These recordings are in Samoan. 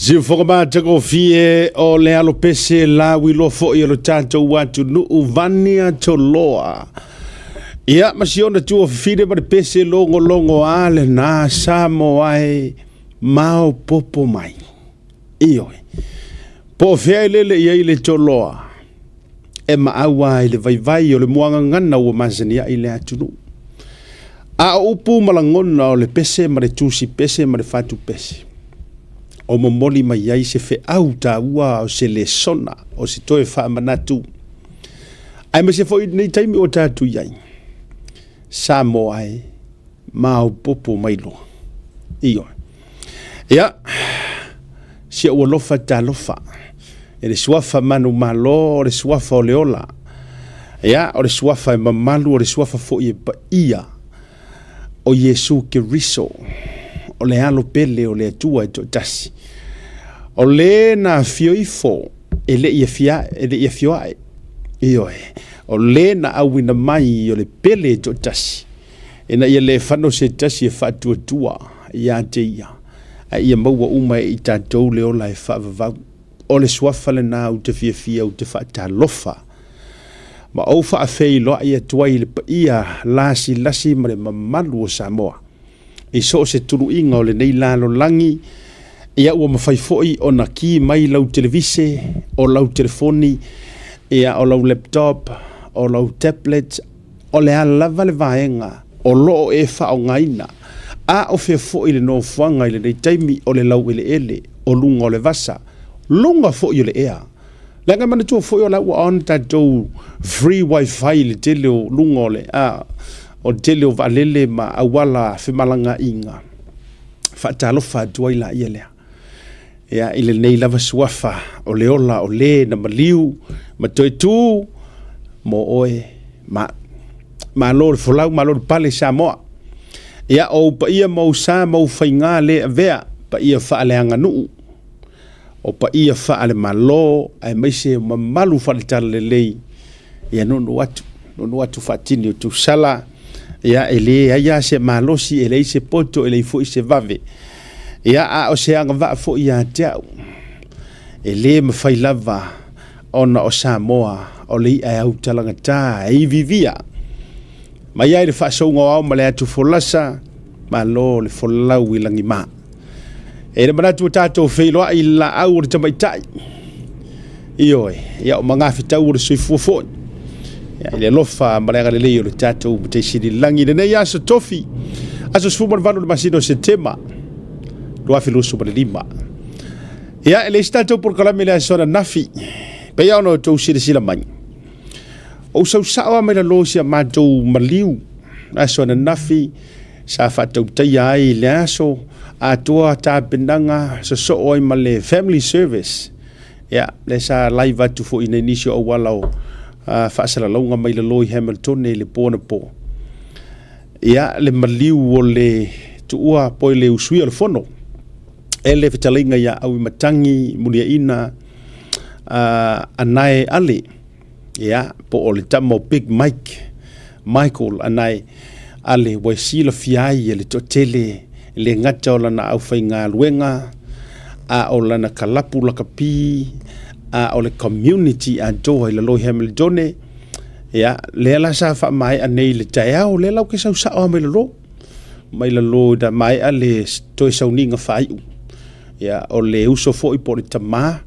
Siufoga matagofie o le alo pese lauiloa foi o lo tatou atunuu Vania Toloa. Ia, ma si ona tuafafine ma le pese logologo a lena Samoa e maopoopo mai. Ioe. Po o fea e lele i ai le Toloa, e maau lava i le vaivai o le muagagana ua masani ai le atunuu. A o upu ma lagona o le pese ma le tusi pese ma le fatu pese, o momoli mai ai se feau taua o se lesona, o se toe faamanatu, aemaise foi i lenei taimi ua tatou i ai, Samoa e maopoopo mai loa. Ioe. Ia, si ou alofa talofa, e le suafa manumalo, o le suafa o le ola. Ia, o le suafa e mamalu, o le suafa foi e paia, o Iesu Keriso, o le alo pele o le Atua e toatasi. O le na afio ifo e le i afio ae, ioe, o le na auina mai o le pele e toatasi, ina ia le fano se tasi e faatuatua ia te ia, a ia maua uma e i tatou le ola e faavavau. O le suafa lena ou te fiafia ou te faatalofa ma ou faafeiloai atu ai i le paia lasilasi ma le mamalu o Samoa i so o se tuluiga o lenei lalolagi. Ia ua mafai foi ona ki mai lau televise, o lau telefoni, ia o lau laptop, o lau tablet, O le a lava le vaega o lo o e faaaogaina, a o fea foi le nofoaga i lenei taimi o le laueleele, o luga o le vasa, luga foi o le ea. Leaga e manatua foi o la ua on tatou free wifi i le tele o luga o le, a, o le tele o vaalele ma auala femalagaaiga. Faatalofa atu ai laia lea. Ia, i lenei lava suafa o le ola o le na maliu ma toe tu mo oe ma malo le folau, malo le pale Samoa. Ia, o ou paia ma ou sa ma ou faigā le avea, paia faaleaganuu, o paia faale-Malo, aemaise o mamalu faale-talalelei, ia nuunuu atu, nuunuu atu faatini o Tusala, ia e leai lava se malosi, e leai se poto, e leai foi se vave. Ia, a o se agavaa foi ia te au, e le mafai lava ona o Samoa o le i'a e autalagata, e iviivia. Mai ai le faasouga o ao ma le atu folasa, malo le folau i lagima. E le manatu ua tatou feiloai i le laau o le tamaitai. Ioe, ia o magafetau o le soifua foi. Ia, i le alofa ma le agalelei o le tatou Matai Sili i le lagi i lenei aso tofi, aso 18 o le masina o Setema 2025. Ia, e leai se tatou polokalame i le aso ananafi, pei lava ona outou silasila mai. Ou sausao lava mai lalo i si a matou maliu aso ananafi, sa faatautaia ai le aso atoa tapenaga sosoo ai ma le family service. Ia, lea sa live atu foi i nisi o auala o faasalalauga mai lalo i Hamilton i le po anapo. Ia, le maliu o le tuua po i le usuia o le fono e le fetalaiga ia Auimatagi Muliaina Anae Ale. Ia, po o le tama o Big Mike, Michael Anae Ale, ua silafia ai e le toatele e le gata o lana aufaigaluega, a o lana kalapu lakapi, a o le community atoa i lalo i Hamiltone. Ia, lea la sa faamaea nei i le taeao, lea la ou te sau sao lava mai lalo, mai lalo ina maea le toe sauniga faaiu. Ia, o le uso foi po o le tamā,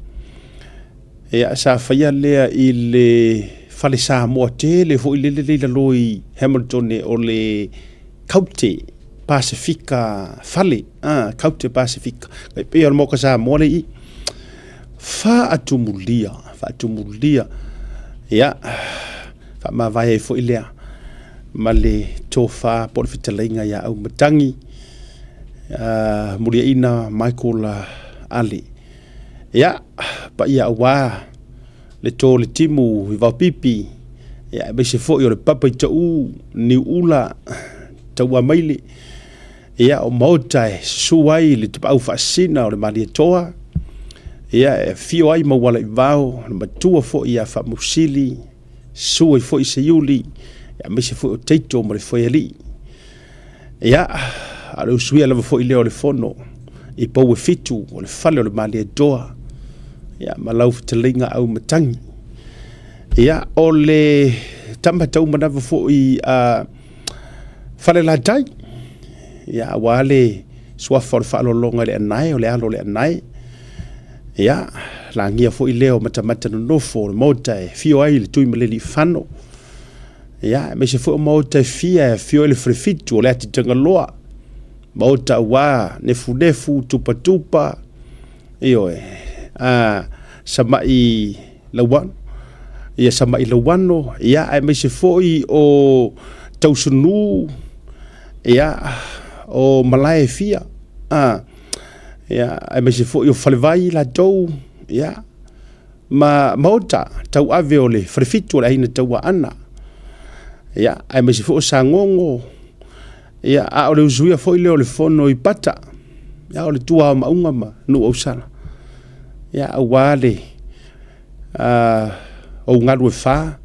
Ia, sa faia lea i le fale Samoa tele foi lele le i lalo i Hamilton o le Kaute Pasefika fale, Kaute Pasefika. E pei o le Maoka Samoa le i. Faatumulia, faatumulia. Ia, faamavae ai foi lea ma le tofa po o le fetalaiga ia Auimatagi, Muliaina Michael Ale. Ia, paia aua le tō le timu i Vaopipi, ia, aemaise foi o le papa i Taʻu, Niuʻula, Tauamaile, ia, o maota e susu ai le tapaau faasisina o le Malietoa, ia, e afio ai Maualaivao, le matua foi ia Faamausili, susu ai foi Seiuli, aemaise foi o Teito ma le Foealii. Ia, a o le usuia lava foi lea o le fono. i pou e fitu o le fale o le Malietoa, ia, ma lau fetalaiga Auimatagi. Ia, o le tama taumanava foi a Falelatai, ia, aua le suafa o le faaaloaloga i le anae, o le alo o le anae. Ia, lagia foi lea o matamata nonofo o le maota e afio ai le Tuimalealiifano. Ia, aemaise foi o maota e fia e afio ai le Falefitu o le Atitagaloa, maota aua nefunefu, tupatupa, ioe, a Sama'i Lauano, ia Sama'i Lauano, ia, aemaise foi o Tausunu, ia, o malae e fia, a, ia, aemaise foi o Falevai latou, ia, ma maota tauave o le Falefitu o le Aiga Tauaana, ia, aemaise foi o Sagogo, ia, a o le usuia foi lea o le fono i Pata, ia, o le tua o Maunga ma Nuuausala, ia, aua le ou galu e fa,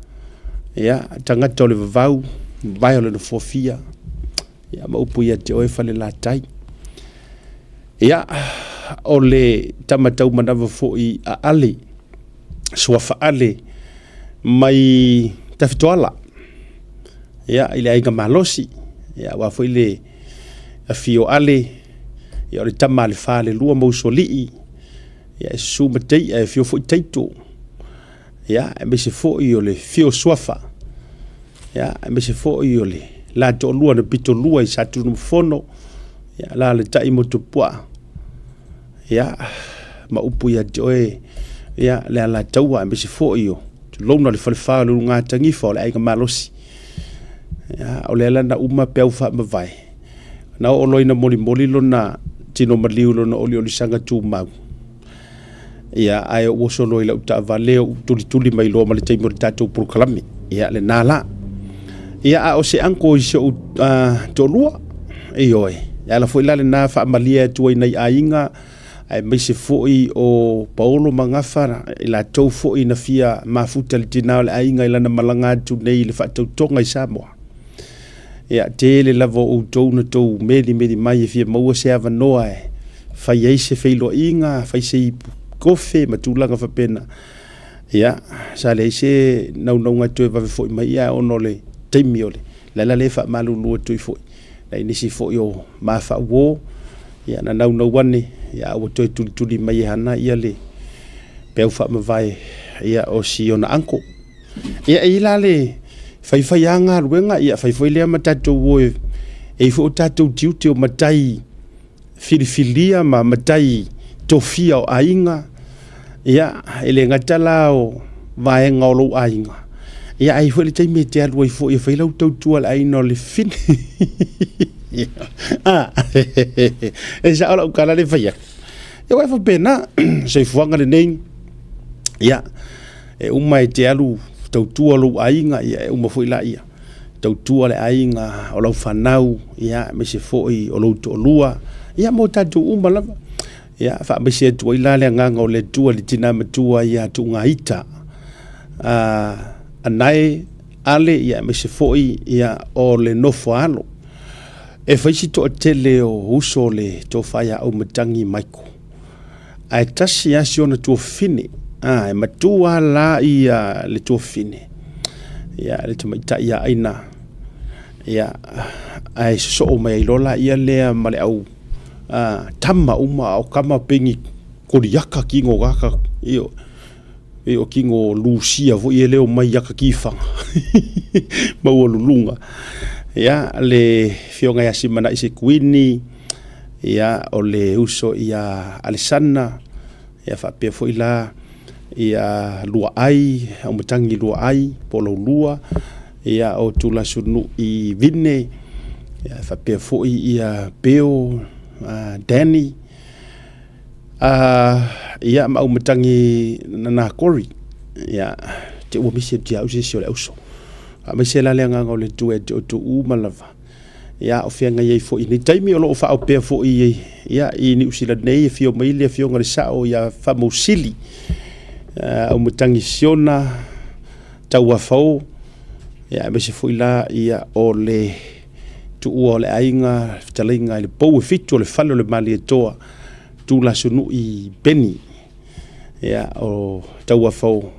ia, tagata o le vavau, vae o le nofoafia, ia, ma upu ia te oe Falelatai. Ia, o le tama taumanava foi a Ale, suafa Ale, mai Tafitoala, ia, i le aiga malosi, ia, aua foi le afio o Ale, ia, o le tama a le falelua ma Usoalii, ia, e susu ma Tei'a, e afio foi Taito, ia, aemaise foi o le fio suafa, ia, aemaise foi o le la toalua na pitolua i Satunumafono, ia, alaalatai Motuopuaa, ia, ma upu ia te oe, ia, le Alataua, aemaise foi o tulouna le falefa o le Ulugatanifa o le Aiga Malosi. Ia, o lea la na uma peau faamavae, na oo loa ina molimoli lona tino maliu lona oliolisaga tumau. Ia, ae ou oso loa i lau taavale, ou tulituli mai loa ma le taimi o le tatou polokalame. Ia, lena la. Ia, a o se uncle i si ou toalua, ioe, e ala foi la lena faamalie atu ai nai aiga, aemaise foi o Paolo ma Gafa, i latou foi na fia mafuta le tina o le aiga i lana malaga atu nei i le faatautoga i Samoa. Ia, tele lava o outou na tou melimeli mai e fia maua se avanoa e fai ai se feiloaiga, fai se ipu kofe ma tulaga faapena. Ia, sa leai se naunauga e toe vave foi mai, ia ona o le taimi o le le ala lea e faamalulu atu ai foi. Nai nisi foi o mafauo, ia na naunau ane, ia a ua toe tulituli mai e hana ia le peau faamavae ia o si ona uncle. Ia e i ai la le faifai lava galuega, ia fai foi lea ma tatou o e i ai foi o tatou tiute o matai filifilia ma matai tofia o aiga. Ia, e le gata la o vaega o lou aiga, ia ae i ai foi le taimi e te alu ai foi e fai lau tautua i le aiga o le fine. Ah, e sao lau tala lea e fai atu. Ia aua e faapena, soifuaga lenei, ia, E uma e te alu tautua lou aiga, ia e uma foi laia. Tautua le aiga o lau fanau, ia aemaise foi o lou toalua, ia mo tatou uma lava. Ia faamaise atu ai la le agaga o le Atua i le tina matua ia Tuugaita. Anae Ale, ia aemaise foi ia o le nofo a alo. E fai si toatele o uso o le tofa ia Auimatagi Michael. Ae tasi lava si ona tuafafine, a, e matua la ia le tuafafine, ia le tamaitai ia Aina, ia, ae sosoo mai ai loa la ia lea ma le au a, tama uma, a o tama pei ni koliaka kino gaka, io, pei o kino Lusia foi e leo mai aka kifaga, maualuluga. Ia, le afioga ia Simanai Sekuini, Ia, o le uso ia Alesana, ia faapea foi la ia Luaai, Auimatagi Luaai po o Laulua, ia o Tulasunui Vine, ia faapea foi ia Beo Danny, ia ma Auimatagi Nanakori. Ia, te ua misi atu ia au se isi o le auso. Faamaise la le agaga o le Atua ia te outou uma lava. Ia, o feagai ai foi i lenei taimi, o lo o faaopea foi ia, i Niu Sila nei, e afio mai le Afioga i le Sao ia Faamausili, Auimatagi Siona Tauafao, ia, aemaise foi la ia, o le tuua o le aiga, fetalaiga i le pou e fitu o le fale o le Malietoa. Tulasunui Benny, ia, o Tauafao,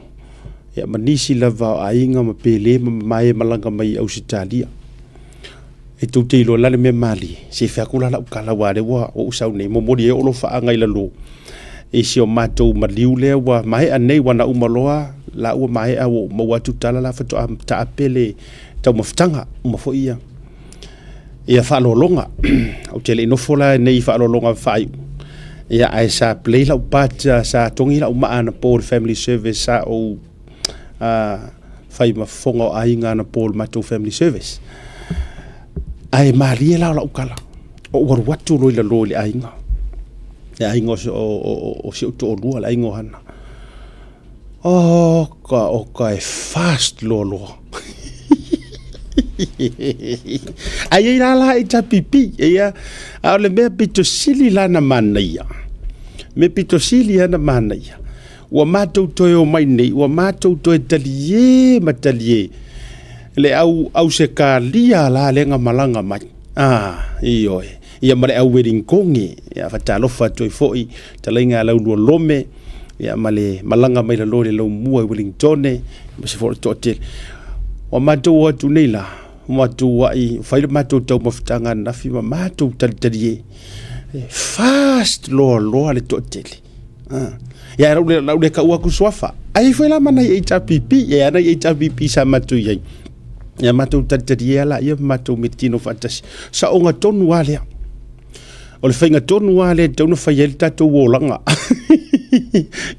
ia, ma nisi lava o aiga ma pele ma mamae malaga mai i Ausetalia. E tou te iloa la le mea malie, se i fai atu la lau tala aua o lea ua ou sau nei, momoli ai ou alofaaga i lalo i si o matou maliu lea ua maea nei, ua na uma loa la ua maea ua ou maua atu tala la faatoa taape le taumafataga, uma foi ia ia faaaloaloga. Ou te le i nofo la nei i faaaloaloga faaiu, ia ae sa play lau part, sa togi lau maa anapo i le family service, sa ou fai ma fofoga o aiga anapo i le matou family service. Ae malie la o lau tala, ou alu atu loa i lalo i le aiga, le aiga o si ou toalua, le aiga o Hana. Oka, oka, e fast loa loa. Ai ai la la HRPP, ia, a o le mea pito sili la na manaia. Me pito sili ana manaia. Ua matou toe omai nei, ua matou toe taliē ma taliē le au Ausetalia la lea na malaga mai. Ah, ioe. Ia ma le au Welingkone, ia faatalofa atu ai foi, talaiga a Laulua Lome, ia ma le malaga mai lalo i le laumua i Wellingtone, ma se foi o le toatele. Ua matou o atu nei la, ua matou ai, fai le matou taumafataga ananafi ma matou talitalie. E fast loa loa le toatele. Ah. Ia, lau le, lau le kau aku suafa. Ai foi la mana i HRPP, ia ana i HRPP sa matou i ai. Ia matou talitalie ala ia matou mitino faatasi. Saoga tonu a lea. O le faiga tonu lava lea e tatau ona fai ai le tatou olaga.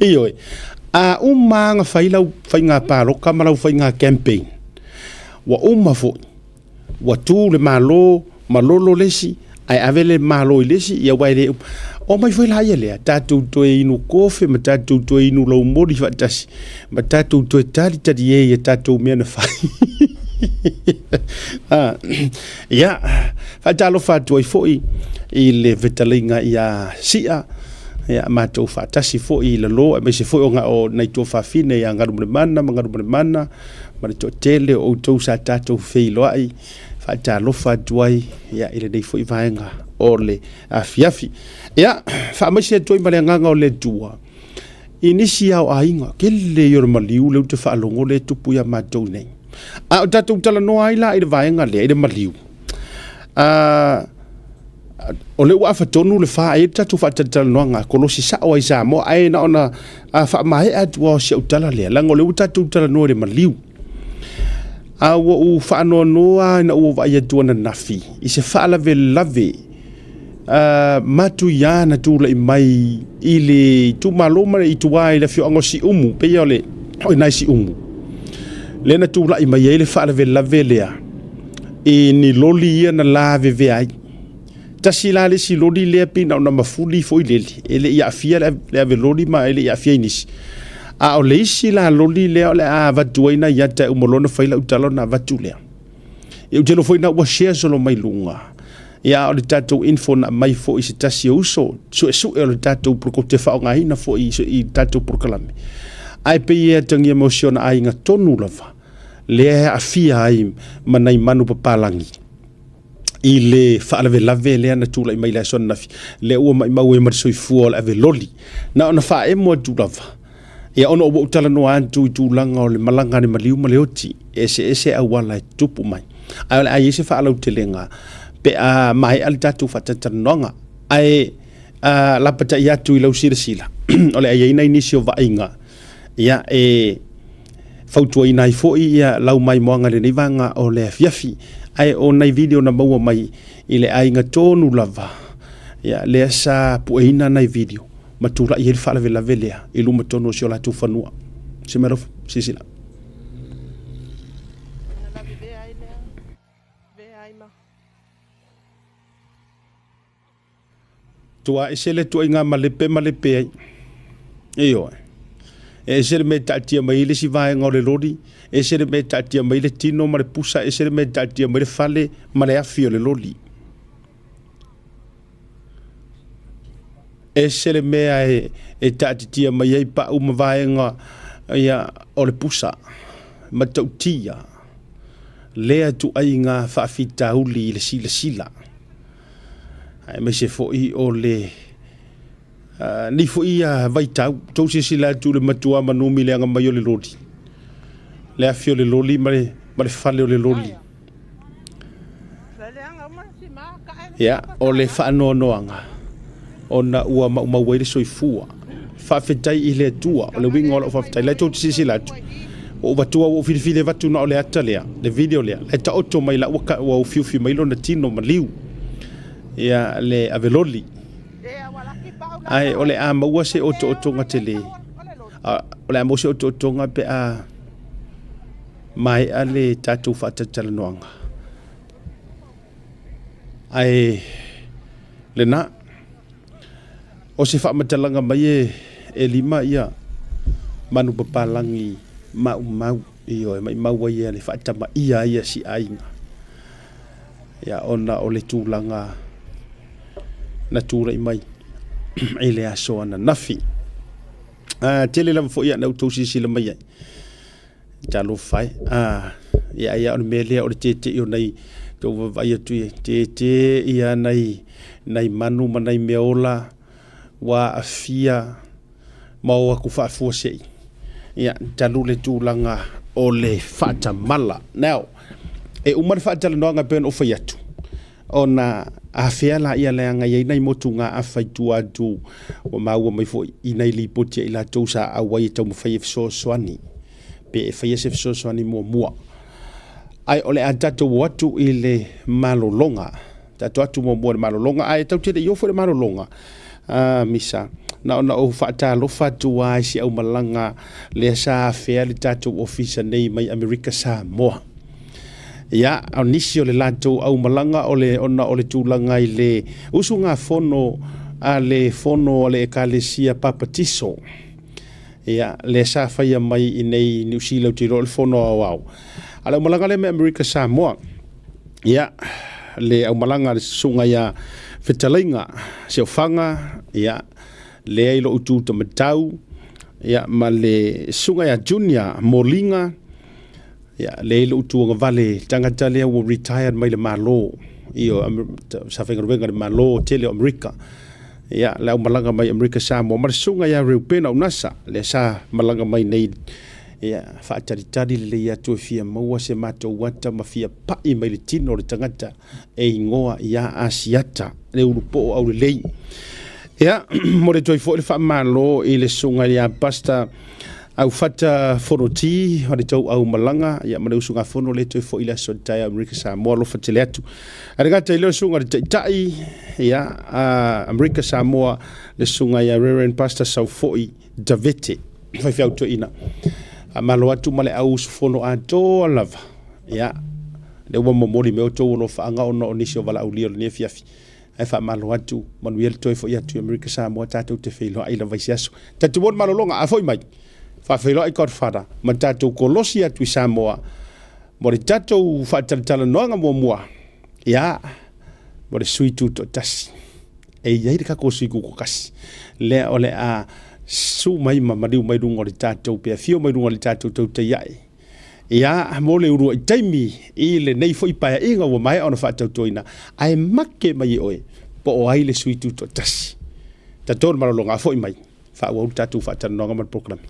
Ioe. A uma lava ona fai lau faiga palota ma lau faiga campaign, ua uma foi, ua tu le Malo, malolo le isi, ae ave le Malo i le isi, ia aua e le uma. Omai foi la ia lea, tatou toe inu kofe ma tatou toe inu laumoli faatasi, ma tatou toe talitali e i a tatou mea na fai. Ah, ia, faatalofa atu ai foi i le fetalaiga ia Sia, ia matou faatasi foi i lalo, aemaise foi o, o nai tuafafine ia Galumalemana ma Galumalemana, ma le toatele o outou sa tatou feiloai, faatalofa atu ai ia, i lenei foi vaega o le afiafi. Ia, faamaise atu ai ma le agaga o le Atua i nisi ao aiga, kele i o le maliu lea ou te faalogo lea e tupu ia matou nei. A o tatou talanoa ai la i le vaega lea, i le maliu, o lea ua afa tonu le fa, e i ai le tatou faatalatalanoaga kolosi sao ai Samoa, ae na ona faamaea atu lava o si au tala lea, leaga o lea ua tatou talanoa i le maliu. A ua ou faanoanoa ina ua vaai atu ananafi i se faalavelave matuia na tulai mai i le itumalo ma le ituā i le afioaga o Siumu, pei o le o i nai Siumu, lea na tulai mai ai le faalavelave lea i ni loli ia na lavevea ai. Tasi la le isi loli lea pei na ona mafuli foi lele, e le i aafia le ave loli ma e le i aafia i nisi. A o le isi la loli lea o le a avatu ai nai ata e uma loa ona fai lau tala ona avatu lea. Ia ou te iloa foi na ua share solo mai luga. Ia a o le tatou info na aumai foi i se tasi o uso, suesue o le tatou ou te faaaogaina foi i le tatou polokalame. Ae pei e atagia mai o si ona aiga tonu lava lea e aafia ai ma nai manu papalagi i le faalavelave lea na tulai mai i le aso ananafi, lea ua maimau ai ma le soifua o le ave loli. Na ona faaemo atu lava, ia ona ua ou talanoa atu i tulaga o le malaga a le maliu ma le oti, e eseese auala e tutupu mai. Ae o le a i ai se faalautelega pe a maea le tatou faatalatalanoaga. Ae a lapatai atu i lau silasila, o le a i ai nai nisi o vaaiga, ia e fautuaina ai foi ia lau maimoaga i lenei vaega o le afiafi. Ae o nai video na maua mai i le aiga tonu lava, ia lea sa pueina nai video ma tulai ai le faalavelave lea i luma tonu o si o latou fanua. Se mea alofa, silasila. Tua ese le tuaiga malepe malepe ai. Ioe. E ese le mea e taatia mai ai le isi vaega o le loli, ese le mea e taatia mai le tino ma le pusa, ese le mea e taatia mai le fale ma le afi o le loli. Ese le mea e, e taatitia mai ai pau ma vaega ia, o le pusa, matautia lea tuaiga faafitauli i le silasila, aemaise foi o le Nei foi ia vaitau, tou silasila atu i le matua manumi leaga mai o le loli. Le afi o le loli ma le, ma le fale o le loli. Ia, o le faanoanoaga, ona ua maumau ai le soifua. Faafetai i le Atua, o le uiga o lau faafetai. La e tou te silasila atu, ua ou vatua, ua ou filifili avatu na o le ata lea, le video lea, la e taoto mai la ua, ua ufiufi mai lona tino maliu, ia, le aveloli. Ae o le a maua se otootoga tele, o le a maua se otootoga pe a maea le tatou faatalatalanoaga. Ae lena, o se faamatalaga mai e, e lima ia manupapalagi maumau, ioe, maimau ai ia le faatamaia ai ia si aiga. Ia, ona o le tulaga na tulai mai i le aso ananafi. A, tele lava foi ana outou silasila mai ai. Talofa e. A, ia, ia, o le mea lea o le tete'i o nai tou vaavaai atu i ai, tete ia nai, nai manu ma nai meaola ua aafia ma o atu faafuasei, ia, talu le tulaga o le faatamala. Now, e uma le faatalanoaga e pei ona ou fai atu, ona afea laia leaga e i ai nai motugaafa i tua atu ua maua mai foi i nai lipoti a i latou sa auai e taumafai e fesoasoani pe e faia se fesoasoani muamua. Ae o le a tatou o atu i le malologa. Tatou atu muamua i le malologa, ae tatou te le i ofo i le malologa, a Misa, na ona ou faatalofa atu lava i si aumalaga lea sa afea le tatou ofisa nei mai Amerika Samoa. Ia, o nisi o le latou aumalaga o le, ona o le tulaga i le usugafono a le fono a le Ekalesia Papatiso. Ia, lea sa faia mai i nei Niu Sila, ou te iloa o le fono aoao. A o le aumalaga lea mai Amerika Samoa, ia, le aumalaga a le susuga ia Fetalaiga Seofaga, ia, lea i lou tu tamatau, ia, ma le susuga ia Junior Moliga, ia, lea i lou tuagavale, tagata lea ua retired mai le Malo, ioe, sa faigaluega i le Malo tele o Amerika. Ia, le aumalaga mai Amerika Samoa, ma le susuga ia Reupena Unasa, lea sa malaga mai nei, ia, faatalitali lelei atu e fia maua se matou ata ma fia pai mai le tino o le tagata e igoa ia Asiata, le ulupoo aulelei. Ia, momoli atu ai foi le faamalo i le susuga ia Pastor Aufata Fonoti o le tou aumalaga, ia, ma le usugafono le toe foi i le aso taeao Amerika Samoa, alofa tele atu. Ae le gata i lea o susuga i le Taitai, ia, a Amerika Samoa, le susuga ia Reverend Pastor Saufoi Davete, faifeau toeaina. Faamalo atu ma le au usufono atoa lava, ia, lea ua momoli mai outou alofaaga ona o nisi o valaaulia o lenei afiafi. Ae faamalo atu, manuia le toe foi atu i Amerika Samoa, tatou te feiloai lava i se aso. Tatou o le malologa, a foi mai, faafeiloai Godfather ma tatou kolosi atu i Samoa mo le tatou faatalatalanoaga muamua, ia, mo le sui tutoatasi. E i ai le tatou sui tutoatasi, lea o le a su mai ma maliu mai luga o le tatou, pe afio mai luga o le tatou tautai ae. Ia, mo le uluai taimi i lenei foi paeaiga ua maea ona faatautoina, ae make mai e oe po o ai le sui tutoatasi. Tatou le malologa, a foi mai, faaauau le tatou faatalanoaga ma le polokalame.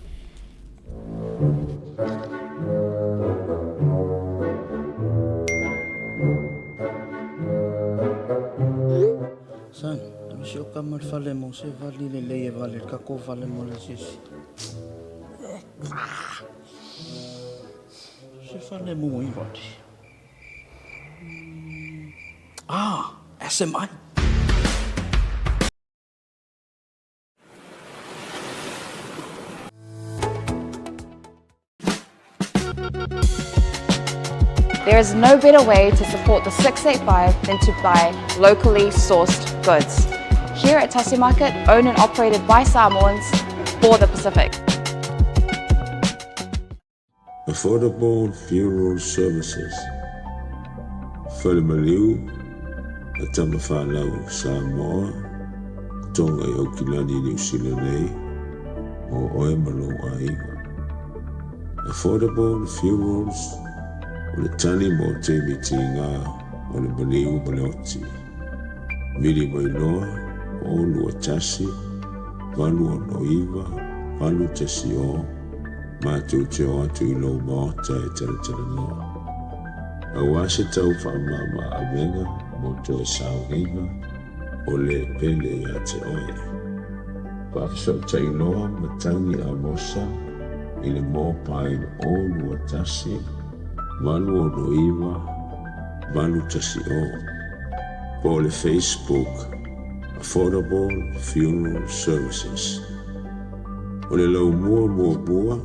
Son, alu si o kama le fale mo se vali lelei e vale le kako vale mo le asiasi. Se fale mo i vali. Ah, SMI. There is no better way to support the 685 than to buy locally sourced goods. Here at Tasi Market, owned and operated by Samoans for the Pacific. Affordable Funeral Services, Falemaliu, a Tamafanau Samoa, Tonga i Aukilani, Niu Sila nei, mo oe ma lou aiga. Affordable Funerals, o le tali mo taimi tiga o le maliu ma le oti. Vili mai loa, 0 2 1. 869 810 matou te o atu i lou maota e talatalanoa. Aua se tau faamama-avega mo toe sauniga o le pele ia te oe. Faafesootai loa Matagi Amosa i le mobile 021 869 810 po o le Facebook Affordable Funeral Services. O le laumua muamua o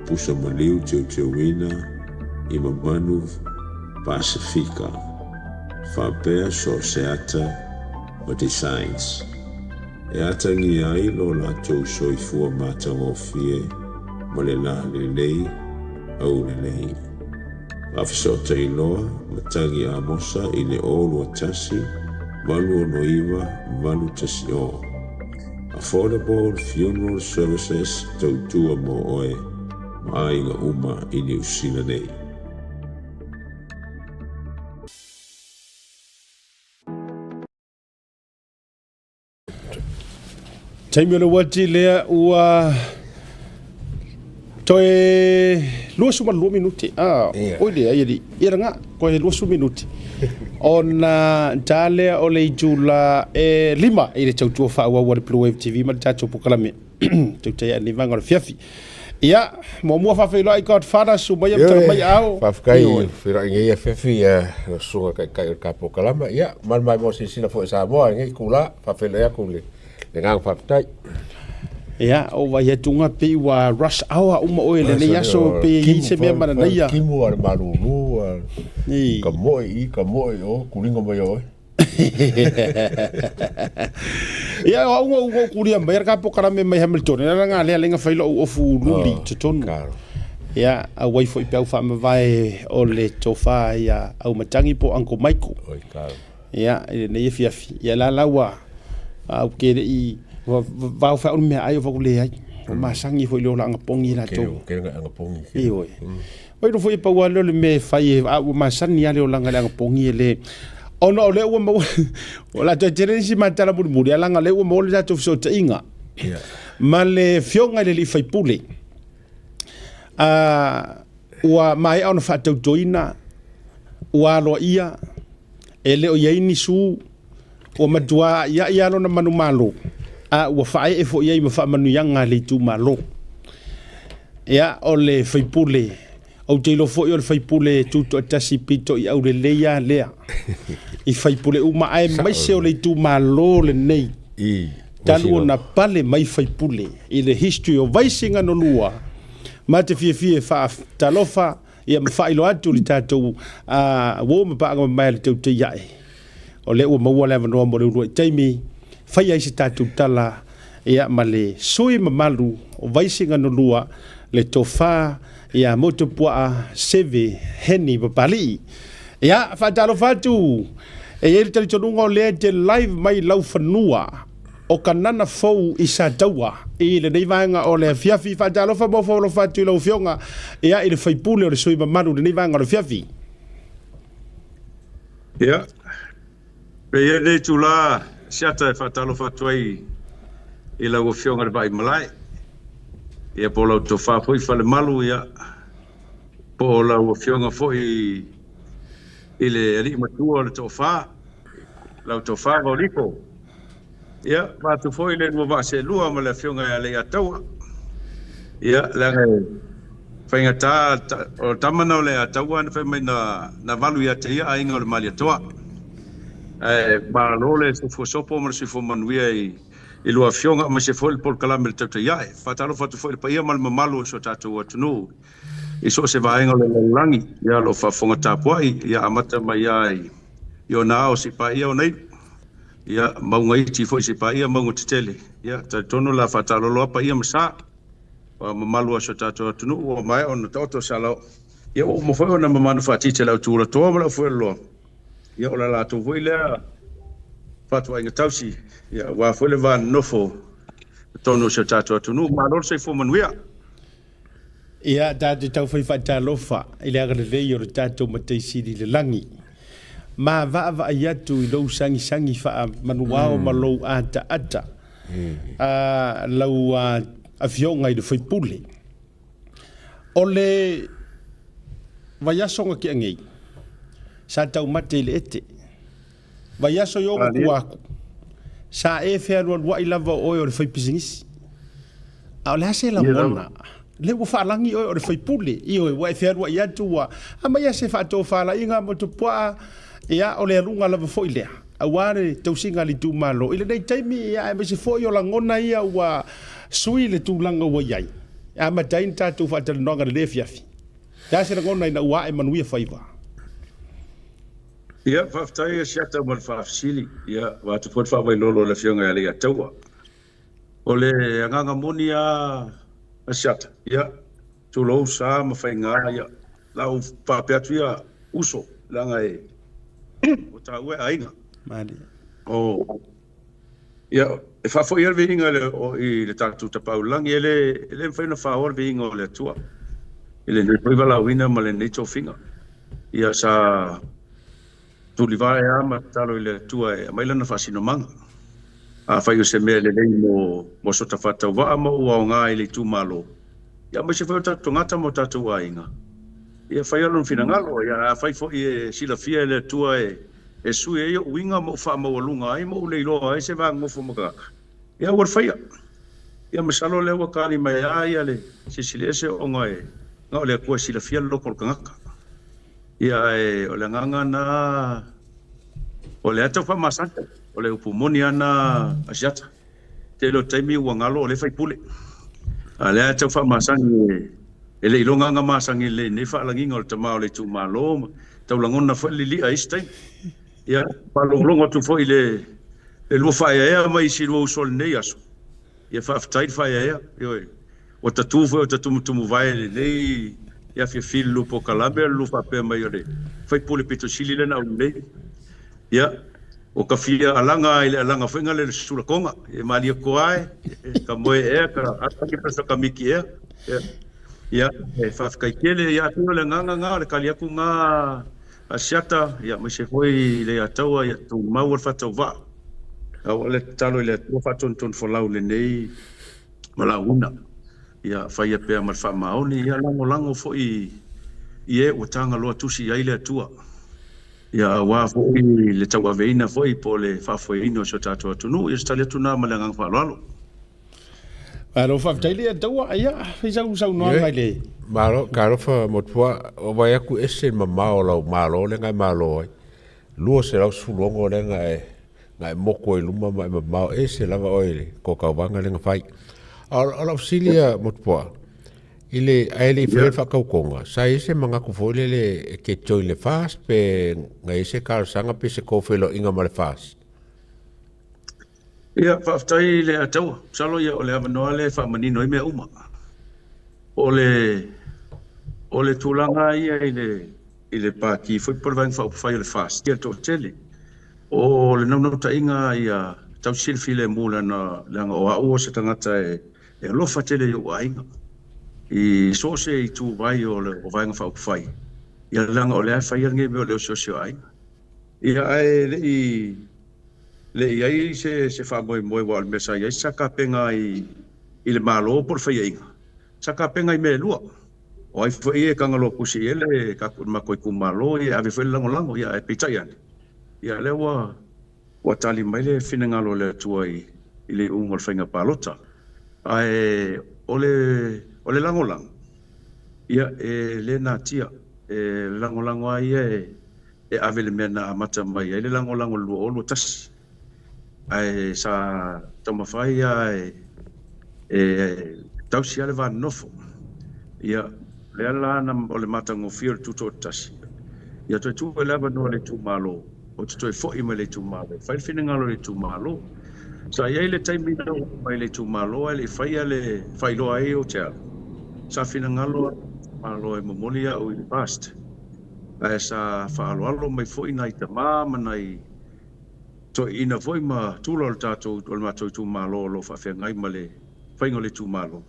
pusa maliu teuteuina i mamanu Pasefika faapea so o se ata ma designs e atagia ai lo latou soifua matagofie ma le lalelei aulelei. Faafesootai loa Matagi Amosa i le 021 869 810. Affordable Funeral Services tautua mo oe ma aiga uma i Niu Sila nei. Taimi o le uati lea ua toe 22 minute. Ah, yeah. Oi lea, ia ia ranga, koe 20 minute. Ona tā lea o le itula e lima i le tautua whaauau a le Blue Wave TV ma le tātou pokalame. Tautai a ni vanga o le fiafi. Ia, muamua faafeiloai Godfather, sumaia ma tala mai ao. Faafetai feiloai nei afiafi lau susuga taitai o le tatou kalama. Ia, malu mai mo silasila foi i Samoa i lenei itula, faafeiloai atu le agaga faafetai. Ia, o vai atu ngā pei ua rush hour uma oe lenei aso pe i se mea mananaia. Kimu a le malulu, a ka moe i, ka moe i o, kulinga mai oe. Ia o au ua kulia mai ka po karame mai Hamilton na nga lea lenga fai lou ofu luli oh, totonu. Ia au wai foi pe au faamavae o le tofa ia au matangi po Uncle Michael. Oi karo. Ia i nei afiafi. Ia la la ua au ke le i vao fa o mea ai o vaku le ai. O masangi foi le ola anga pongi la to. Ke nga anga pongi. I oi. Oi no foi pau a leo le mea e fai e a ua masani a le olaga le agapogi e le ona o lea ua maua o la toe tele nisi matala mulimuli a laga lea ua maua le tatou fesootaiga ma le fioga i le alii faipule a ua maea ona faatautoina ua aloaia e le o i ai ni su ua matua a'ia'i a lona manumalo a ua faaee foi i ai ma faamanuiaga a le itumalo. Ia, o le faipule, ou te iloa foi o le faipule tutoatasi pito i aulelei a lea i faipule uma aemaise o le itumalo lenei talu ona pale mai faipule i le history o Vaisigano 2. Ma te fiafia e faatalofa ia ma faailoa atu le tatou uo ma paaga mamae a le Teuteiae. O lea ua maua le avanoa mo le uluai taimi, fai ai se tatou tala ia ma le sui mamalu o Vaisigano 2, le Tofa ia Motupuaa Seve Heni Papalii. Ia, faatalofa atu, e i ai le talitonuga o lea e te live mai laufanua o Kanana Fou i Sataua i lenei vaega o le afiafi. Faatalofa ma ofo alofa atu i lau Afioga ia i le faipule o le sui mamalu i lenei vaega o le afiafi. Ia, e i ai lenei itula siata e faatalofa atu ai i lau Afioga i le Vaimalae, ia po o lau tofa foi Falemalu, ia, po o lau Afioga foi i le Alii Matua o le Toafa, lau tofa Vaoliko. Ia, vaeatu foi le lua vaa seelua ma le Afioga ia Leiataua. Ia, leaga e faigata, o le tama na o Leiataua na fai mai na, na valu ia te ia aiga o le Malietoa. Ae malo le soifua sopo ma le soifua manuia i, i lua afioga aemaise foi le polokalame le Tautai Ae. Faatalofa atu foi i le paia ma le mamalu o si o tatou atunuu i so o se vaega o le lalolagi, ia o lo o faafofoga tapuai, ia amata mai lava i, i ona ao se i paia ona iu. Ia, mauga iti foi se paia, mauga tetele. Ia, talitonu o le a faataalolo lava paia ma sa, ua mamalu lava si o tatou atunuu ua maea ona taoto sa lao. Ia, ua uma foi ona mamanu faatiti e le au tulatoa ma le au fueloloa. Ia, o le latou foi lea fatuaiga tausi, ia, aua foi le va nonofo i totonu o si o tatou atunuu. Malo le soifua manuia. Ia, tatou taufai faatalofa i le agalelei o le tatou Matai Sili i le lagi. Ma vaavaai atu i lou sagisagi faamanuao ma lou ataata. lau afioga i le sui usufono. O le vaiaso na tea nei, sa taumate i le ete. Vaiaso i ona tua atu, sa e fealualuai lava o oe o le faipisinisi. A o le a se lagona? Lea ua faalagi oe o le faipule. Ioe, ua e fealuai atu ua aumai lava se faatofalaiga mo Tupuaa, ia, o le aluga lava foi lea, aua le tausiga a le itumalo. I lenei taimi, ia, aemaise foi o lagona ia ua sui le tulaga ua i ai, e amata ai le tatou faatalanoaga i lenei afiafi. O le a se lagona ina ua ae manuia faiva? Ia, faafetai Asiata mo le faafesili. Ia, vaeatu foi le faavailolo i le Afioga ia Leiataua. O le agaga moni lava Asiata, ia, tulou sa ma faiga, ia, la ou faapea atu ia, uso, leaga e, o taua e aiga. Malie. O, ia, e faafoi lava le viiga i le, i le tatou Tapaau i le Lagi, e le, e le mafai ona faoa le viiga o le Atua i lenei foi valaauina ma lenei tofiga. Ia, sa tulivae lava ma tatalo i le Atua e aumai Lana faasinomaga. Afai o se mea lelei mo mo so ta faatauvaa ma ua aoga i le itumalo, ia aemaise foi o tatou tagata ma o tatou aiga, ia faia lona finagalo. Ia afai foi e silafia e le Atua e e sui ai ou uiga ma ou faamaualuga ai ma ou le iloa ai se vagogofo ma tagata, ia aua le faia. Ia masalo o lea ua tali mai lava ia le Silisili Ese ona e na o le Atua e silafia le loto o le tagata. Ia ae o le agaga na o lea tau faamasani, o le upu moni lava na Asiata. Tele o taimi ua galo o lea e faipule. A lea tau faamasani e le iloga aga masani lelei nei faalagiga o le tama o le itumalo ma tau lagona foi le lili'a i isi taimi. Ia faalogologo atu foi i le lua faaeaea ma isi lua uso o lenei aso. Ia faafetai le faaeaea. Ioe. Ua ta tu foi ua ta tumutumuvae lenei i afiafi i le lua polokalame o le lua faapea mai o le faipule pito sili lea na alu nei. Ia, ua ka fia alaga i le alaga foi ngale le sulakoga. E malie koa e, ka moe ea, ka alagi pe ka miki ea. Ia, ia e faafetai tele. Ia atonu o le agaga nga o le kali atu nga a Siata, ia aemaise foi i le Ataua, ia tumau le faatauvaa. Aua le tatalo i le Atua faatonutonu folau lenei valaauina. Ia faia pea ma le faamaoni, ia lagolago foi i e ua tagaloa tusi i ai le Atua. Ia aua foi le tauaveina foi po o le faafoeina o si o tatou atunuu. Ia se tali atu lena ma le agaga faaaloalo. Malo faafetai le Ataua, ia fai sau saunoaga i le. Malo, talofa Motupoa, o vaai atu ese le mamao o lau malo lea na e malo ai. 216 lea na e na e motu ai luma ma e mamao ese lava oe i le tauvaga lea na fai. A o lau fesili ia Motupoa, i le ae le i faia le faatautoga, sa i ai se manatu foi lele e te join le FAST pe na i ai se talosaga pe se tou feiloaiga ma le FAST? Ia, faafetai i le Ataua. Masalo ia o le avanoa lea e faamanino ai mea uma. O le, o le tulaga ia i le, i le Pati foi po o le Vaega Faaupufai o le FAST, ia le toatele. O le naunautaiga ia tau silafia filemu leaga, leaga o au o se tagata e, e alofa tele i ou aiga i so o se ituvai o le o Vaega Faaupufai, ia leaga o lea e faia lenei mea o le oseose o aiga. Ia ae le i le i ai se se faamoemoe aua o le mea sa i ai sa tapena i i le Malo po o le faiaiga, sa tapena i mea e lua. O ai foi e tagaloa tusi i ai le tatou le matou itumalo ia e ave foi le lagolago ia ae peitai ane, ia lea ua ua tali mai le finagalo o le Atua i i le iuga o le faiga palota. Ae o le o le lagolago, ia e le natia, e lagolago lava ia e e ave le mea na amata mai ai le lagolago i le 2021, ae sa taumafai lava e tausi lava le va nonofo. Ia, lea la na, o le matagofie o le tutoatasi, ia toe tuu ai le avanoa i le itumalo, ou te toe foi mai i le itumalo, fai le finagalo i le itumalo. Sa i ai le taimi na ou oo mai i le itumalo ae le i faia le faailoa ai ou te alu, sa finagalo lava le itumalo e momoli au i le past. Ae sa faaaloalo mai foi nai tama ma nai toeaiina foi ma tula o le tatou, o le matou itumalo o lo o faafeagai ma le faiga o le itumalo.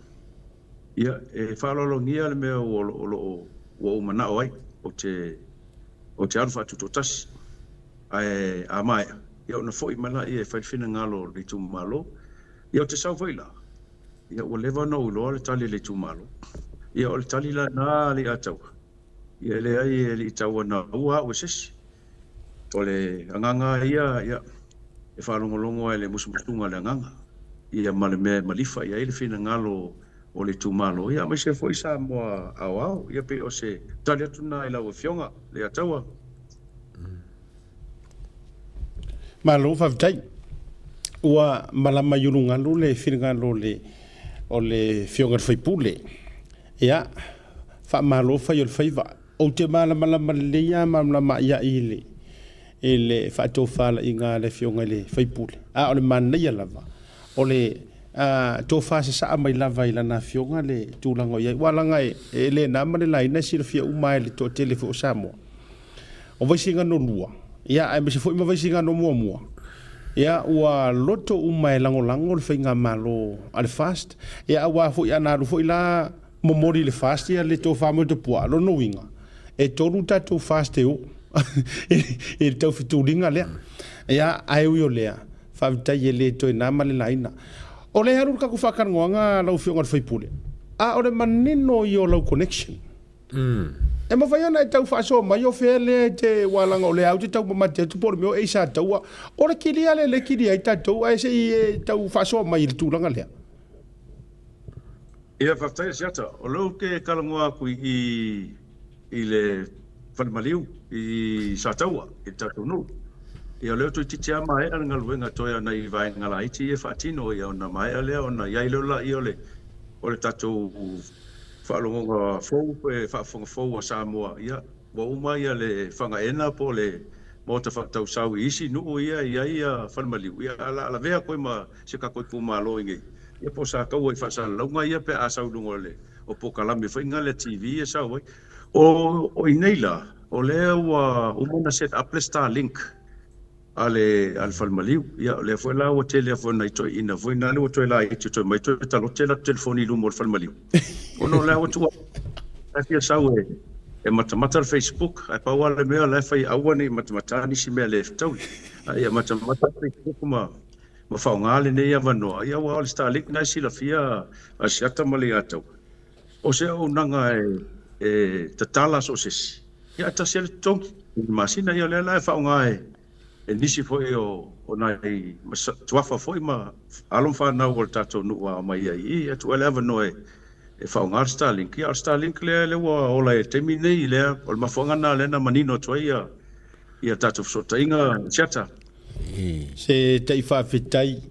Ia, e faaaloalogia le mea o lo o ua ou manao ai, ou te, ou te alu faatutoatasi. Ae a maea, ia ona foi mai lea e fai le finagalo o le itumalo. Ia, ou te sau foi la, ia ua leva ona ou iloa le tali a le itumalo. Ia o le tali la lena a Leiataua, ia e leai e le i tauanaua au e se isi. O le agaga lava ia, ia, e faalogologo lava i le musumusuga a le agaga, ia ma le mea e malifa i ai le finagalo o le itumalo, ia aemaise foi Samoa aoao. Ia pei o se tali atu lena i lau Afioga, Leiataua. Malo faafetai. Ua malama i ulugalu le finagalo o le o le Afioga i le sui usufono. Ia, faamalo fai o le faiva. Ou te malamalama lelei lava malamalamaa'i i le i le faatofalaiga a le Afioga i le sui usufono, a o le manaia lava o le tofa sasaa mai lava i lana Afioga le tulaga o i ai, aua leaga e le na ma le laina e silafia uma lava e le toatele foi o Samoa. O Vaisigano 2, ia aemaise foi ma Vaisigano 1, ia ua loto uma e lagolago le faigamalo a le FAST, ia aua foi ana alu foi la momoli i le FAST ia le tofa mai o Tupua, lona uiga, e tolu tatou FAST e o i le taufetuliga lea. Ia, ae ui o lea, faafetai e le toe na ma le laina. O lea e alu le tatou faatalanoaga lau Afioga i le sui usufono, a o le manino ia o lau connection. E mafai ona e tau faasoa mai o fea lea e te ua leaga o lea ou te tau mamate atu po o le mea o e sa taua. O le kilia lea le kilia ai tatou ae se i e tau faasoa mai i le tulaga lea. Ia, faafetai Asiata. O lea ou te talanoa atu i i le Fale Maliu i Sataua i le tatou nuu. Ia o lea ua toeitiiti lava maea le galuega toe a nai vaega laiti ia e faatino ia ona maea lea ona i ai lea laia o le o le tatou faalogoga fou pe faafofoga fou a Samoa, ia, ua uma ia le Fagaena po o le Maota Faatausau i isi nuu ia e i ai ia falemaliu, ia a o le a lavea atu ai ma si o tatou itumalo i inei, ia po o Sataua i faasalalauga ia pe a sau i luga o le o polokalame foi na le TV e sau ai. O i inei la, o lea ua uma ona set up le Starlink a le a le falemaliu. Ia, o lea foi la ua tele foi nai toeaiina foi na ua toe laiti toe mai toe talote latou telefoni i luma o le falemaliu. Ona o lea ua tuu atu fia sau e e matamata le Facebook, ae pau lava le mea o la e fai aua ne i matamata nisi mea le fetaui. A ia matamata le Facebook ma ma faaaoga lenei avanoa, ia aua o le Starlink na e silafia a Siata ma Leiataua. O se auaunaga e e tatala so o se isi. Ia ae tasi lava le totogi i le masina, ia o lea la e faaaoga e nisi foi o nai tuafa foi ma alo ma fanau o le tatou nuu a omai ai i i, tuu ai le avanoa e faaaoga le Starlink. Ia a o le Starlink lea lea ua ola i le taimi lenei, lea o le mafuaaga lena lea na manino atu ai ia tatou fesootaiga Siata. Se tai faafetai.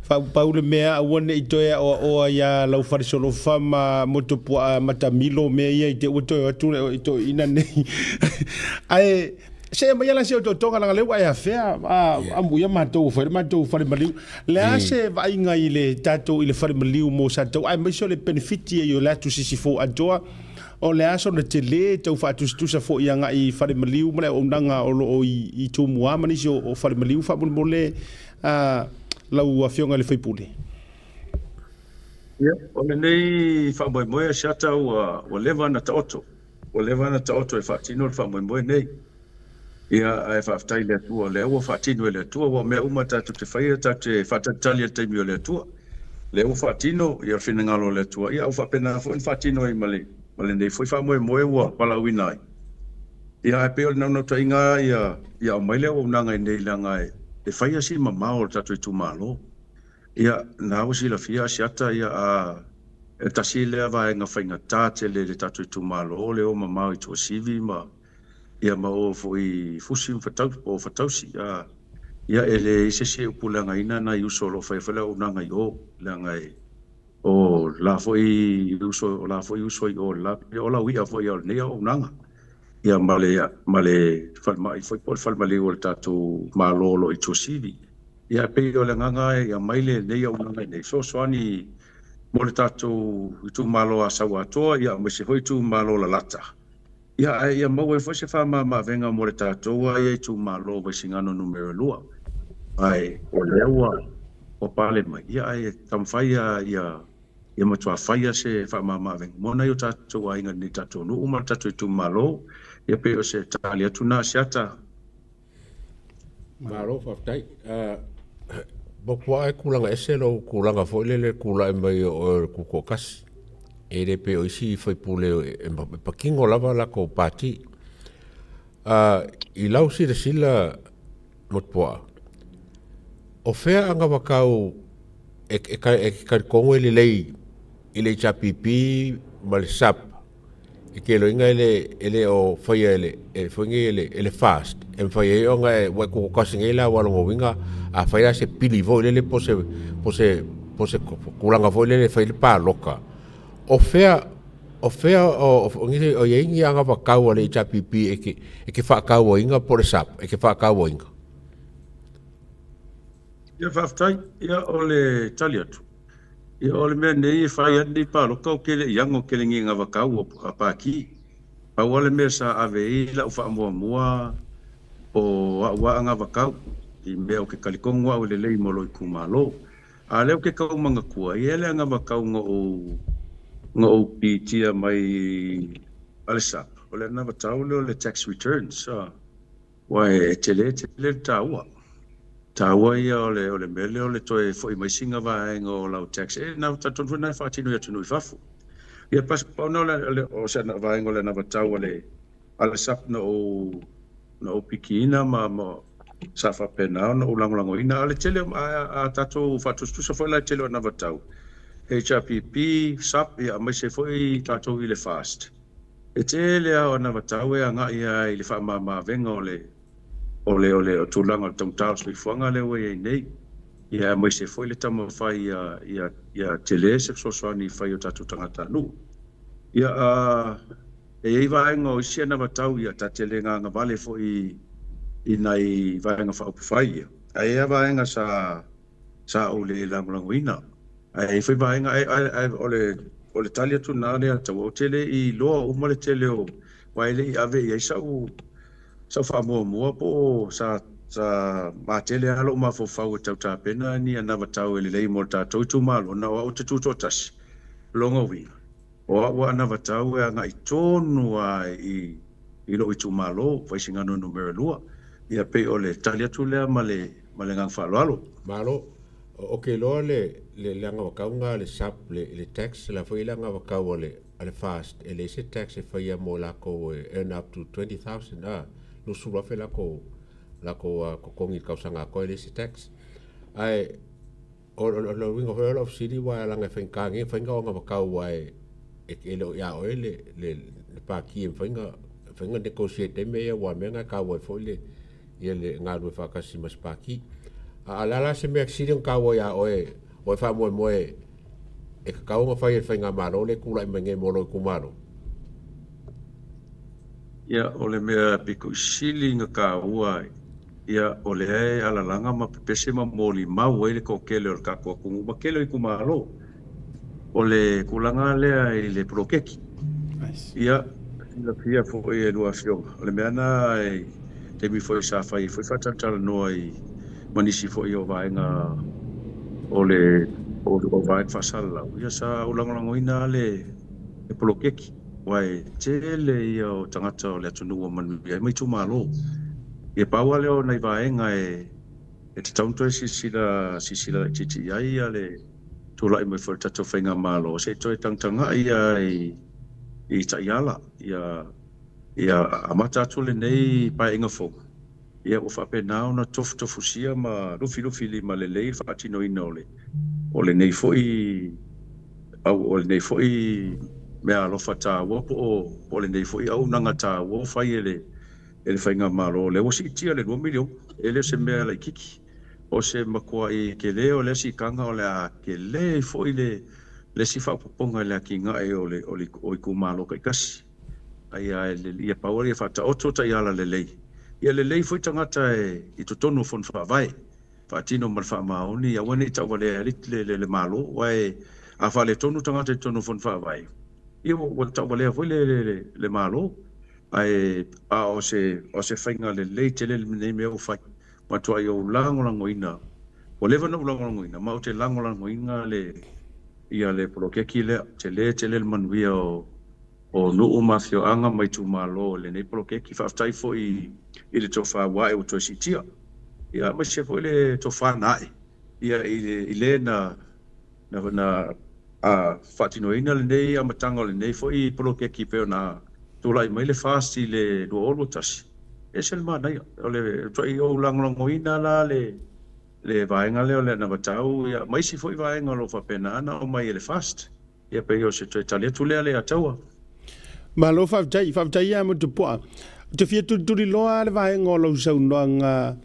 Faapau le mea aua ne i toe aoaoa iā lau falesolofa ma motupuaa matamilo mea ia i te ua toe o atu le toeaina nei. Ae see mai la se otootoga leaga lea ua e afea amuia matou ua fai le matou fale maliu. Le a se vaaiga i le tatou i le fale maliu mo Sataua aemaise o le penefiti ai o le atu Sisifo atoa O le a sona tele tau faatusatusa foi agai i fale maliu ma le auaunaga o lo o i Tumua ma nisi o fale maliu faamolemole lau Afioga i le sui usufono. Ia, o lenei faamoemoe a Siata ua leva ona taoto, ua leva ona taoto e faatino le faamoemoe nei. Ia, ae faafetai i le Atua o lea ua faatino e le Atua, aua o mea uma tatou te faia tatou te faatalitali i le taimi o le Atua. O lea ua faatino ia le finagalo o le Atua, ia ua faapena foi ona faatino ai ma le ma lenei foi faamoemoe ua valaauina ai. Ia, ae pei o le naunautaiga lava ia ia aumai le auaunaga i inei leaga e fai lava si mamao o le tatou itumalo. Ia, na ua silafia Asiata, ia, a, e tasi lea vaega faigata tele i le tatou itumalo o le o mamao i Tuasivi ma ia ma o foi i Fusi ma Fatau, po o Fatausi. A, ia e leai se isi e upuleagaina nai uso o lo o faia foi le auaunaga i o, leaga e, o la foi uso, o la foi uso i o i le la, o lau i'a foi ia o lenei auaunaga. Ia ma le, ma le falemai foi po o le falemaliu o le tatou Malo o lo o i Tuasivi. Ia e pei o le agaga e aumai lenei auaunaga i inei, fesoasoani mo le tatou itumalo Asau atoa, ia aemaise foi itumalo lalata. Ia, ae ia maua ai foi se faamamaavega mo le tatou a ia itumalo o Vaisigano numera 2. Ae o lea ua ua pale mai, ia ae taumafai ia ia ia matua faia se faamamaavega mo nai o tatou aiga i lenei tatou nuu ma le tatou itumalo. Ia pei o se tali atu na Asiata. Malo faafetai. Motua'a e tulaga ese lou tulaga foi lele tula'i mai o oe o le Tutoatasi. E le pei o isi faipule e patino lava latou pati. I lau silasila Motua'a, o fea anavatau e te talitonu e lelei i le HRPP ma le SAP e te iloaina e le o faia e le e foi nei e le FAST e mafai ai ona e ua e tutoatasi nei la aua o lona uiga a fai la se pili foi lele po o se po o se tulaga foi lele e fai ai le palota o fea o fea o i ai ni anavatau a le HRPP e te faatauaina po o le SAP e te faatauaina? Ia faafetai. Ia o le tali atu, ia o le mea nei e fai ai lenei palota ou te le i ago tele ni anavatau a Pati. Pau lava le mea sa ave ai lau faamuamua o au lava anavatau i mea ou te talitonu au e lelei mo lou itumalo. A o lea ou te tau manatua, e i ai le anavatau na ou na ou piitia mai a le SAP, o le anavatau lea o le tax returns. Aua e tele tele le taua. Taua ia o le o le mea lea o le toe foi mai sina vaega o lau tax e na talitonu foi na e faatino i atunuu i fafo. Ia pas pau na o le o se vaega o le anavatau a le a le SAP na ou na ou pikiina ma ma sa faapena ona ou lagolagoina. A o le tele a a tatou faatusatusa foi la i le tele o anavatau HRPP, SAP ia aemaise foi tatou i le FAST. E tele lava o anavatau e agai lava i le faamama-avega o le o le o le tulaga o le taugata o le soifuaga lea ua i ai nei, ia aemaise foi le taumafai ia ia ia tele se fesoasoani i fai o tatou tagatanuu. Ia a e i ai vaega o isi anavatau ia ta te le gagavale foi i nai vaega faaupufai ia, ae i ai lava vaega sa sa ou le lagolagoina. Ae i ai foi vaega, ae, ae, ae o le, o le tali atu lena lea Taua, ou te le i iloa uma le tele o, aua e le i ave i ai sau, sau faamuamua po o sa, sa matele lava lou mafaufau e tau tapena ni anavatau e lelei mo le tatou itumalo, na o au ou te tutoatasi. O lona uiga, o au anavatau e agai tonu lava i, i lou itumalo, Vaisigano numera 2. Ia pei o le tali atu lea ma le, ma le agaga faaaloalo. Malo. Ou te iloa le le anavatau lena a le SAP i le tax, o le a foi le anavatau a le a le FAST, e leai se tax e faia mo latou e earn up to 20,000 a, 20,000 latou latou totogi i le tausaga atoa e leai se tax. Ae o le uiga foi o lau fesili aua leaga e faigata nei ona fai ni anavatau aua e e le o ia oe le le le pati e mafai ona negotiate ai mea ia aua o le mea lena e taua ai foi le ia le galulue faatasi ma se pati. A o le a la se mea sili ona taua ia oe ua e faamoemoe e tatau ona fai e le faigamalo lea e tulai mai nei mo lou itumalo? Ia, o le mea pito i sili ona taua, ia, o lea e alalaga ma pepese ma molimau ai le toatele o le tatou atunuu ma tele o itumalo, o le tulaga lea i le poloketi. Ia, silafia foi e lua afioga, o le mea lena i taimi foi sa fai ai foi faatalatalanoa i ma nisi foi o vaega o le o vaega faasalalau, ia sa ou lagolagoina lava le poloketi, aua e tele ia o tagata o le atunuu ua manuia ai ma itumalo. Ia pau lava lea o nai vaega e tatau ona toe silasila silasila laitiiti i ai le tulai mai foi o le tatou faigamalo, se i toe tagatagai lava i taiala ia ia amata atu lenei paeaiga fou, ia ua faapena ona tofutofusia ma lufilufilima lelei le faatinoina o le o lenei foi au o lenei foi meaalofa taua po o po o lenei foi auaunaga taua ua fai e le e le faigamalo lea ua siitia le $2 miliona. E le o se mea laitiiti. O se matuai tele o lea siitaga o le a tele ai foi le le isi faaopoopoga i le atinae o le o le o itumalo taitasi. Ae ia pau ia faataoto taiala lelei. Ia lelei foi tagata e i totonu o Fono Faavae, faatino ma le faamaoni, aua ne i tauvalea ai le le le Malo, aua a faaletonu tagata i totonu o Fono Faavae, ia ua tauvalea foi le le le Malo. Ae a o se o se faiga lelei tele lenei mea ua fai. Matuai ou lagolagoina, ua leva ona ou lagolagoina, ma ou te lagolagoina le ia le poloketi lea. Tele tele le manuia o o nuu ma afioaga ma itumalo i lenei poloketi. Faafetai foi i le tofa ua ae ua toe siitia, ia aemaise foi le tofa na ae. Ia, i le, i le na, na, na a, faatinoina lenei amataga o lenei foi poloketi e pei ona tulai mai le FAST i le 2021, e ese le manaia. O le matuai ou lagolagoina la le, le vaega lea o le anavatau, ia, ma isi foi vaega o lo o faapena ona aumai e le FAST. Ia pei o se toe tali atu lea Leiataua. Malo faafetai, faafetai ia Motupuaa. Ou te fia tulituliloa le vaega o lau saunoaga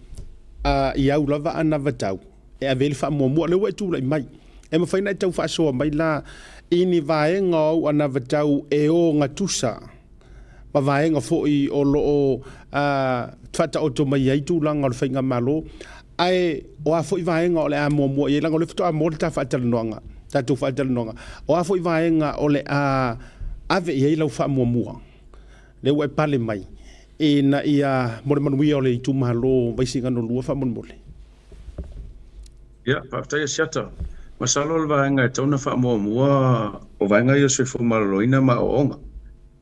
i au lava anavatau e ave ai le faamuamua. O lea ua e tulai mai, e mafai ona e tau faasoa mai la i ni vaega o au anavatau e ogatusa ma vaega foi o lo o faataoto mai ai tulaga o le faigamalo, ae o a foi vaega o le a muamua i ai, leaga o lea faatoa moa le ta faatalanoaga, tatou faatalanoaga, o a foi vaega o le a ave i ai lau faamuamua, lea ua e pale mai, ina ia mo le manuia o le itumalo o Vaisigano 2 faamolemole. Ia, faafetai Asiata. Masalo o le vaega e tatau ona faamuamua o vaega ia o le soifua maloloina ma aoaoga.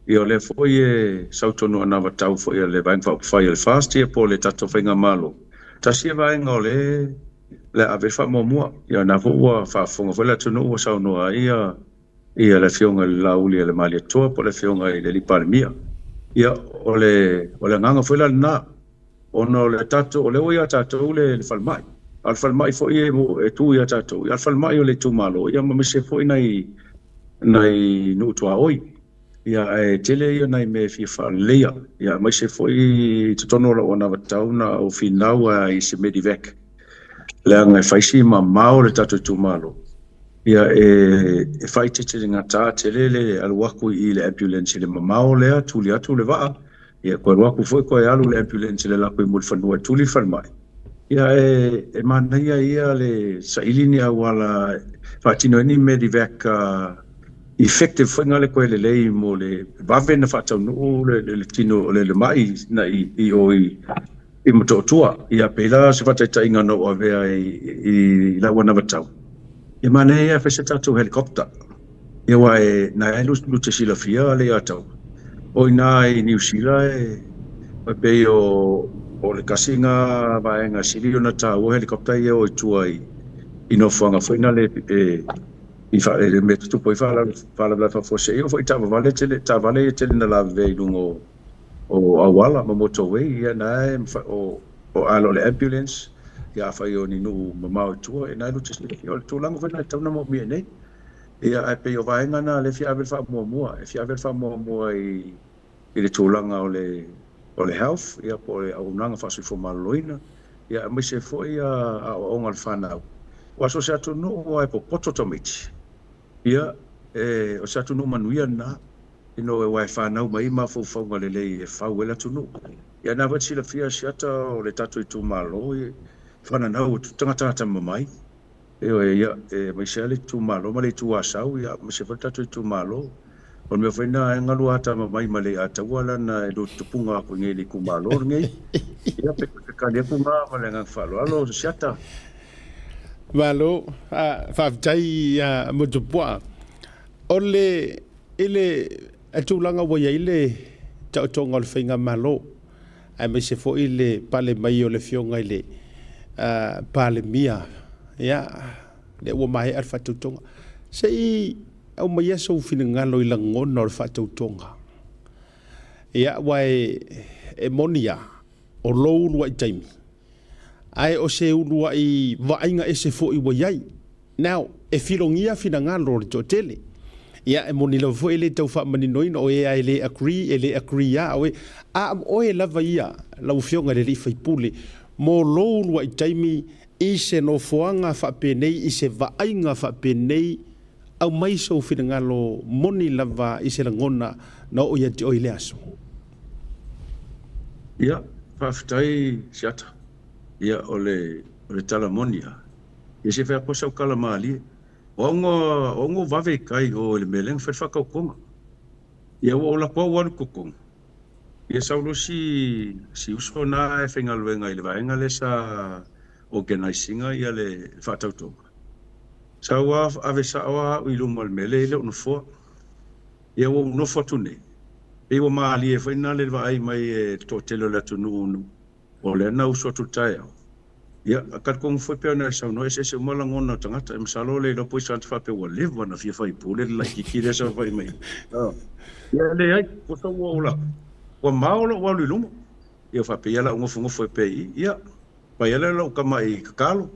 Ia o lea foi e sau tonu anavatau foi a le Vaega Faaupufai a le FAST ia po o le tatou Faigamalo. Tasi ia vaega o lea o le a ave ai le faamuamua. Ia o lena foi ua faafofoga foi le atunuu ua saunoa ai ia ia le Afioga i le Laauli a le Malietoa po o le Afioga i le Alii Palemia. Ia o le o le agaga foi la lena ona o le tatou o lea ua ia tatou le le falemai. A o le falemai foi e e tu ia tatou, ia o le falemai o le itumalo ia ma aemaise foi nai nai nuu tuaoi. Ia ae tele ia nai mea e fia faaleleia, ia aemaise foi i totonu o lau anavatau na ou finau ai i se Medivac leaga e fai si mamao le tatou itumalo. Ia e e faaeteete i le gata tele le alu atu i le ambulance i le mamao lea, tuli atu le vaa, ia toe alu atu foi toe alu le ambulance i le alu atu i Mulifanua e tuli le falemai. Ia e e manaia ia le saili ni auala e faatino ai ni Medivac effective foi na le toe lelei mo le vave na faataunuu le le tino le le mai na i i o i i Motootua. Ia pei la se faataitaiga na ou avea i i lau anavatau. Ia manaia ia fai se tatou helicopter. Ia aua e na e lu te silafia le ia tau. O ina i Niu Sila e e pei o o le kasi nga vaega sili ona taua helicopter ia o i tua i i nofoaga foi na le e i fa e mea tutupu ai faalavelave faafuasei oo foi i taavavale tele taavale ia tele na lavevea i luga o o auala ma motorway ia na e o o alo o le ambulance ia afai o ni nuu mamao i tua ia na e lu te silafia o le tulaga foi na e tatau ona moomia i nei ia ae pei o vaega na lea e fia ave le faamuamua e fia ave le faamuamua i i le tulaga o le o le health ia po o le auaunaga faasoifua maloloina ia aemaise foi aoaoga a le fanau. Aua so o se atunuu lava e popoto tamaiti, ia e o se atunuu manuia lena, ina ua e fanau mai ai mafaufauga lelei e fau ai le atunuu. Ia na foi e te silafia Asiata o le tatou itumalo e fananau atu tagata atamamai. Ioe, ia, e aemaise lava le itumalo ma le Itu Asau, ia, aemaise foi le tatou itumalo. O le mea foi lena e galu ata mai ma le Ataua lana e lutupuga atu i nei i le itumalo lenei. Ia, pe te tali atu ngā ma le agaga faaaloalo, Siata. Malo, faafetai ia Motupuaa. O le, i le tulaga ua i ai le taotoga o le faigamalo, aemaise foi le pale mai o le Afioga i le Palemia, ia, lea ua maea le faatautoga. Se i aumaia sou finagalo i lagona o le faatautoga. Ia, aua e, e moni lava, o lou uluai taimi, ae o se uluai vaaiga ese foi ua i ai. Now, e filogia finagalo o le toatele. Ia, e moni lava foi e le tau faamaninoina o e lava e le agree, e le agree lava oe. A o oe lava ia, lau Afioga i le alii faipule, mo lou uluai taimi i se nofoaga faapenei, i se vaaiga faapenei, aumai sou finagalo moni lava i se lagona na oo ia te oe i le aso. Ia, faafetai Siata. Ia, o le, o le tala moni lava. Ia se i fai atu sau tala malie. O au na, o au na ou vave i tai i o i le mea lea na fai le faatautoga. Ia ua ou alu atu au alu i totonu. Ia sau loa si, si uso na e faigaluega i le vaega lea sa organise ina ia le faatautoga. Sau lava ave sao lava au i luma o le mea lea e i ai lou nofoa. Ia ua ou nofo atu nei, pei ua malie foi na le vaai mai e le toatele o le atunuu o lea na usu atu i le taeao. Ia, a talitonu foi pei ona e saunoa, e eseese uma lagona o tagata. E masalo le iloa po o se tagata faapea ua leva ona fia faipule le laitiiti lea e saofai mai. Ia, leai, tusa ua ou lava, ua mao lou alu i luma. Ia, faapea ia la ou nofonofo ai pea i i. Ia, fai lea lau tamai tatalo,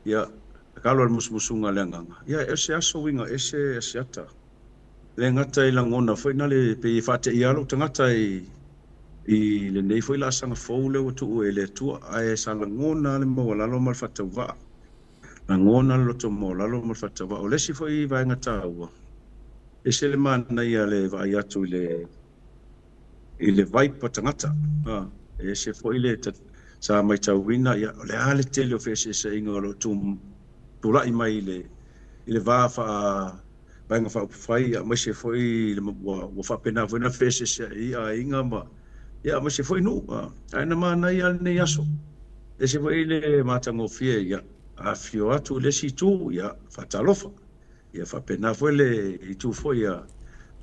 ia, tatalo i le musumusuga a le Agaga. Ia, o se aso uiga ese Asiata. Le gata i lagona foi na le pei e faateia lou tagata i i lenei foi laasaga fou lea ua tuu e le Atua, ae sa lagona lava le maualalo ma le faatauvaa, lagona le loto maualalo ma le faatauvaa. O le isi foi vaega taua, e ese le manaia le vaai atu i le i le vibe o tagata, e ese foi le sa matauina, ia, o le a le tele o feeseeseaiga o lo o tulai mai i le i le va faa Vaega Faaupufai, aemaise foi ua faapena foi ona feeseeseai ai aiga ma, ia, aemaise foi nuu. Ae na manaia lava lenei aso. E ese foi le matagofie, ia, afifio atu i le isi itu, ia, faatalofa. Ia faapena foi le itu foi a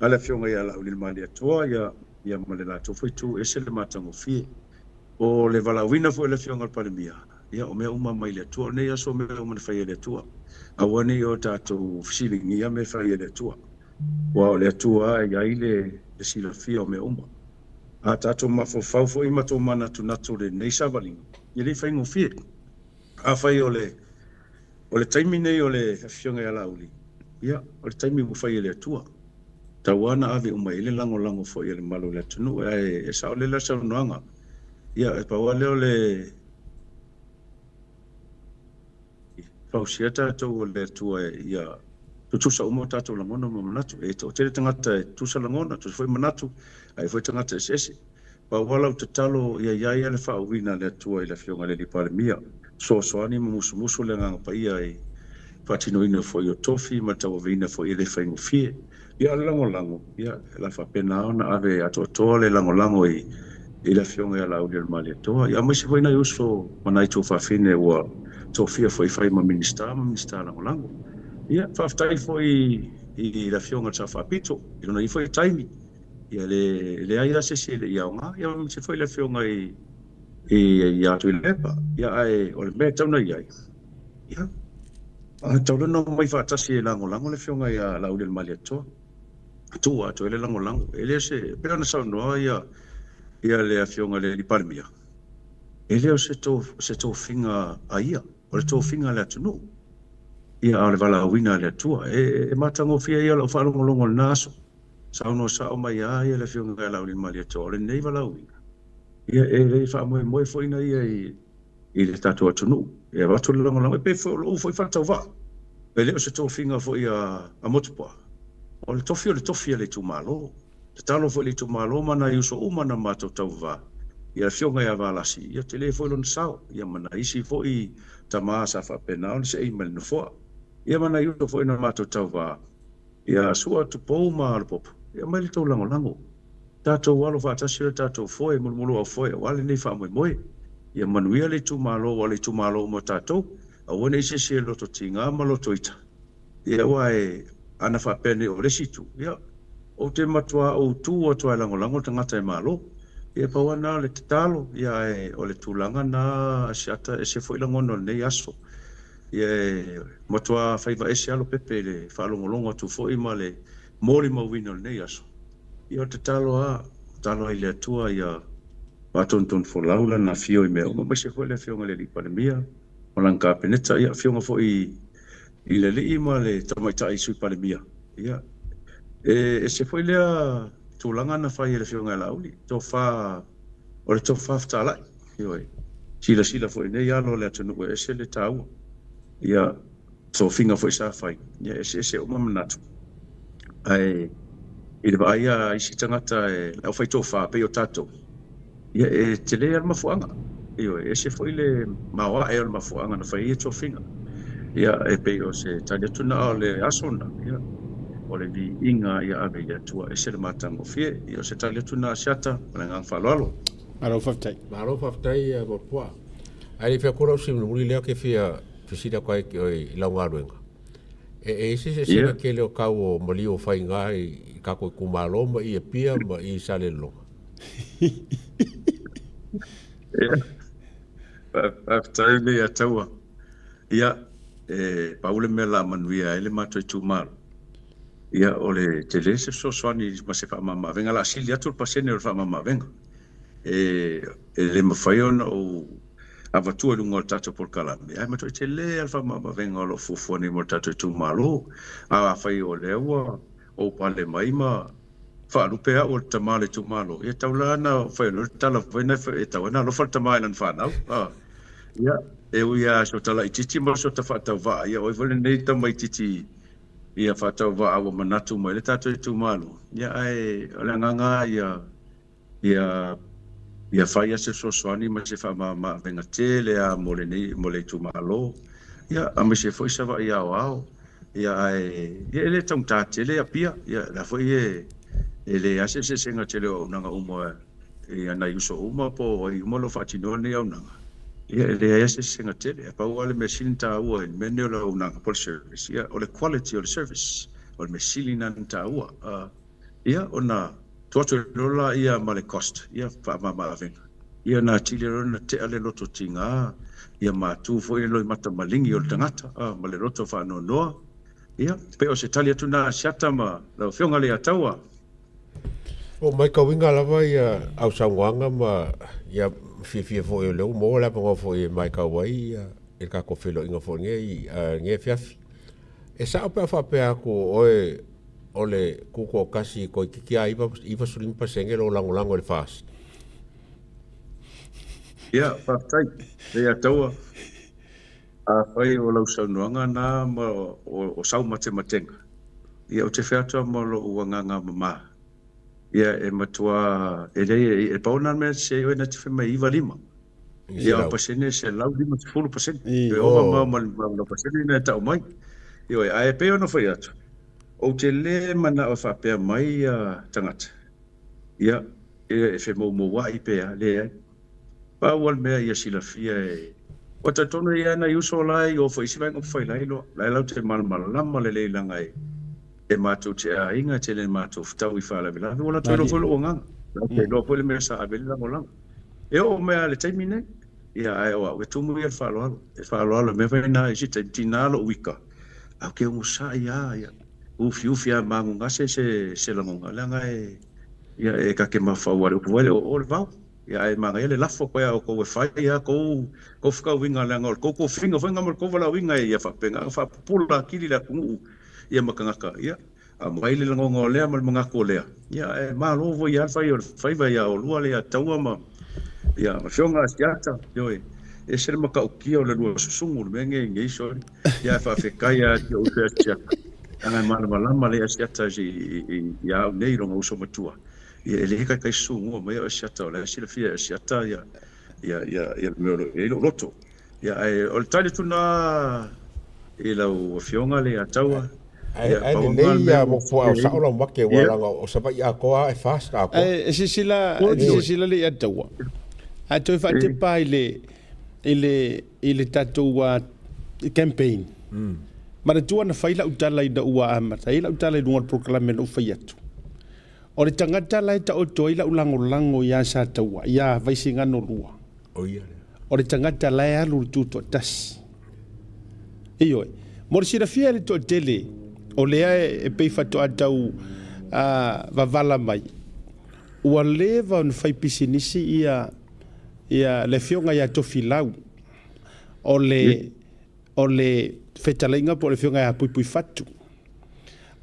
le Afioga ia Laaulialemalietoa, ia, ia ma le latou foi itu, e ese le matagofie. O le valaauina foi o le Afioga i le Palemia, ia, o mea uma mai le Atua. O lenei aso o mea uma na fai e le Atua. Aua ne i o tatou fesiligia mea e fai e le Atua, aua o le Atua lava e i ai le silafia o mea uma. A tatou mafaufau foi ma tomanatunatu i lenei savaliga, e le i faigofie. Afai o le O le taimi nei o le Afioga ia Laauli, ia, o le taimi ua fai e le Atua. Tau lava na ave uma i ai le lagolago foi a le malu o le atunuu. Ae e saolele le saunoaga. Ia, e pau lava lea o le fausia tatou e le Atua ia tutusa uma o tatou lagona ma manatu. E toatele tagata e tutusa lagona, tutusa foi manatu, ae i ai foi tagata eseese. Pau lava lau tatalo ia i ai ia le faauuina a le Atua i le Afioga i le Alii Palemia, fesoasoani ma musumusu le Agaga Paia i faatinoina foi o tofi ma le tauaveina foi e le faigofie. Ia o le lagolago, ia o le a faapena ona ave atoatoa le lagolago i i le Afioga ia Laaulialemalietoa, ia aemaise foi nai uso ma nai tuafafine ua tofia foi e fai ma Minisita ma Minisita Lagolago. Ia faafetai foi i le Afioga i le Sao Faapito i lona ia foi taimi. Ia le leai lava se isi e le i aoga, ia aemaise foi le afioga i ia Tuilaepa. Ia ae o le mea e tatau ona i ai, ia, a tatau loa ona omai faatasi e lagolago le afioga ia Laaulialemalietoa, tuu atu ai le lagolago. E le o se, e pei ona saunoa ia ia le afioga i le alii Palemia, e le o se se tofiga a ia, o le tofiga a le atunuu. Ia a o le valaauina a le Atua. E matagofie ia lau faalogologo i lena aso. Saunoa sao mai lava ia le Afioga ia Laaulialemalietoa, o lenei valaauina, ia e le faamoemoe foi na ia i le tatou atunuu e avatu le lagolago. E pei foi o lou foi faatauvaa, e le o se tofiga foi a Motupa, o le tofi o le tofi a le itumalo. Tatalo foi i le itumalo ma nai uso uma na matou tauva, ia le Afioga ia Valasi, ia tele foi lona sao, ia ma nai isi foi tama sa faapena ona seei mai le nofoa, ia ma nai uso foi na matou tauva. Ia Sua, Tupou ma Alopopo, e aumai le tou lagolago. Tatou alo faatasi le tatou foe, mulumuluau foe aua lenei faamoemoe. Ia manuia le itumalo aua o le itumalo uma o tatou. Aua ne i se isi e loto tiga ma loto ita. Ia aua e ana faapea nei o le isi itu, ia ou te matua ou tu atu lava e lagolago le tagata e malo. Ia pau lava lena o le tatalo, ia ae o le tulaga lena Asiata e ese foi lagona o lenei aso. Ia e matua faiva ese lava Lopepe i le faalogologo atu foi ma le molimauina o lenei aso. Ia o le tatalo lava, tatalo ai i le Atua ia faatonutonu folau Lana afio i mea uma, aemaise foi le Afioga i le Alii Palemia ma lana Kapeneta, ia Afioga foi i le Alii ma le Tamaitai Sui Palemia. Ia e ese foi lea tulaga na fai e le Afioga ia Laauli, tofa o le tofa fetalai. Ioe. Silasila foi i nei alo o le atunuu e ese le taua. Ia, tofiga foi sa fai, ia eseese uma manatu. Ae i le vaai a isi tagata e le aufai tofa pei o tatou, ia e tele lava le mafuaaga. Ioe, e ese foi le maoae o le mafuaaga na fai ai ia tofiga. Ia e pei o se tali atu na o le aso na, ia o le viiga ia ave i le Atua, ese le matagofie. Ia o se tali atu na a Siata ma le agaga faaaloalo. Malo faafetai. Malo faafetai Motupoa. Ae le i fai atu lau fesili mulimuli lea ou te fia fesili atu ai i lau galuega. E i ai se eseesega tele o tau o maliu o faiga i tatou itumalo ma i Apia ma i Salelologa? Faafetai le ia Taua. Ia, e pau le mea o le a manuia ai le matou itumalo, ia o le tele se fesoasoani ma se faamamaavega. O le a sili atu le pasene o le faamamaavega. E, e le mafai ona ou avatua i luga o le tatou polokalame, ae matuai tele lava le faamamaavega o lo o fuafua nei mo le tatou itumalo. A afai o lea ua ou pale mai ma faalupe au o le tama o le itumalo, ia e tau la ona fai loa le tala foi lena e tau ai ona alofa le tama i lana fanau. Ia, e ui lava i so ta laitiiti ma so ta faatauvaa, ia o ai foi lenei tamaitiiti ia faatauvaa ua manatu mai le tatou itumalo, ia ae o le agaga lava ia ia ia fai se fesoasoani ma se faamama-avega tele lava mo lenei mo le itumalo, ia aemaise foi Savaii aoao. Ia ae ia e le taugata tele Apia, ia o la foi e e leai lava se eseesega tele o auaunaga uma i nai uso uma po o ai uma o lo o faatinoa lenei auaunaga. Ia e leai lava se eseesega tele. Ae pau lava le mea sili ona taua i le mea lenei o le auaunaga po o le service, ia o le quality o le service, o le mea sili lena ona taua. Ia ona tuu atu loa lea ma le cost, ia faamama-avega. Ia ona atili ai loa ona tea le loto tiga, ia matu foi le loimata maligi o le tagata ma le loto faanoanoa. Ia, pei o se tali atu lena a Siata ma lau Afioga Leiataua. Ua matauina lava ia au saunoaga ma ia fiafia foi o lea ua maua le avanoa foi e matau ai ia i le tatou feiloaiga foi i lenei afiafi. E sao pe a faapea atu o oe o le tutoatasi toeitiiti lava 95% lou lagolago i le FAST? Ia, faafetai. Leiataua, afai o lau saunoaga na ma o sau matematega, ia ou te fai atu lava ma lou agaga mama, Ia e matua e leai e pau lena mea se oe na te fai mai 95. Ia o pasene 150%. E ova ma ma le pasene na e tau mai. Ioe, ae e pei ona fai atu, ou te le manao e faapea mai ia tagata. Ia e femoumouai pe a, leai. Pau lava le mea ia silafia e ua talitonu e i ai nai uso la e i o foi i isi vaega upufai la e iloa. La e latou te malamalama lelei leaga e e matou te aiga, e tele ina matou fetau i faalavelave, ua latou iloa foi lou agaga, latou iloa foi le mea sa ave ai le lagolago. E oo mai lava i le taimi nei, ia ae o au e tumu ia i le faaaloalo, e faaaloalo i mea foi na i isi taimi, tiga lou ika, ae ou te onosai lava, ia, ufiufi lava magugase se, se lagona, leaga e, ia, e ta te mafaufau lava i le upu foi lea, o o le vao. Ia ae manaia le lafo koe a outou e fai a tou tou fekauiga leaga o le tou tofiga foi lena ma le tou valaauina ia faapena ona faapupula atili le atunuu ia ma tagata ia aumai le lagona o lea ma le manatu o lea ia ae malo foi a le fai o le faiva ia olua le ia Taua ma ia ma Afioga Asiata ioe ese le matautia o le lua susugu le mea nei nei soli ia ae faafetai a si ou uso ia Asiata leaga e malamalama le Asiata ia au nei lona uso matua Ia e le taitai sugua mai au e Asiata, o la e silafia e Asiata ia, ia, ia, ia le mea o lo o i ai lou loto. Ia, ae o le tali atu lena i lau Afioga Leiataua. Ae, Ia, ae pau lena lelei le mea ia ua Motupuaa o i ai. sao lau make ua Ia, leaga o Savaii atoa a e fast atoa. Ae e silasila, e te ioe. silasila Leiataua, a toe faatepa i le, i le, i le tatou campaign, manatua na fai lau tala ina ua amata ai lau tala i luga o le polokalame na ou fai atu. O le tagata la e taoto ai lau lagolago iā Sataua, iā Vaisigano 2. O ia lea. O le tagata la e alu i le tutoatasi. Ioe. Mo le silafia e le toatele, o lea e pei faatoa tau vavala mai, ua leva ona fai pisinisi ia, ia le afioga ia Tofilau, o le, o le fetalaiga po o le afioga ia Puipuifatu.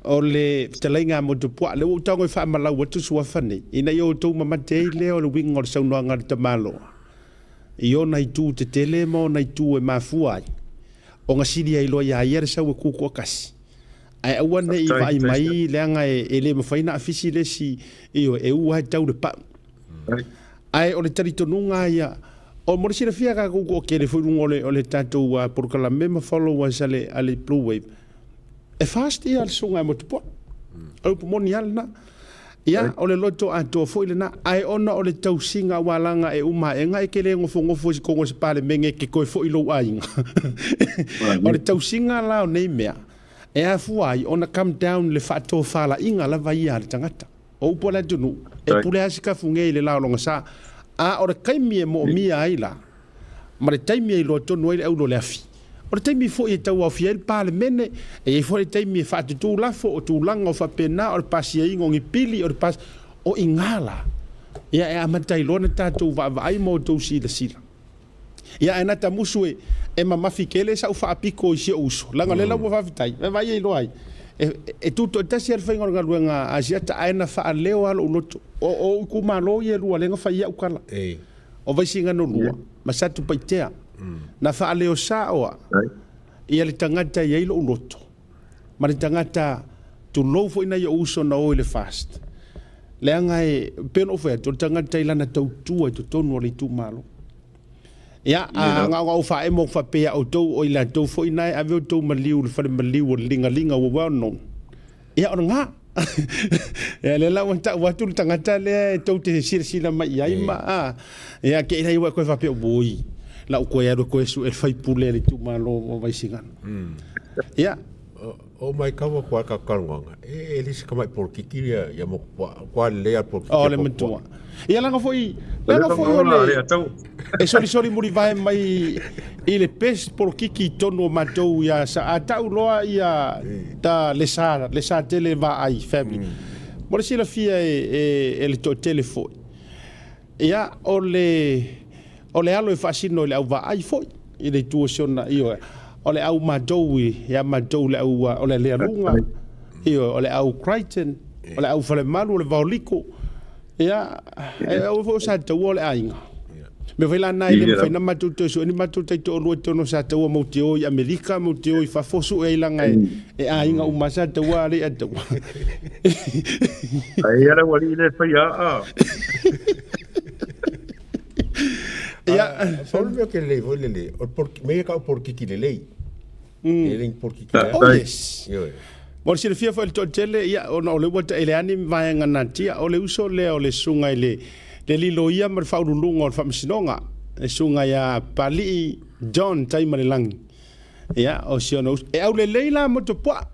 O le fetalaiga a Motupuaa, lea ua ou tago e faamalau atu suafa nei, ina ia outou mamate ai lea o le uiga o le saunoaga a le tamaloa, i ona itu tetele ma ona itu e mafua ai ona sili ai loa iā ia le sau e tutoatasi. Ae aua ne i Faafetai, vaai faafetai mai Siata. leaga e le mafai ona afisi le isi, ioe, e u lava e tau le pau. Ae o le talitonuga ia, o mo le silafia tatou toatele foi i luga o le, o le tatou polokalame ma followers a le, a le Blue Wave, e fast ia le susuga ia Motupoa. O le upu moni lava lena. Ia, o le loto atoa foi lena, ae ona o le tausiga aua leaga e uma aega e te le nofonofo i totonu o se Palemene e te toe foi i lou aiga. O le tausiga la o nei mea, e afua ai ona come down le faatofalaiga lava ia a le tagata. O upu a le atunuu, e pule lava Sikafuge i le la o lona sa. A o le taimi e moomia ai la, Ma le taimi e iloa tonu ai le auro o le afi. O le taimi foi e tauaofia ai le Palemene, e i ai foi le taimi e faatutū lafo, o tulaga o faapena, o le pasiaina o ni pili, o le pas... O i ina la, ia e amata ai loa ona tatou vaavaai ma outou silasila. Ia ae nata musu e, e mamafi tele sau faapito i si ou uso, leaga o lea la ua faafetai, vaai ai loa ai. E, e tutoatasi lava le faiga o le galuega a Asiata, ae na faaleo lava lou loto. O, o ou itumalo ia e lua lea na fai ai au tala. O Vaisigano 2 ma Satupaitea. Na faaleo sao a ia le tagata e i ai lou loto ma le tagata tulou foi nai ou uso na o i le FAST. Leaga e pei ona ou fai atu, o le tagata i lana tautua i totonu o le itumalo. Ia, a na ona ou faaemo atu faapea ia outou o i latou foi na e ave outou maliu i le fale maliu o le ligaliga ua well known. Ia, o lena. Ia, lea la ua tau atu le tagata lea e tou te silasila mai i ai ma, a, ia, te i lai ua e toe faapea, oi, la ou toe alu e toe sue le faipule a le itumalo o Vaisigano. Ia. O matau atu lava le tatou talanoaga, e le se tamai polokiki ia ia Motupuaa, matua lelei lava le polokiki a Motupuaa. O le matua. Ia leaga foi, leaga foi o le, e solisoli mulivae mai i le best polokiki i totonu o matou ia sa, a tau loa ia ta le sa, le sa tele vaai family. Mo le silafia e, e, e le toatele foi. Ia, o le, o le alo e faasino i le au vaai foi, i le itu o si ona, ioe, o le au matou i, ia matou le au, o le Lealuga, ioe, o le au Crichton, o le au Falemalu, o le Vaoliko, ia, e aua foi o Sataua o le aiga. Mea foi la na e le mafai na matou toe sue ni matou taitoalua i totonu o Sataua matou te o i Amerika, matou te o i fafo sue ai laga e, e aiga uma Sataua a le Ataua. Ai ia le ualii le faia aa. Ia, pau le mea ou te lelei foi lele, o le polokiki, mea ia tau polokiki lelei. E le ni polokiki leaga. Oh yes. Ioe. Mo le silafia foi e le toatele, ia, ona o lea ua taele ane vaega natia, o le uso lea o le susuga i le, le liloia ma le faauluuluga o le Faamasinoga, le susuga ia Papalii John Taimalelagi. Ia, o si ona uso. E aulelei la Motupuaa.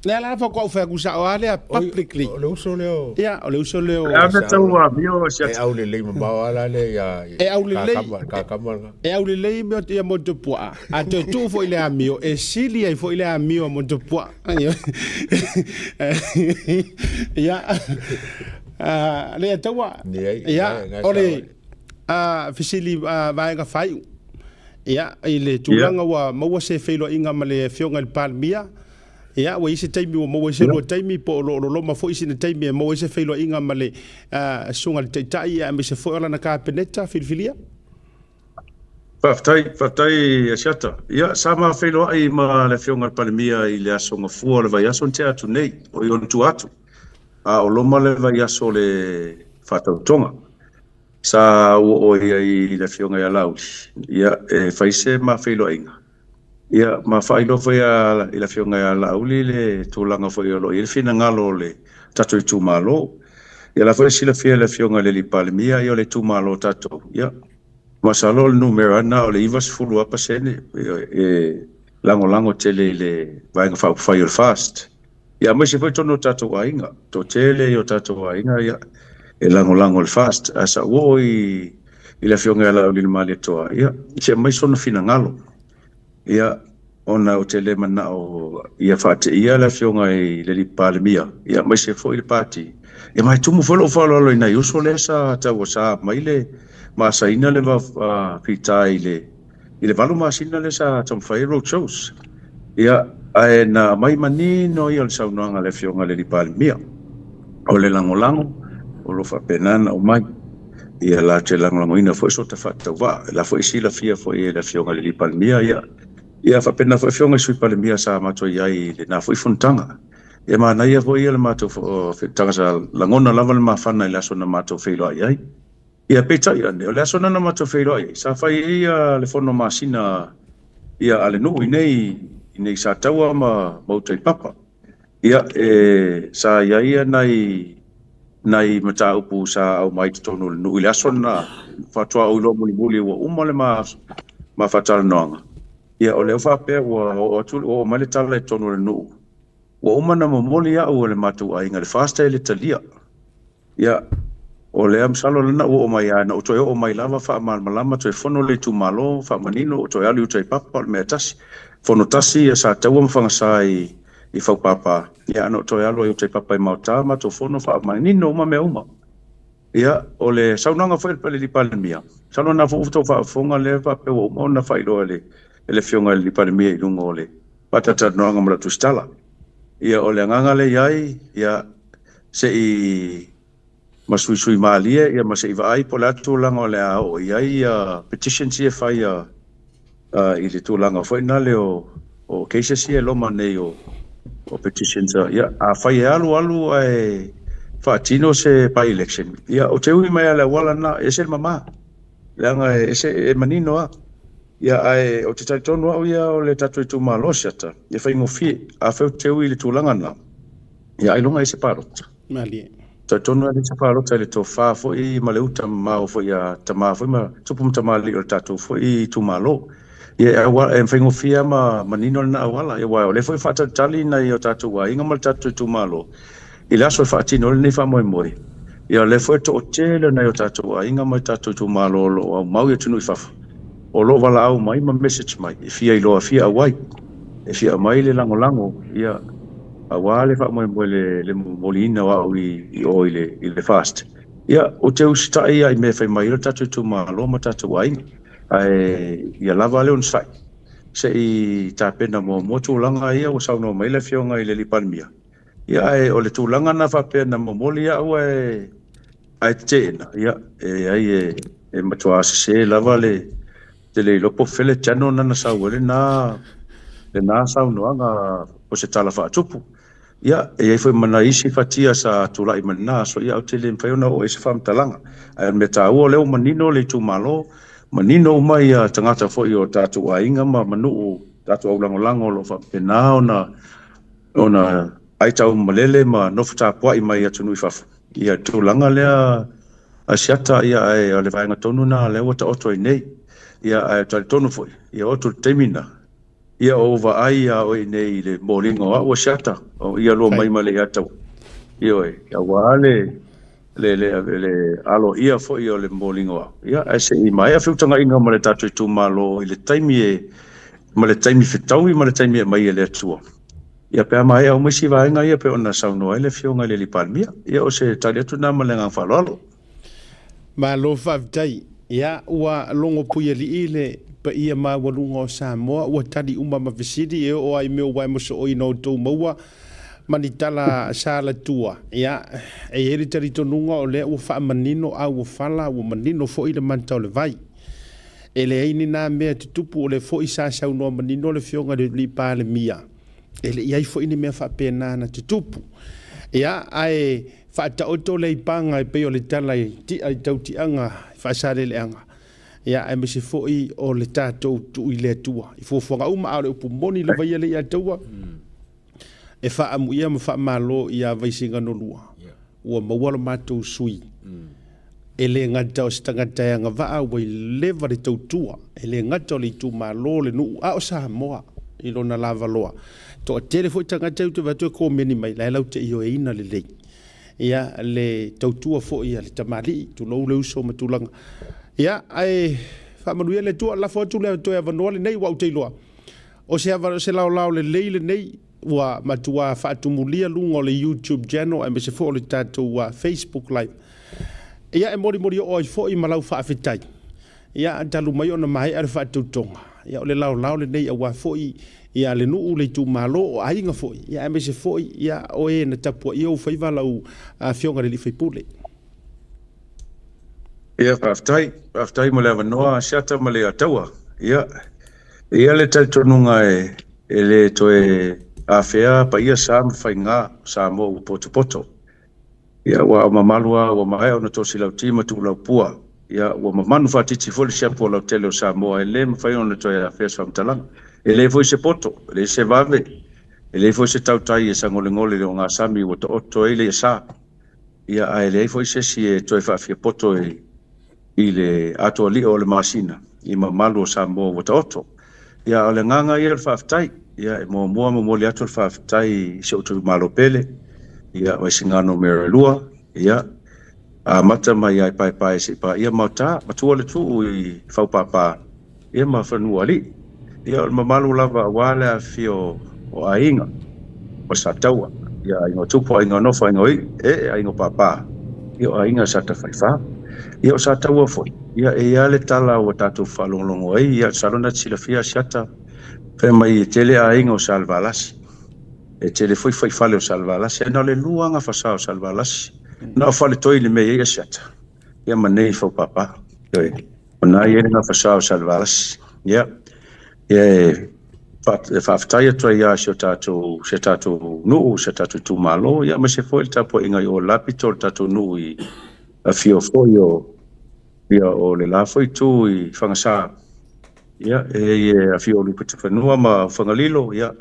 Lea la faatoa ou fai atu sao lava lea publicly. O le uso lea o... Ia, o le uso lea o... E ave tau amio E aulelei mamao lava la lea ia... E aulelei... Kakama lena. E aulelei ia Motupuaa. A toe tuu foi le amio, e sili ai foi le amio a Motupuaa. Ia, lea taua. Ia, o le fesili vaega faaiu. Ia, i le tulaga ua maua se feiloaiga ma le Afioga i le Palemia, ia, ua i ai se taimi ua maua ai se lua taimi, po o lo o loloma foi sina taimi e maua ai se feiloaiga ma le Susuga i le Taitai aemaise foi o lana Kapeneta filifilia? Faafetai, faafetai Asiata. Ia, sa ma feiloai ma le Afioga i le Palemia i le aso Gafua o le vaiaso na tea atu nei, o i ona tua atu, a o loma le vaiaso o le faatautoga. Sa ou oo i ai i le Afioga ia Laauli, ia, e fai se ma feiloaiga, ia, ma faailoa foi i le Afioga ia Laauli le tulaga foi o lo o i ai le finagalo o le tatou itumalo. Ia, la foi e silafia e le Afioga i le alii Palemia, ia, o le itumalo tatou, ia, masalo o le numera na o le 90 lava pasene e lagolago tele i le Vaega Faaupufai o le FAST. Ia aemaise foi totonu o tatou aiga, toatele i o tatou aiga ia e lagolago i le FAST. Ae sa ou oo i i le Afioga ia Laaulialemalietoa, ia se aumai sona finagalo. Ia ona ou te le manao ia faateia le Afioga i le alii Palemia, ia aemaise foi le Pati. Ia ma e tumu foi lou faaaloalo i nai uso lea sa taua sa aumai le ma asaina le fita i le I le 8 masina lea sa taumafai ai road shows, ia, ae na aumai manino ia o le saunoaga a le Afioga i le alii Palemia, o le lagolago o lo o faapena ona aumai. Ia latou te lagolagoina foi sota faatauvaa. O la foi e silafia foi e le Afioga i le alii Palemia, ia, ia faapena foi Afioga i Sui Palemia sa matou i ai i lena foi fonotaga. Ia manaia foi ia le matou fonotaga sa lagona lava le mafana i le aso na matou feiloai ai. Ia, peitai ane, o le aso lena na matou feiloai ai, sa fai ai le fono masina ia a le nuu inei, inei i Sataua ma uta i Papa. Ia, e, sa i ai nai, nai mataupu sa aumai i totonu o le nuu i le aso lena, faatoa ou iloa mulimuli ua uma le ma, ma faatalanoaga. Ia, o lea ua faapea ua oo atu, ua oo mai le tala i totonu o le nuu, ua uma ona momoli au e le matou aiga i le FAST e le talia. Ia, O lea masalo lena ua oo mai lava, na ou toe oo mai lava faamalamalama toe fono le itumalo, faamanino, ou toe alu i uta i Papa, o le mea e tasi. Fono tasi ia Sataua ma Fagasa i i Faupāpā, ia na ou toe alu ai i uta i Papa i Maota, matou fono faamanino uma mea uma. Ia, o le saunoaga foi a le Alii Palemia, masalo na foi ua outou faafofoga lea faapea ua uma ona faailoa e le e le Afioga i le Alii Palemia i luga o le faatalatalanoaga ma lau tusitala. Ia, o le agaga lea i ai, ia, se i ma suisui malie ia ma se i vaai po o le a tulaga o le a oo i ai ia petitions ia e fai a i le tulaga foi nale o cases ia e loma nei o petitions ia afai e alu alu ae faatino se by election ia ou te ui mai lava i le auala lena e ese le mama leaga e ese e manino lava ia ae ou te talitonu au ia o le tatou itumalo Asiata e faigofie afai ou te ui i le tulaga lena ia ailoga e se palota. Malie. Talitonu lava se palota i le tofa foi ma le uta mamao foi a tama foi ma tupu ma tamalii o le tatou foi itumalo. Ia e auala, e faigofie lava ma manino lena auala. Ia aua o lea foi e faatalitali nai o tatou aiga ma le tatou itumalo i le aso e faatino ai lenei faamoemoe. Ia o lea foi e toatele o nai o tatou aiga ma tatou itumalo o lo o aumau i atunuu i fafo, o lo o valaau mai ma message mai e fia iloa, fia auai, e fia aumai le lagolago, ia aua le faamoemoe le le momoliina o au i o i le i le FAST. Ia, ou te usitai lava i mea e fai mai ai lo tatou itumalo ma tatou aiga, ae ia lava le onosai se i tapena muamua tulaga ia ua saunoa mai le Afioga i le Alii Palemia. Ia, ae o le tulaga lena faapea na momoli au ae ae teteena, ia, e leai e e matua sese lava le te le iloa po o fea le channel na na sau ai lena lena saunoaga o se tala faatupu. Ia, e i ai foi ma nai isi fatia sa tulai mai lena aso, ia, ou te le mafai ona oo i ai se faamatalaga. Ae o le mea taua o lea ua manino le itumalo, manino uma ia tagata foi o tatou aiga ma nuu, tatou aulagolago o lo o faapena ona ona aitau malele ma nofo tapuai mai atunuu i fafo. Ia, le tulaga lea Asiata, ia, ae o le vaega tonu lena lea ua taoto ai nei. Ia, ae talitonu foi, ia oo atu i le taimi lena, ia o ou vaai ia oe nei i le moliga o au Asiata, o ia lua mai ma le Iataua. Ioe, aua le le le le aloaia foi o le moliga o au. Ia, ae se i maea feutagaiga ma le tatou itumalo i le taimi e ma le taimi fetaui ma le taimi e aumai e le Atua. Ia pe a maea uma isi vaega ia pei ona saunoa ai le Afioga i le Alii Palemia. Ia o se tali atu lena ma le agaga faaaloalo. Malo faafetai. Ia ua logo puialii le paia maualuga o Samoa, ua tali uma ma fesili e oo lava i mea ua e mosooi na outou maua ma ni tala sa latua. Ia, e i ai le talitonuga o lea ua faamanino a ua fala, ua manino foi le manta o le vai. E leai ni na mea tutupu, o lea foi sa saunoa manino le Afioga i le Alii Palemia, e le i ai foi ni mea faapena na tutupu. Ia, ae faataoto le aipaga e pei o le tala i tia i tautiaga i faasaleleaga, ia, aemaise foi o le tatou tuu i le Atua i fuafuaga uma, a o le upu moni lava ia lea ia te ua, e faaamuia ma faamalo ia Vaisigano 2, ua maua lo matou sui. E le gata o se tagata e agavaa ua i leva le tautua, e le gata o le itumalo, le nuu, a o Samoa i lona lavaloa. Toatele foi tagata ou te vaai atu e komeni mai, la e lau te ioeina lelei. Ia, le tautua foi a le tamalii, tulou le uso ma tulaga. Ia, ae faamanuia le Atua, lafo atu le toe avanoa lenei, ua ou te iloa. O se, se laolao lelei lenei ua matua faatumulia luga o le YouTube channel aemaise foi o le tatou Facebook Live. Ia e molimoli oo ai foi ma lau faafetai. Ia talu mai ona maea le faatautoga. Ia o le laolao lenei aua foi ia le nuu, le itumalo, o aiga foi, ia aemaise foi ia o e na tapuaia ou faiva lau afioga i le alii faipule. Ia faafetai, faafetai mo le avanoa Asiata ma le Ataua. Ia, e i ai le talitonuga e e le toe afea paia sa ma faiga o Samoa ua potopoto. Ia ua ao mamalu lava ua maea ona tosi lauti ma tuulaupua. Ia ua mamanu faatiti foi le siapo o lautele o Samoa e le mafai ona toe afea se faamatalaga. E leai foi se poto, e leai se vave, e leai foi se tautai e sagolegole i le ogasami ua taoto ai le iasa. Ia ae leai foi se isi e toe faafiapoto i le atoa lio o le masina i mamalu o Samoa ua taoto. Ia o le agaga ia o le faafetai. Ia e muamua momoli atu le faafetai i si ou itumalo pele, ia Vaisigano numera 2, ia Amata mai ia Paepae seia paia Maota, matua le tuu i Faupāpā ia ma Fanuualii. Ia o le mamalu lava aua le afifio o aiga o Sataua, ia aiga o Tupu, aiga o Nofo, aiga o I'i, ee, aiga o Pāpā, ia o aiga sa Tafaifa. Ia o Sataua foi, ia e i ai le tala ua tatou faalogologo ai, ia masalo na te silafia Asiata, fai mai e tele aiga o Salevalasi. E tele foi faifale o Salevalasi, ae na o le lua gafa sa o Salevalasi. Na o Faletoi i le mea e i ai Asiata, ia ma nei i Faupāpā. Ioe, o na e i ai le gafa sa o Salevalasi. Ia, ia e faafetai atu ai ia si o tatou, si a tatou nuu, si a tatou itumalo, ia aemaise foi le tapuaiga i o lapito o le tatou nuu i afio foi o, ia o le la foi itu i Fagasa. Ia, e afio o Luputafanua ma Fagalilo, ia,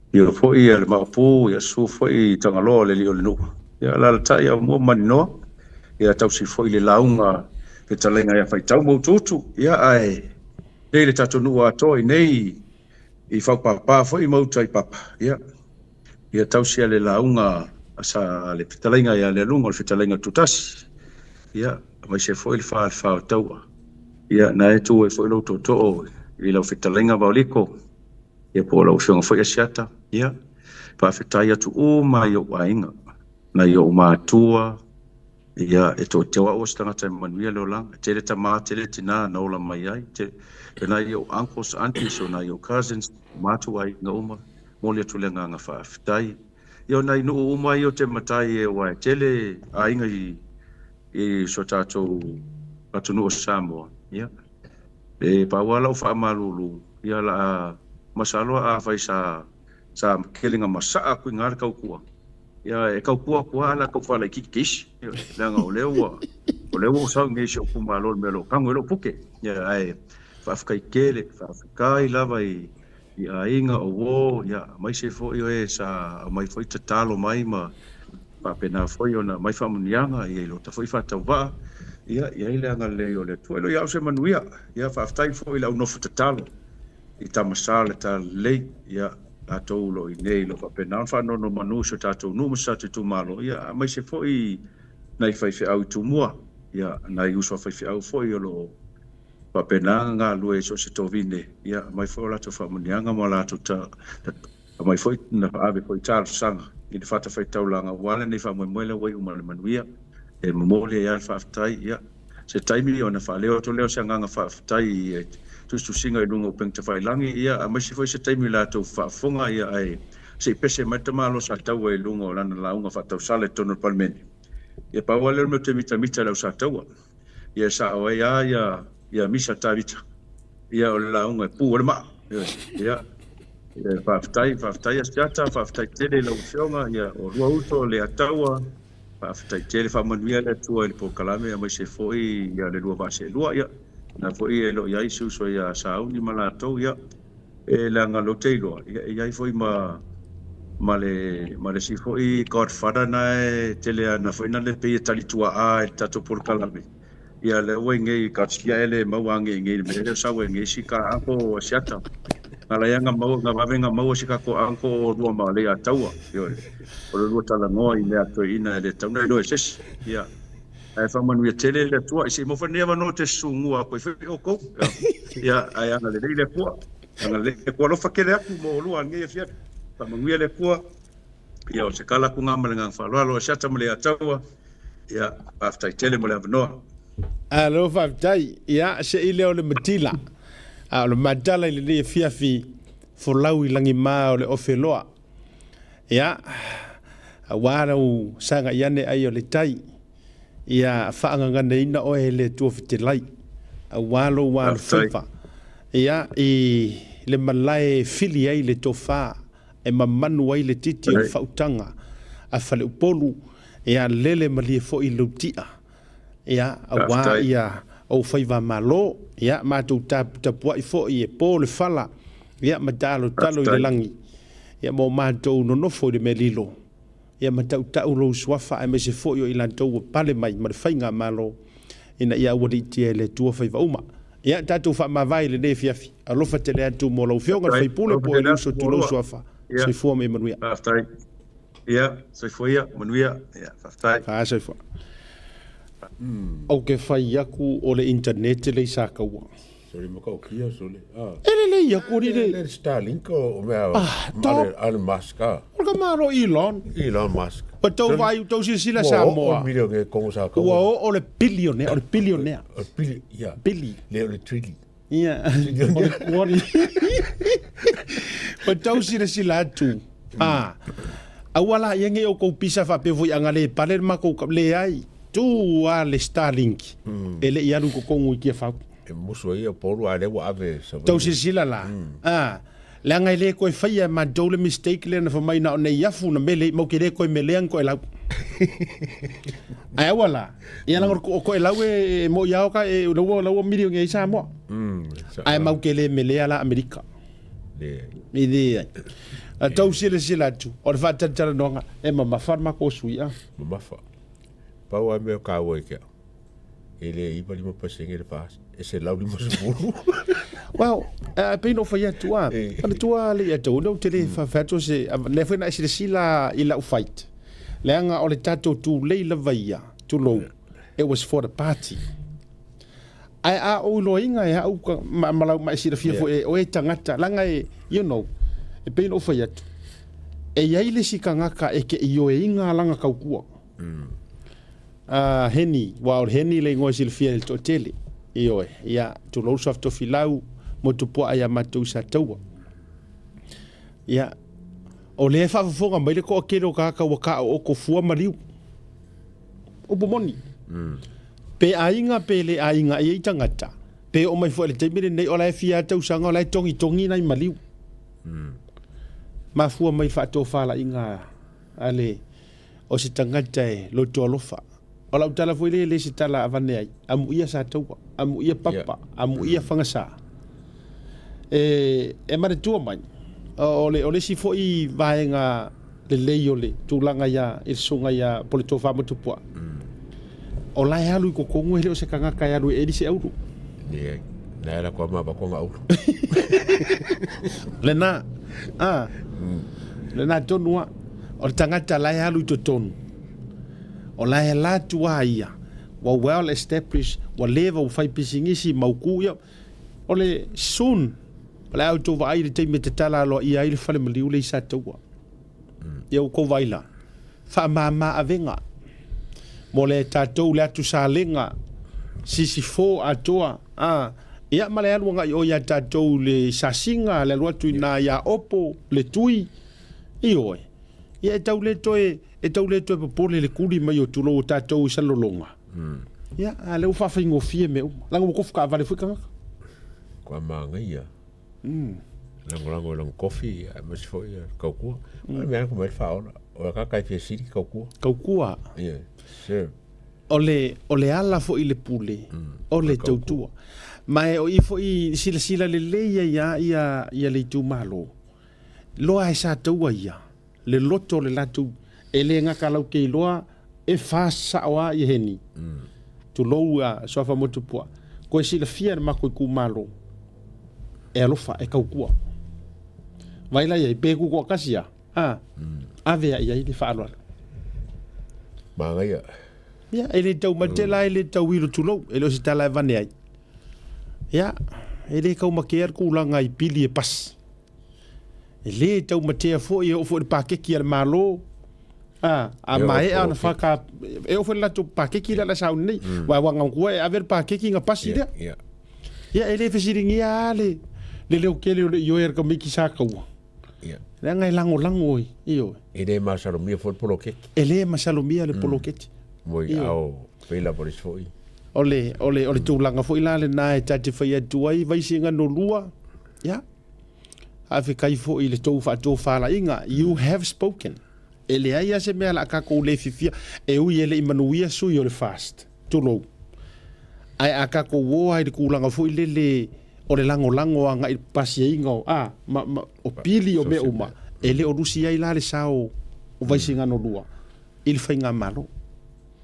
Afio foi le Maopu, ia susu foi Tagaloa o le alii o le nuu. Ia alaalatai Aumua ma Maninoa, ia tausi foi le lauga fetalaiga ia Faitau ma Utuutu, ia ae nei le tatou nuu atoa i nei i Faupāpā foi ma uta i Papa, ia ia tausi le lauga a le fetalaiga ia Lealuga o le fetalaiga Tutasi, ia aemaise foi le falefa o Taua, ia na e tu ai foi lou tootoo i lau fetalaiga Vaoliko. Ia po o lau Afioga foi Asiata, ia, faafetai atu uma i ou aiga, nai ou matua, ia, e toatele au o se tagata e manuia le olaga, e tele tama, tele tina na ola mai ai, te, e nai ou uncles, aunties, o nai ou cousins, o matou aiga uma, momoli atu le agaga faafetai. Ia o nai nuu uma ia o te matai e aua e tele aiga i, i so tatou atunuu o Samoa, ia, E pau lava lau faamalulu, ia la a masalo afai sa sa kelega masaa atu i ina le tautua, ia e tautua atu lava ae o le a tau faalaitiiti te isi, leaga o lea ua o lea ua ou sau i inei i si ou itumalo i le mea o lo o tanu ai lou pute. Ia ae faafetai tele, faafetai lava i i aiga o uo, ia, aemaise foi o e sa aumai foi tatalo mai ma faapena foi ona aumai faamanuiaga ia i lota foi faatauvaa, ia, i ai le agalelei o le Atua. E le o ia au se manuia. Ia, faafetai foi i le au nofo tatalo i Tama Sa o le Talalelei, ia, latou o lo o i inei o lo o faapena ona faanonomanu i si o tatou nuu ma si o tatou itumalo, ia, aemaise foi nai faifeau i Tumua, ia, nai uso a faifeau foi o lo o faapena ona galulue i so o se tovine, ia aumai foi o latou faamanuiaga ma latou ta, aumai foi na ave foi talosaga i le fatafaitaulaga aua lenei faamoemoe lea ua iu ma le manuia. E momoli ai lava le faafetai, ia se taimi ona faaleo atu lea o se agaga faafetai i tusitusiga i luga o upega tafailagi, ia aemaise foi se taimi i latou faafofoga, ia ae se i pese mai le tamaloa Sataua i luga o lana lauga faatausala i totonu o le Palemene. Ia pau lava lea o le mea ou te mitamita i le au Sataua. Ia e sao ai lava ia ia Misa Tavita. Ia o le lauga e pu ai le maa. Ia ia faafetai, faafetai Asiata, faafetai tele i lau Afioga, ia o lua uso le Ataua, faafetai tele, faamanuia le Atua i le polokalame aemaise foi ia le lua vaa seelua. Ia na foi e le o i ai si uso ia Sauni ma latou, ia e leaga lea ou te iloa, ia e i ai foi ma ma le ma le isi foi godfather na e tele ana foi na le pei e tali tuaa i le tatou polokalame. Ia lea ua i nei ka sia e le maua ange i nei le mea lea sau e nei si ka uncle o Asiata. Nga lai anga maua nga vave nga maua si ka ko uncle o lua ma le ataua. Ioe. O le lua talanoa i mea toeaina e le tatau ona iloa e se isi. Ia. Ae faamanuia tele le Atua i se i maua nei avanoa te susugua atu ai foi outou. Ia, ae agalelei le Atua. Agalelei le Atua. Alofa tele atu mo olua i lenei afiafi. Faamanuia le Atua. Ia, o se tala atu lena ma le agaga faaaloalo. Asiata ma le Ataua. Ia, faafetai tele mo le avanoa. Alo faafetai. Ia, se i lea o le matila. A o le matala i lenei afiafi, folau i lagima o le ofe loa. Ia, aua lau sagai ane ai o le tai, ia faagaganaina oe e le Atua fetelai, aua lou alofaiva, ia, i le malae e fili ai le tofa, e mamanu ai le titi o le faautaga a Faleupolu, ia, lele malie foi lou tia, ia, aua ia ou faiva malo, ia, matou taputapuai foi e po le fala, ia, ma talotalo i le lagi, ia, mo matou nonofo i le mea lilo, ia, ma tautau lou suafa aemaise foi o i latou ua pale mai ma le faigamalo, ina ia aualiitia e le Atua faiva uma. Ia, tatou faamavae i lenei afiafi. Alofa tele atu mo lau Afioga i le sui usufono po o Eliuso tulou suafa. Soifua ma ia manuia. Faafetai. Ia, soifua ia, manuia. Ia, faafetai. Faa soifua. Ou te fai aku o le internet le i Sataua. Sole matautia sole. Ah. E lelei aku alii le. Le Starlink o mea Ah, top. Elon Musk ah. O le tamaloa Elon. Elon Musk. Ua tau vaai, tau silasila Samoa. Ua oo le milione Kongo Sataua. Ua oo le billionaire, o le billionaire. O le billi, ia. Billi. Le o le trilli. Ia, o le kuoni. Ua tau silasila atu. Ah. Aua la ia nei o kou pisa faapea foi a na le pale le makou leai. Tu a le Starlink e le i alu i totonu i Tiafau. E musu ai ia Upolu a lea ua ave Savaii. Tau silasila la. A, leaga e le toe faia e matou le mistake lea na fai mai na o nei afu na mele mau ke le toe melea ni toelau. Ae aua la, ia leaga o toelau e moi lava ka e laua laua milione ai Samoa. Ae mau ke le melea la Amerika. Leai. E leai. A tau silasila atu, o le faatalatalanoaga e mamafa le matou sui a. Mamafa. Pau lava mea o kaua i ke au, e le 95% le FAST, e 150. Well, e pei ona ou fai atu a, manatua le ia tau, ou te le fai atu se, lea foi na e silasila i lau fight, leaga o le tatou tulei lava ia, tulou, it was for the party. Ae a ou iloaina e au ma, ma lau ma e silafia foi e oe tagata, leaga e, you know, e pei ona ou fai atu, e i ai le isi tagata e te ioeina lana tautua. A Heni, ua o le Heni le igoa e silafia e le toatele. Ioe, ia, tulou le Tofilau, motu puaa ia matou i Sataua. Ia, o lea e faafofoga mai le toatele o tagata ua taoto fua maliu. Upu moni. Pe aiga pe le aiga i ai tagata, pe oo mai foi i le taimi lenei o la e fia tausaga o la e togitogi nai maliu. Mafua mai i le faatofalaiga a le o se tagata e loto alofa. O lau tala foi lea e le se tala avane ai, amuia Sataua, amuia Papa, amuia Fagasa. E, e manatua mai, o le, o le isi foi vaega lelei o le tulaga ia i le susuga ia Poletofa Motupuaa, o la e alu i totonu e le o se tagata e alu e eli se auro. Leai, na e lako ama avatu ana auro. Lena, a, lena tonu a, o le tagata la e alu i totonu, o la e ala atu a ia, ua well established, ua leva ua fai pisinisi, mautu, ia, o le soon, o le a outou vaai i le taimi e tatala aloaia ai le fale maliu lea i Sataua. Ia ua tou vaai la, faamama avega mo le tatou le atu salega sisifo atoa a ia ma le alu agai o ia tatou le sasiga le alu atu ina ia opo le tui ioe ia e tau le toe e tau le toe popole le kuli mai o tulou o tatou i Salelologa ia a lea ua faafaigofie mea uma leaga ua tofu taavale foi tagata. Kua manaia. Lagolago i lona kofi aemaise foi le tautua. O le mea lena mai le faaola. O le tagata e fia sili tautua. Tautua. Yeah. Serve. O le, o le ala foi i le pule, o le tautua. Ma e o i foi silasila lelei ai lava ia, ia le itumalo. Loa e sa taua ia, le loto o le latou, e le gata lau te iloa e fa sao lava ia heni. Tulou a Suafa Motupuaa, koe silafia e le matou itumalo, e alofa, e tautua. Vai la iai, pe tutoatasi a, a, ave a iai le faaaloalo. Manaia. Ia, e le taumate la, e le tauilo tulou, e le o se tala e vane ai. Ia, e le taumatea le tulaga i pili e pasi. E le taumatea foi, e oo foi i le pakeki a le Malo, a, a maea ona whaka, e oo foi le latou pakeki lea la sauni nei, wa wa ngau e ave le pakeki nga pasi lea. Ia, e le fesiligia lava le, le leo tele o le ioe a le tamaiti sa taua. Leaga e lagolago i, ioe. E le masalomia foi le poloketi. E le masalomia le poloketi. Mo i ao pei lava le isi foi. O le, o le, o le tulaga foi la lena e ta te fai atu ai, Vaisigano 2, ia, Faafetai foi i le tou faatofalaiga. You have spoken. E leai lava se mea o le a tatou le fiafia, e ui e le i manuia sui o le FAST, tulou. Ae a tatou o lava i le tulaga foi lele o le lagolago agai i le pasiaina o, a, ma, ma, o pili o mea uma, e le o lusi ai la le sao o Vaisigano 2 i le faigamalo.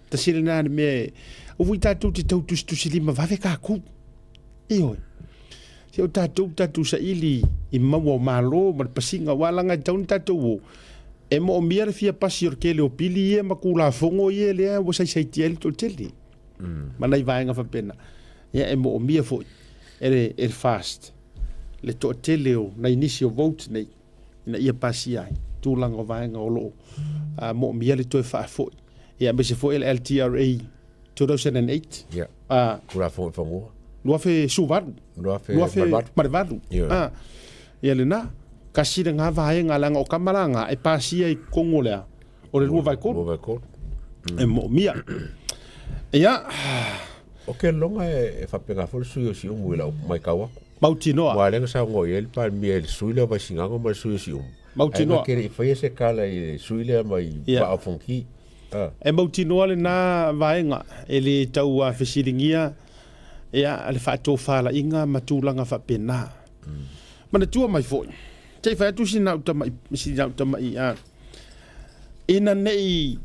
Tasi lena le mea e, aua foi tatou te tau tusitusilima vave tatou. Ioe. Se o tatou tatou saili i maua o Malo ma le pasiga aua leaga e tatau ona tatou o e moomia le fia pasi o le tele o pili ia ma Tulafono ia lea ua saisaitia ai le toatele. Ma nai vaega faapena. Ia e moomia foi e le, e le FAST le toatele o nai nisi o votes nei ina ia pasia ai tulaga o vaega o loo moomia le toe faafoi. Ia aemaise foi le LTRA 2008. Ia. Tulafono i fanua. 2018. 2008. Ia. Ia lena. Kasi lena vaega leaga o kama la nga e pasia i totonu o le a? O le 2/3. 2/3. E moomia. Ia. O ke loga e faapena foi le sui o Siumu i lau maitau atu. Mautinoa. Aua o lea na saunoa i ai le Palemia i le sui lea o Vaisigano ma le sui o Siumu. Mautinoa. Ae na te le i faia se tala i le sui lea mai Vaa o Fonoti. E mautinoa lena vaega e le tau fesiligia ia le faatofalaiga ma tulaga faapena. Manatua mai foi, se i fai atu sina au tamai, sina au tamai a, ina nei,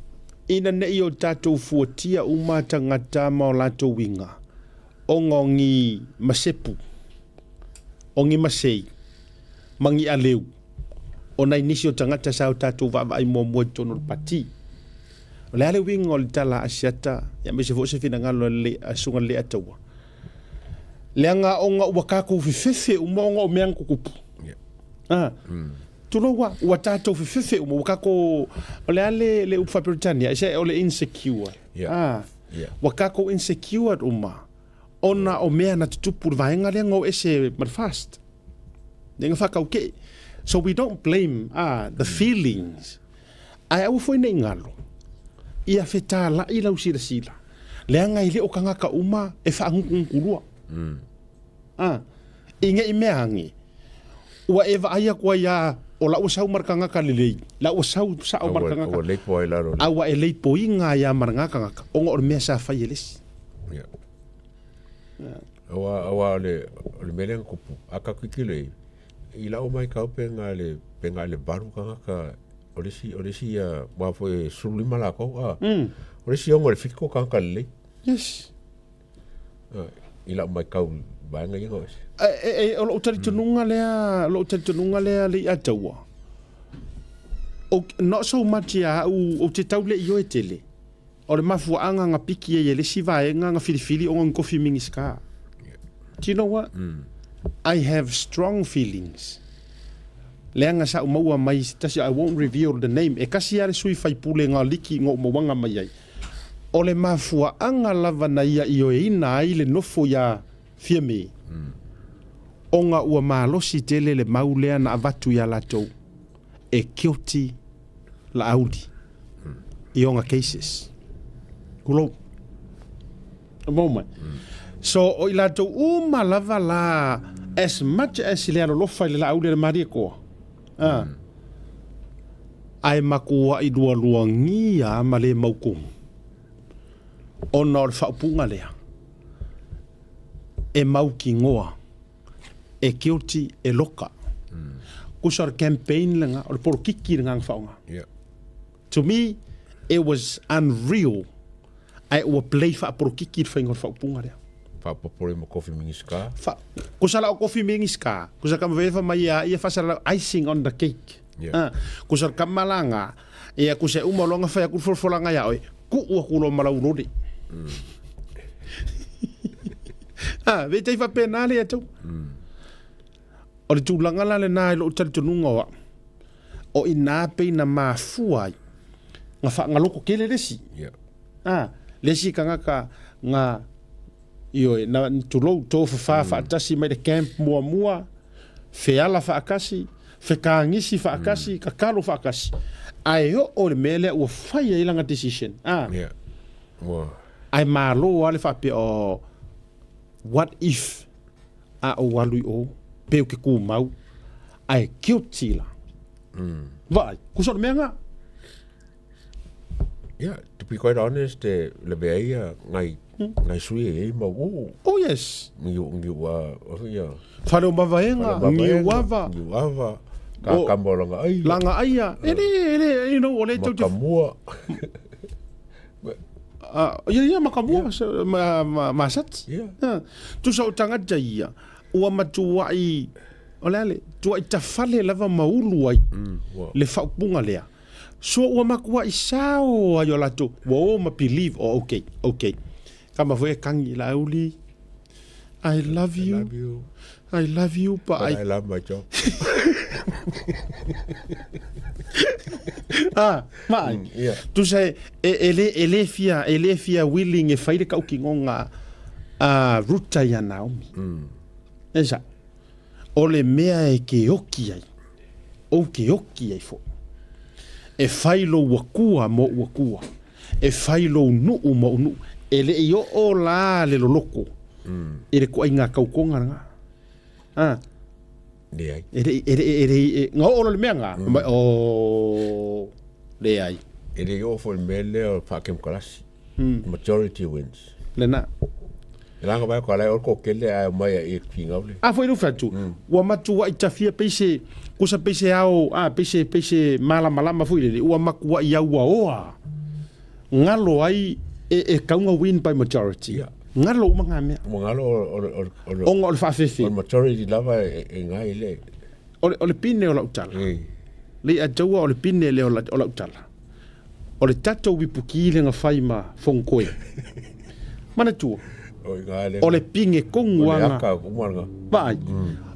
ina nei o tatou fuatia uma tagata ma o latou uiga, ona o ni masepu, o ni masei, ma ni aleu, o nai nisi o tagata sa o tatou vaavaai muamua i totonu o le pati. O le a le uiga o le tala a Asiata, aemaise foi o se finagalo a le Susuga Leiataua? Leaga ona ua tatou fefefe uma ona o mea na tutupu. Ah. Tulou ua, ua tatou fefefe uma, ua tatou, o le a le, le upu faa-Peretania, e o le insecure. Yeah. Ah. Yeah. Ua tatou insecure uma ona o mea na tutupu le vaega lea na o ese ma le FAST. Lea na whakaukee. So we don't blame the feelings. Ae aua foi nei galo, ia fetāla'i lau silasila, leaga e le o tagata uma e faagutugutu lua. Ah, i nei mea age, ua e vaai atu ai lava, o la ua sau ma le tagata lelei, la ua sau sao ma le tagata, Ua leipo ai lalo. a ua e leipoina ai lava ma lena tagata, ona o le mea sa fai e le isi. Yeah. Aua, aua o le, o le mea lea na tupu, a tatou tilotilo i ai, i lau matau pe na le, pe na le valu tagata, o le isi, o le isi ia, aua foi e 15 latou, a. O le isi 6 i le 7 o tagata lelei. Yes. I lau matau i vaega ia na o ese. E, e, o lou talitonuga lea, o lou talitonuga lea Leiataua, o, not so much ia au, ou te tau le i oe tele, O le mafuaaga na piki ai e le isi vaega na filifili ona ni kofi Minisita. Do you know what? I have strong feelings. Leaga sa ou maua mai se tasi, I won't reveal the name, e kasi lava le sui faipule na liki na ou mauaga mai ai. O le mafuaaga lava na ia ioeina ai le nofo ia Fiame, ona ua malosi tele le mau lea na avatu ia latou e guilty Laauli i ona cases. Tulou. A moment. So, o i latou uma lava la, as much as le alolofa i le Laauli a le Malietoa, ah, ae matuai lualuagia ma le mautonu, ona o le faaupuga lea, e mautinoa e guilty e loka. Kusa o le campaign lena, o le polokiki lena na whaonga. Yeah. To me, it was unreal. Ae ua play whaapolokiki le whainga o le whaupunga lea. Whaapopore mo kofi mingisika. Wha, kusa la o kofi mingisika. Kusa kama vefa mai ia, ia whasala icing on the cake. Yeah. Ah, kusa le kamalanga, ia kusa uma longa whai aku folfolanga ia oe, ku ua kulo malau lore. Ah, ve tei faapena le atu. O le tulaga la lena i lou talitonuga o au, o i ina pei na mafua ai nga faagaloko tele le isi. Yeah. Ah, le isi tagata nga ioe, na tulou tofafa faatasi mai le camp muamua, feala faatasi, fekagisi faatasi, kakalo faatasi. Ae oo le mea lea ua fai ai lana decision. Ah. Yeah. Ua. Ae malo lava le faapea, oh, what if a ou alu i o, pe ou te tumau, ae guilty la. Vaai, kusa o le mea nga. Yeah, to be quite honest, e lavea ai ia ngai, ngai sui e iai mau uu. Oh yes. Ngiu, ngiu a, o ia. Fale o Mavaega, Fale o Mavaega, Niuava. Niuava, ka kama o Langa Aia. Langa Aia, e le, e le, you know, o le tau te. Makamua. Ia, ia, Makamua, ma, ma, Masati. Yeah. Tusa o tagata ia, ua matuai, o le a le, tuai tafale lava ma ulu ai le faaupuga lea. So ua matuai sao ai o latou, ua o ma believe, oh okay, okay. Kama foi e kangi Laauli. I love you. I love you. I love you but, but I, I love my job. ah, mai. Yeah. Tusa e, e, e, le, e le fia, e le fia willing e whai le kauki ngonga a Ruta ia Naomi. E sa, o le mea e ke oki ai, o ke oki ai fo. E whai lo ua kua mo ua kua. E whai lo nuu mo nuu. E le i o la le loloko. E le koa inga kaukonga nga. Ah. Leai. E le e le e le e, nga o le mea nga. Mm. O leai. E le oo foi le mea lea o le faakemokalasi. Majority wins. Lena. E laga mai ko alai o ko kele ai mai e fingau le. A foi lo fatu. Ua matua i tafia peise kusa peise ao a peise peise malamalama foi le ua makua i au oa. Ngalo ai e, e kaunga win by majority. Yeah. Ngalo uma ngā mea. Mo ngalo o o o Onga o le whaafefe. o majority lava e e ngai le. O le, o le pine o lau tala. Le a taua o le pine le o la, o lau tala. O le tatou wipuki le ngawhai ma whongkoe. Mana tua. O i ngai le. O le pinge o kongu le anga. aka uma nga. Vai.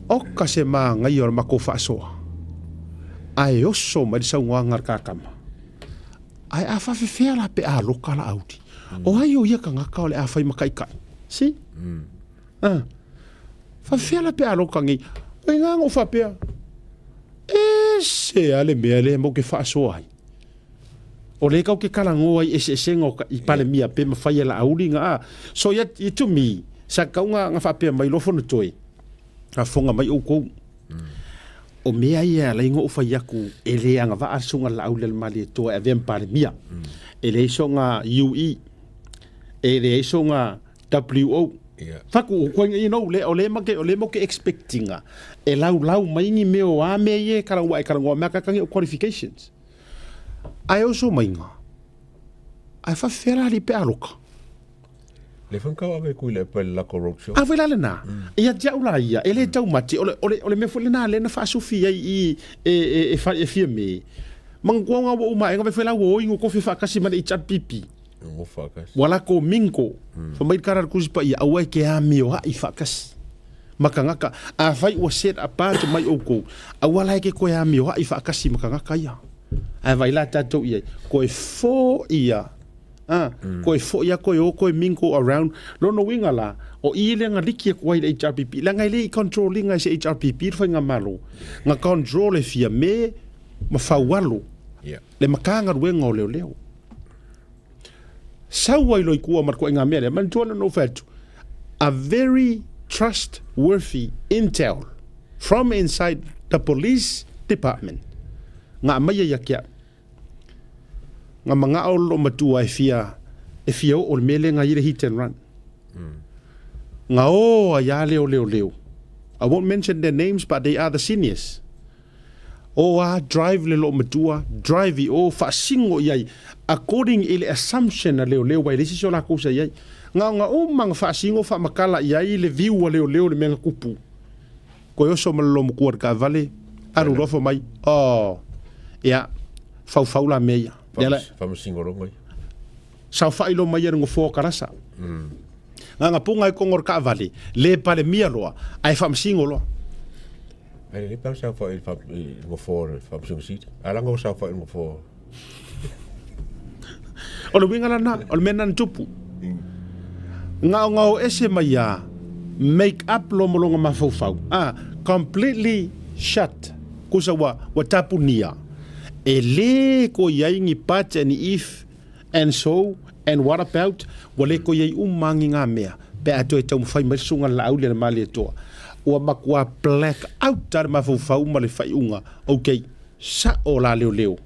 O ka se maa ngai o le mako whaasoa. Ai oso mai le saungoanga le kakama. Ai a whawhewhea la pe a loka la audi. O ai o ia ka ngaka o le a whai makai kai. Si? Ah. Whawhewhea la pe a loka ngi. O i ngā ngō whapea. E se ale mea le mo ke whaasoa ai. O le kau ke kalango ai ese ese ngō ka i pale mia pe mawhai e la auli ngā a. So ia, i to me, sa kau ngā ngā whapea mai lofono toi. A whonga mai o kou. O mea ia lai ngō whai aku e le anga waa sunga la auli al mali e toa e avea pale mia. E le iso ngā UE. E le iso ngā WO. Yeah. Faku o koe you know, le, o le make, o le moke expectinga. E lau lau mai ngi mea o a mea ie karangua e karangua mea kakangi o qualifications. Ai oso mai ngā. Ai whawhera li pe aloka. Le whankau ave kui le pe lako roadshow. A foi la lena. Ia te au la ia, e le tau mate, o le, o le, o le mea foi lena, le na whaasufi ai i, e, e, e, wha, e fia me. Mangua ngā wa uma, e ngā foi la wo ingo kofi whakasi mana i chat pipi. Ngo whakas. Wala ko minko. Fa mai kara kusi pa ia aua ke a mio ha i whakasi. Makangaka. A whai ua set apart mai o kou. Aua lai ke koe a mio ha i whakasi makangaka ia. A vai la tātou ia. Koe fo ia. Ah, koe fo ia koe o koe minko around. Lono winga la. O i le nga liki e koe i le HRPP. La ngai le i controlling ai se HRPP le whai ngā malo. Nga control e fia me ma whaualo. Yeah. Le makanga ruenga o leo leo. Sau ai loi kua mar koe ngā mea lea. Man tuana no whatu. A very trustworthy intel from inside the police department. Ngā mai ia kia. Ngā manga o lo matua e fia e fia o le mele ngā ire hit and run. Ngā o a ia leo leo leo. I won't mention their names, but they are the seniors. O a drive le lo matua, drive i o whaasingo iai, according i le assumption a leo leo wai le sisi o la kousa iai. Ngā ngā o manga whaasingo whaamakala iai le viu a leo leo le menga kupu. Koe oso ma le lo mukua ka vale, aru rofo mai, oh, ia, whau whau la mea ia. Ia la, Whamasingorongo. sau whai lo mai ia ngo fō karasa. Ngā ngā punga i kongor ka vale, le pale mia loa, ai whamasingo loa. Ai le pau sau whai i ngo fō whamasingo sit. Ala ngo sau whai ngo fō. O le winga lana, o le mea nana tupu. Ngā ngā o ese mai ia, make up lo molonga mafaufau. Ah, completely shut. Kusa wa, wa tapu nia. E le ko iai ngi pat and if and so and what about, wa le ko iai umangi ngā mea. Pe a toe tau mwhai mai sunga la au le mali e toa. Ua makua black out ar mafaufau ma le whai unga. Okay, sa o la leo leo.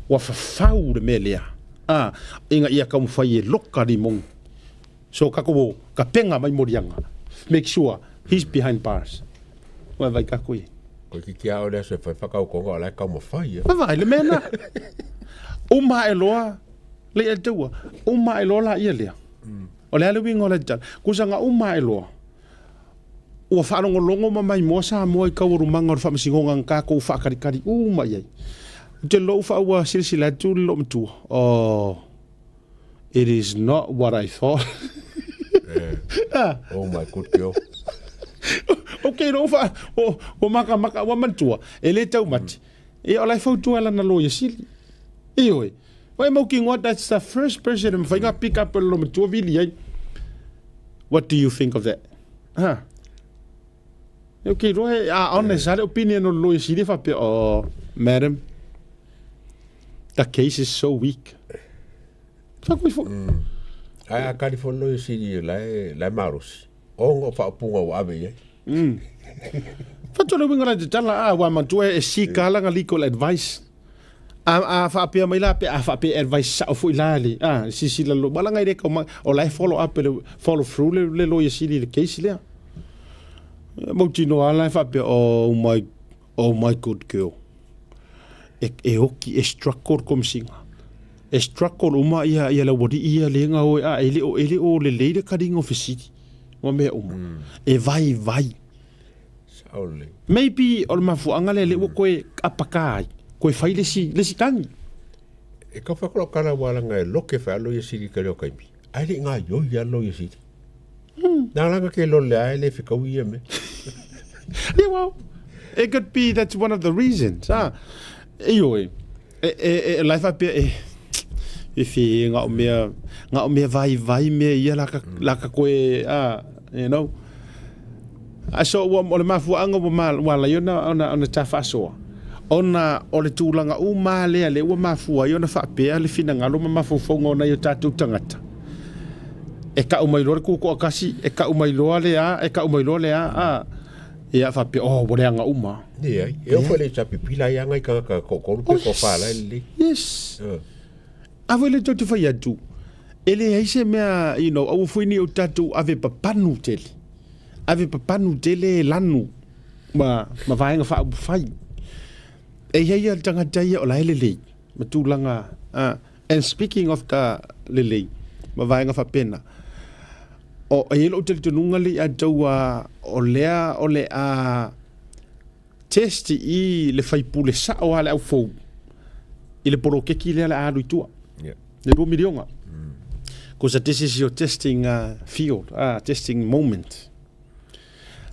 Ua whawhau le mea lea. Ah, inga ia ka mwhai e loka ni mong. So kako wo, ka penga mai morianga. Make sure he's behind bars. Wa vai kako i. Koe ki kia o lea se whai whakau konga o lai kau mawhai. Wa vai le mea na. Uma e loa, le e taua, uma e loa la ia lea. O le ale winga o le tala. Kusa ngā uma e loa. Ua whaalongolongo ma mai moa sa moa i kauarumanga o le whaamasingonga nga kākou whaakarikari uma i ai. Te lou whaua silasila atu le loo matua. Oh, it is not what I thought. Oh my good girl. Ok, no fa o o maka maka ua manatua e le taumate. Ia o la e fautua lana loia sili. Ioe. Ua e mautinoa that's the first person e mafai ona pick up e le loomatua vili ai. What do you think of that? Ha. Ok, roa e a honest a le opinion o le loia sili e faapea, oh, madam, the case is so weak. Sa koe foi. Ae a kali foi loia sili la e la e malosi. Ona o faaupuga ua ave i ai. Fatu le uiga la te tala a ua matua e seek a lana legal advice. A a faapea mai la pe a faapea advice sao foi la le a silasila lo malaga i le kau o la e follow up le follow through le le lawyer sili le case lea. Mautinoa la e faapea oh my oh my good girl. E e oki e struggle komisiga. E struggle uma ia ia le aualii ia le ga oe a e le o e le o lelei le kaliga o fesili ma mea uma. E vaivai. Sao lelei. Maybe o le mafuaaga lea lea ua koe apaka ai, koe fai le isi, le isi tagi. E kau whai lau kala wa langa e loke whai alo ia siri ka leo kaimi. Ai le ngā yoi ia lo ia siri. Nā langa ke lole ai le whikau ia me. Yeah, well, it could be that's one of the reasons. Ah, ioe, e, e, e, lai whapea e, e whie ngā o mea, ngā o mea vai vai mea ia la ka, la ka koe, ah, you know. A so ua, o le mafuaaga ua ma, ua ala ai ona, ona, ona ta faasoa, ona o le tulaga uma lea lea ua mafua ai ona faapea le finagalo ma mafaufauga o nai o tatou tagata. E kau mai loa le kūkoʻakasi, e kau mai loa le a, e kau mai loa le a, a, ia faapea, oh, ua leaga uma. Leai, e oo foi le HRPP la ia ngai tagata toatolu pe toafa la e lelei. Yes. A foi lea tou te fai atu, e leai se mea, you know, aua foi ne i o tatou ave papanu tele. Ave papanu tele lanu ma, ma vaega faaupufai. E i ai le tagata ia o la e lelei ma tulaga, and speaking of the lelei ma vaega faapena, o, e i ai lou talitonuga le ia outou o lea o le a test i le faipule sao a le au fou i le poloketi lea le a alu i tua. Yeah. Le 2 miliona. Because this is your testing field, testing moment.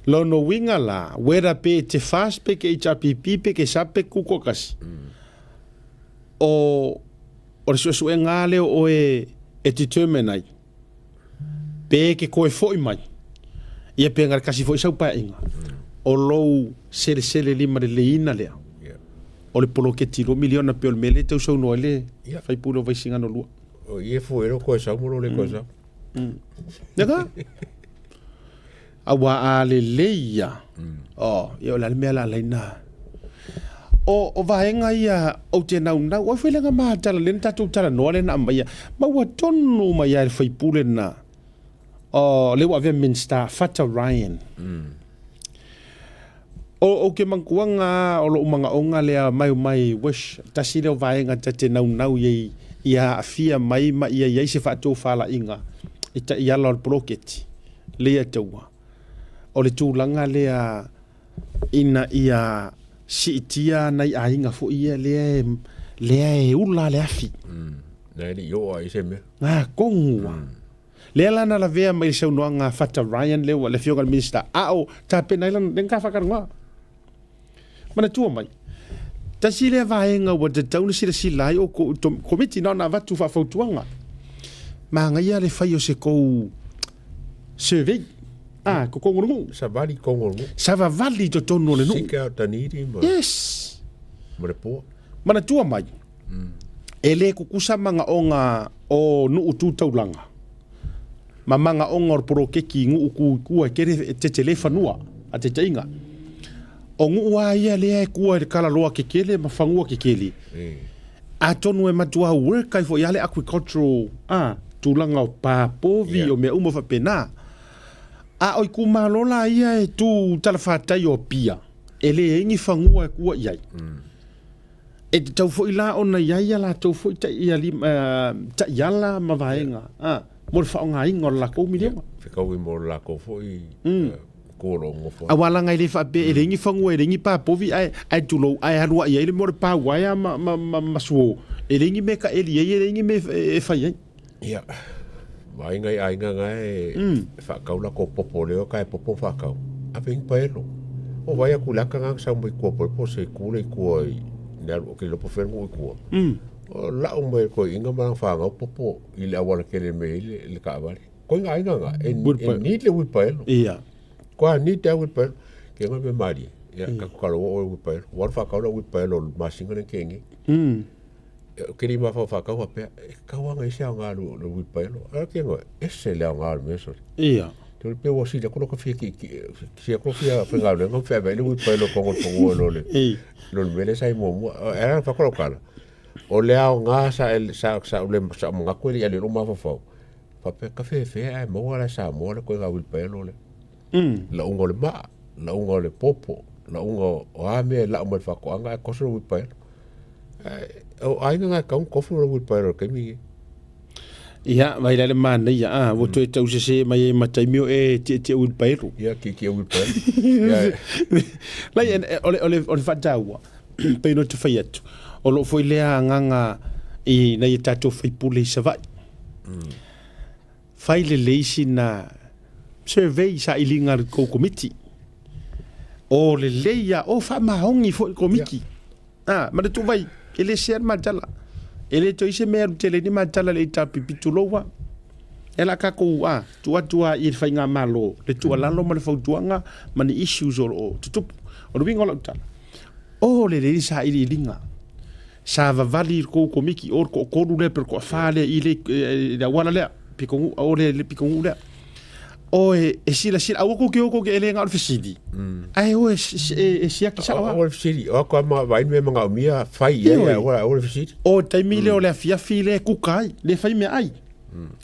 Lona uiga la, whether pe te FAST pe ke HRPP pe ke SAP pe Kukuakasi, o, o le suesuega lava lea o oe e determine ai, pe ke koe foi mai, ia pe na le kasi foi sau paeaiga, o lou selesele lima leleiina lea, o le poloketi 2 miliona pei o le mea lea e tau saunoa ai le faipule o Vaisigano 2. O ie fue lo koe sau mo lo le koe sau. Ia ka? Aua a lelei ia. Oh, ia o le a le mea la laina. O, o vaega ia ou te naunau, oi foi le nga matala lea na tatou talanoa lea na aumaia, ma ua tonu mai lava e le sui usufono lena, o lea ua avea Minista, Fata Ryan. O, ou te mantuaga o lou manaoga lea mai o my wish, tasi lea o vaega ta te naunau i ai ia aafia mai ma ia i ai se faatofalaiga i taiala o le poloketi lea taua. O le tulaga lea ina ia siitia nai aiga foi ia lea e, lea e ula le afi. Nai e le i oo ai se mea. Ngā kongu a. Lea la na lavea mai le saunoaga a Fata Ryan lea ua le afioga i le Minista a o tapena ai lana lea na faakanoa. Manatua mai, tasi lea vaega ua tatau ona silasila ai o komiti na ona avatu faafautuaga. Manaia le fai o se kou survey. Ah, ko kongo nuu. Savali kongo nuu. Savavali totonu o le nuu. Seek out the needy ma. Yes. Ma le poor. Manatua mai, E le kukusa magaoga o Nuu Tu Taulaga ma magaoga o le poloketi i Nuu Ku i kua e tele e tetele fanua a tetaiga. O Nuu a ia lea e kua i le kalaloa kekele ma fanua kekele. Atonu e matua work ai foi a le agricultural a tulaga o pa povi o mea uma faapena. A o itumalo la ia e tu talafatai o Apia e leai ni fanua e kua i ai. E tatau foi la ona i ai a latou foi taiala ma vaega mo le faaaogaina o le latou miliona. Fekaui mo le latou foi ku o lo o nofo ai. Aua leaga e le faapea e leai ni fanua e leai ni papovi ae ae tulou ae alu ai ai le mea o le pa uaea ma suo e leai ni mea e taeli ai e leai ni mea e fai ai. Ia. Vaaiga i aiga nga e faatau latou popo leo ka e popo ma faatau, ave ni paelo. O vaai atu i le ata lena na sau mai tua po o se itu lea i tua i le alu ou te le iloa po o fea le nuu i tua. O lau mai e le toeaina ma lana fanau popo i le auala tele mai ai le taavale. Koe ga aiga na, e need le uipaelo. Ia. Koa need te uipaelo. Ke ngā me marie. Ia, ka kalo o uipaelo. Ua alu whakau la uipaelo o le masina le kenge. Ke ni mawhau whakau whapea, e kau anga isi au ngā le uipaelo. A ke ngā, ese le au ngā le mea sori. Ia. Te ore pea ua sila kolo ka fia ki, ki, sia kolo fia whenga le ngā whea le uipaelo kongo tongo lo le. Lo le mele sai mua mua. E ara whakalo kala. O le aoga sa sa sa le sa manatu e le i ale i lou mafaufau, faapea ka feafea ae maua la e Samoa le koega uilipaelo lea. Lauga o le maa, lauga o le popo, lauga o a mea e lau mai le faatoaga ae koso le uilipaelo. Ae o aiga na e tatau ona tofu le uilipaelo i le taimi lenei. Ia, vai la le manaia, a, ua toe tausese mai ai ma taimi o e tietie uilipaelo. Ia, tietie uilipaelo. Ia. Lai, o le, o le, o le faataua, pei ona te fai atu, o loo foi lea agaga i nai a tatou faipule i Savaii. Fai lelei sina survey sailiga a le tou komiti. O lelei a o faamaoni foi le komiti. Ah, ma le tuuvai, e le sea le matala. E le toe i se mea alu tele ai ni matala le HRPP tulou a. E la tatou a, tuu atu a i le faigamalo le tuualalo ma le fautuaga ma ni issues o lo o tutupu. O le uiga o lau tala, o lelei le sailiiliga. Sa vavali le tou komiti o le toatolu lea pe le toafa lea i le, le auala lea, pitonuu, o le, le pitonuu lea. O e, e silasila, aua tou te o tou te, e le na o le fesili, ae o e, e, e siaki sao a. O le fesili, o ako ma vaai mea manaomia fai i ai, aua, aua le fesili. O le taimi lea o le afiafi lea e kuka ai, le fai meaai.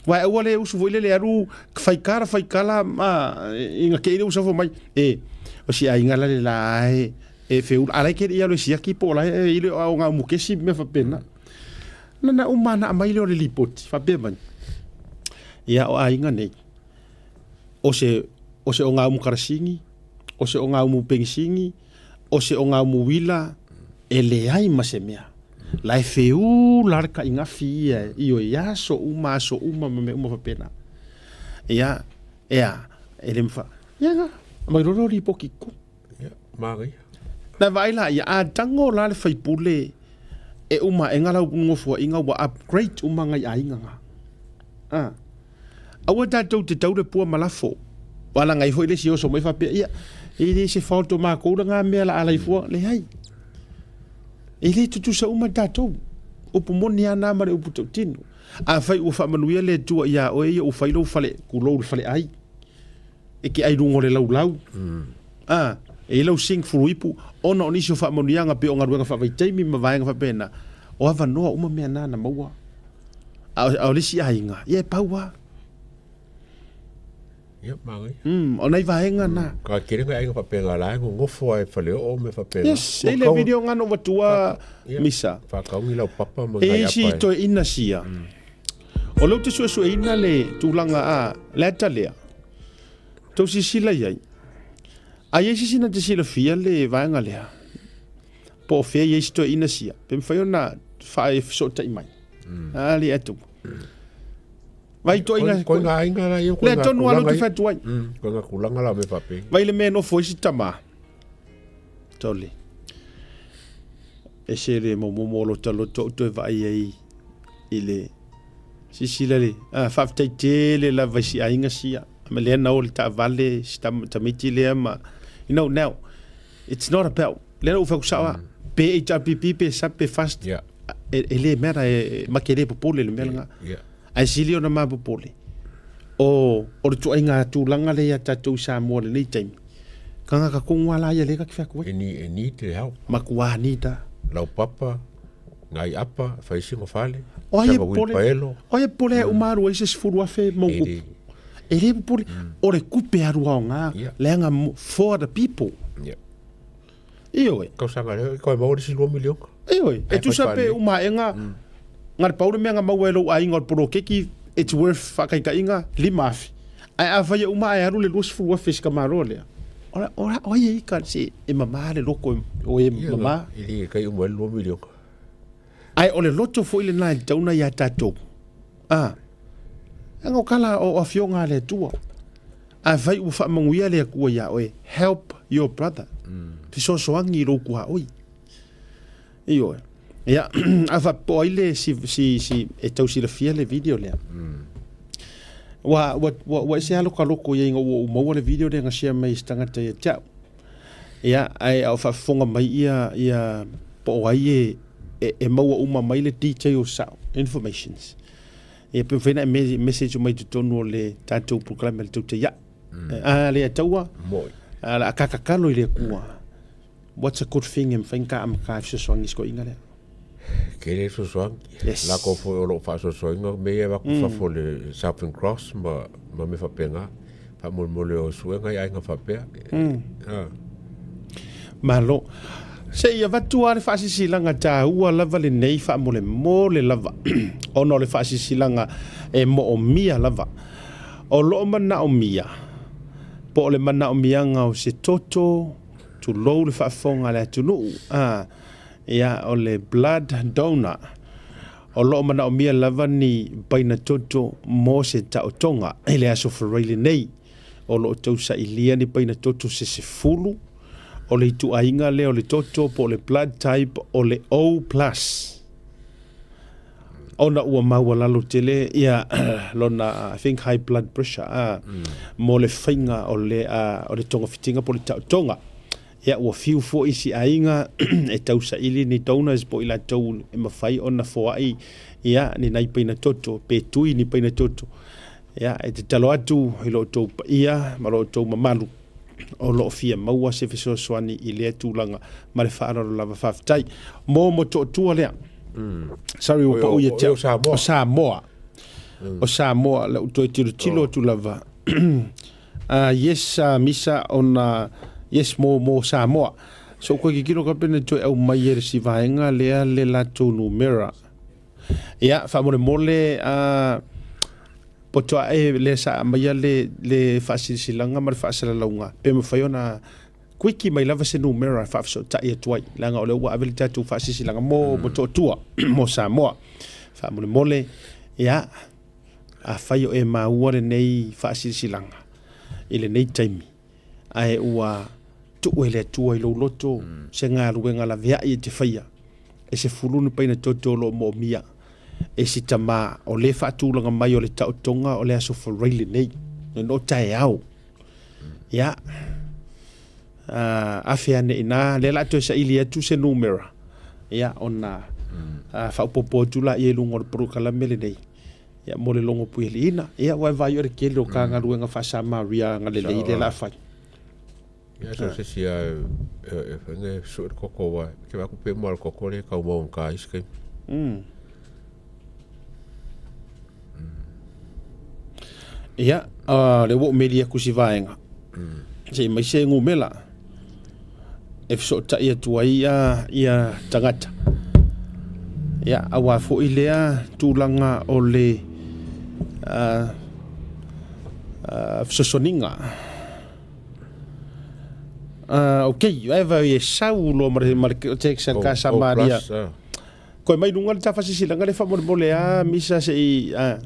Aua e aua le usu foi lele e alu fai kala fai kala ma ina te i le usu mai. E, o si aiga la le la e, e feula. A la e kele i alu e siaki po o la e i le o ngā umukesi mea faapena. Na na uma na aumai lea o le lipoti, faapea mai, ia o aiga nei, o se, o se o ngā umu karasini, o se o ngā umu penisini, o se o ngā umu uila, e leai ma se mea. La e feula le kaigafi ia i o i aso uma, aso uma ma mea uma faapena. Ia, ea, e le mawha. Ia nga, mai roro lipoti ku. Ia, manaia. Na vaai la ia, a tango la le faipule e uma e nga lau nofoaiga ua upgrade uma ngai aiga nga. A. Aua tatou te tau le pua ma lafo. Ua laga ai foi le isi oso mai faapea, ia, e le se fault o makou la nga mea la alai fua. Leai. E le tutusa uma tatou. Upu moni a na ma le upu tautino. Afai ua faamanuia le Atua iā oe ia ua fai lou fale, tulou le faleai. E ke ai luga o le laulau. A, e i lau sing fuluipu, ona o nisi o faamanuiaga pei o galuega faavaitaimi ma vaega faapena, o avanoa uma mea na na maua. A o, a o le isi aiga, ia e pau lava. Ia, manaia. O nai vaega na. Ka tele ngai aiga faapena la e nonofo lava e faleoo ma mea faapena. Yes, e i le video nga na ou avatua misa. Faataogi lau papa ma E ngai i isi apa e. toeaina sia, o lea ou te suesueina le tulaga a le ata lea, tou silasila i ai, a i ai se isi na te silafia le vaega lea, po o fea i ai si toeaina sia, pe mafai ona faafesootai mai. A le atu. Vai toeaina. Koe ngā aiga la ia, koe Lea ngā tonu a lea ou te tulaga fai atu ai. Koe ngā tulaga la o mea faapea. Vai le mea e nofo ai si tama. Tole. Ese le momomo o lota loto ou toe vaai ai i le silasila le ah, faafetai tele lava i si aiga sia ma lea na o le taavale si tamaiti lea ma you know now it's not about lea na ou fai atu sao a pe HRPP pe SAP pe FAST Yeah. e le matter e make le popole le mea lena Yeah. ae sili ona ma popole o o le tuaiga tulaga lea ia tatou i Samoa lenei taimi kanga ka kongo ala ia le ka ki whaku ai E ni, e ni te help. makuā ni ta Lau papa, ngai apa, whai singo fale, O ai e sanga popole, wilpaelo. o ai e popole e uma aru ai se 10,000 mau E kupu. le. E le popole, o le kupe aru ao ngā, Yeah. leaga for the people. Yeah. Ioe. Tausaga lea, koe maua le isi 2 miliona. Ioe, e Ai, tusa whai pe whale. uma e ngā, ngā le paure mea ngā maua e lou aiga o le polokeki, it's worth whakaikainga, 5,000. Ae a whai e uma e aru le 20,000 si ka maloa lea. Ora, ora, oi e ika, se, e mamā le loko e, o e Ia, mamā. E le kai uma e le 2 miliona. Ae o le loto foi lena e tauna iā tatou. A. Leaga o tala o afioga a le Atua. Afai ua faamanuia le Atua iā oe, help your brother. Fesoasoani i lou tuaoi. Ioe. Ia, a faapea ai le si, si, si, e tau silafia le video lea. Ua, ua, ua, ua ese lava lota loto i ai ina ua ou maua le video lea na share mai e se tagata ia te au. Ia, ae a o faafofoga mai ia, ia, po o ai e, e, e maua uma mai le details sao, informations. Ia, pe mafai ona e message mai i totonu o le tatou polokalame a le Tautai A'i. A le ataua, a la a tatalo i le Atua. What's a good thing e mafai ona ta amata ai fesoasoani i si toeaina lea? Tele le fesoasoani. Yes. Lako foi o loo faasoasoaina mea ia avatu mm. fafo le Southern Cross ma, ma mea faapena. Faamolemole o suega i aiga faapea. Mm. Ah. Malo. Se i avatu lava le faasisilaga taua lava lenei faamolemole lava ona o le faasisilaga e moomia lava. O loo manaomia po o le manaomiaga o se toto, tulou le faafofoga a le atunuu, a, ia, o le blood donor. O lo o manaomia lava ni paina toto mo se taotoga i le Aso Faraile lenei. O lo o tausailia ni paina toto se 10, o le ituaiga lea o le toto po o le blood type o le O plus. Ona ua maualalo tele ia lona I think high blood pressure a mo le faiga o le o le togafitiga po o le taotoga. Ia ua fiu foi isi aiga e tausaili ni donors po o i latou e mafai ona foai ia ni nai paina toto pe tui ni paina toto. Ia e tatalo atu i lo outou paia ma lo outou mamalu o lo o fia maua se fesoasoani i lea tulaga ma le faaaloalo lava. Faafetai. Mo Motootua lea. Sorry ua pau ia te au. O Samoa. O Samoa. Lau toe tilotilo atu lava. Yes, Misa, ona, yes, mo, mo Samoa. So koe kikilo kapene toe au mai e le si vaega lea le latou numera. Ia, faamolemole, poto ae lea sa aumaia le, le faasilasilaga ma le faasalalauga, pe mafai ona kuiki mai lava se numera e faafesootai atu ai, leaga o lea ua ave le tatou faasilasilaga mo Motootua, mo Samoa. Faamolemole, ia, afai o e maua lenei faasilasilaga i lenei taimi, ae ua tuu e le Atua i lou loto se galuega laveai e te faia, e 10 ni paina toto o lo o moomia e si tama o le faatulaga mai o le taotoga o le Aso Faraile lenei, no taeao. Ia, afe ane i ina, lea o le a toe saili atu se numera, ia, ona faaopoopo atu laia i luga o le polokalame lenei, ia, mo le logo puialiina. Ia, ua e vaai o le tele o ta galuega faa-Samaria agalelei lea o le a fai. Ia so se sia e whainga e sue le koko wa. Ke wako pe mua le koko le kau mau ka ice cream. Ia, le ua ou meli atu si vaega. Se i mai se ngumela e fesootai atu ai ia, ia tagata. Ia, auā foi lea tulaga o le fesoasoaniga. Ok, e vai e sau loa ma le, ma le text a le Kasamaria. Koe mai luga le tafasisilaga le faamolemole a misa se i a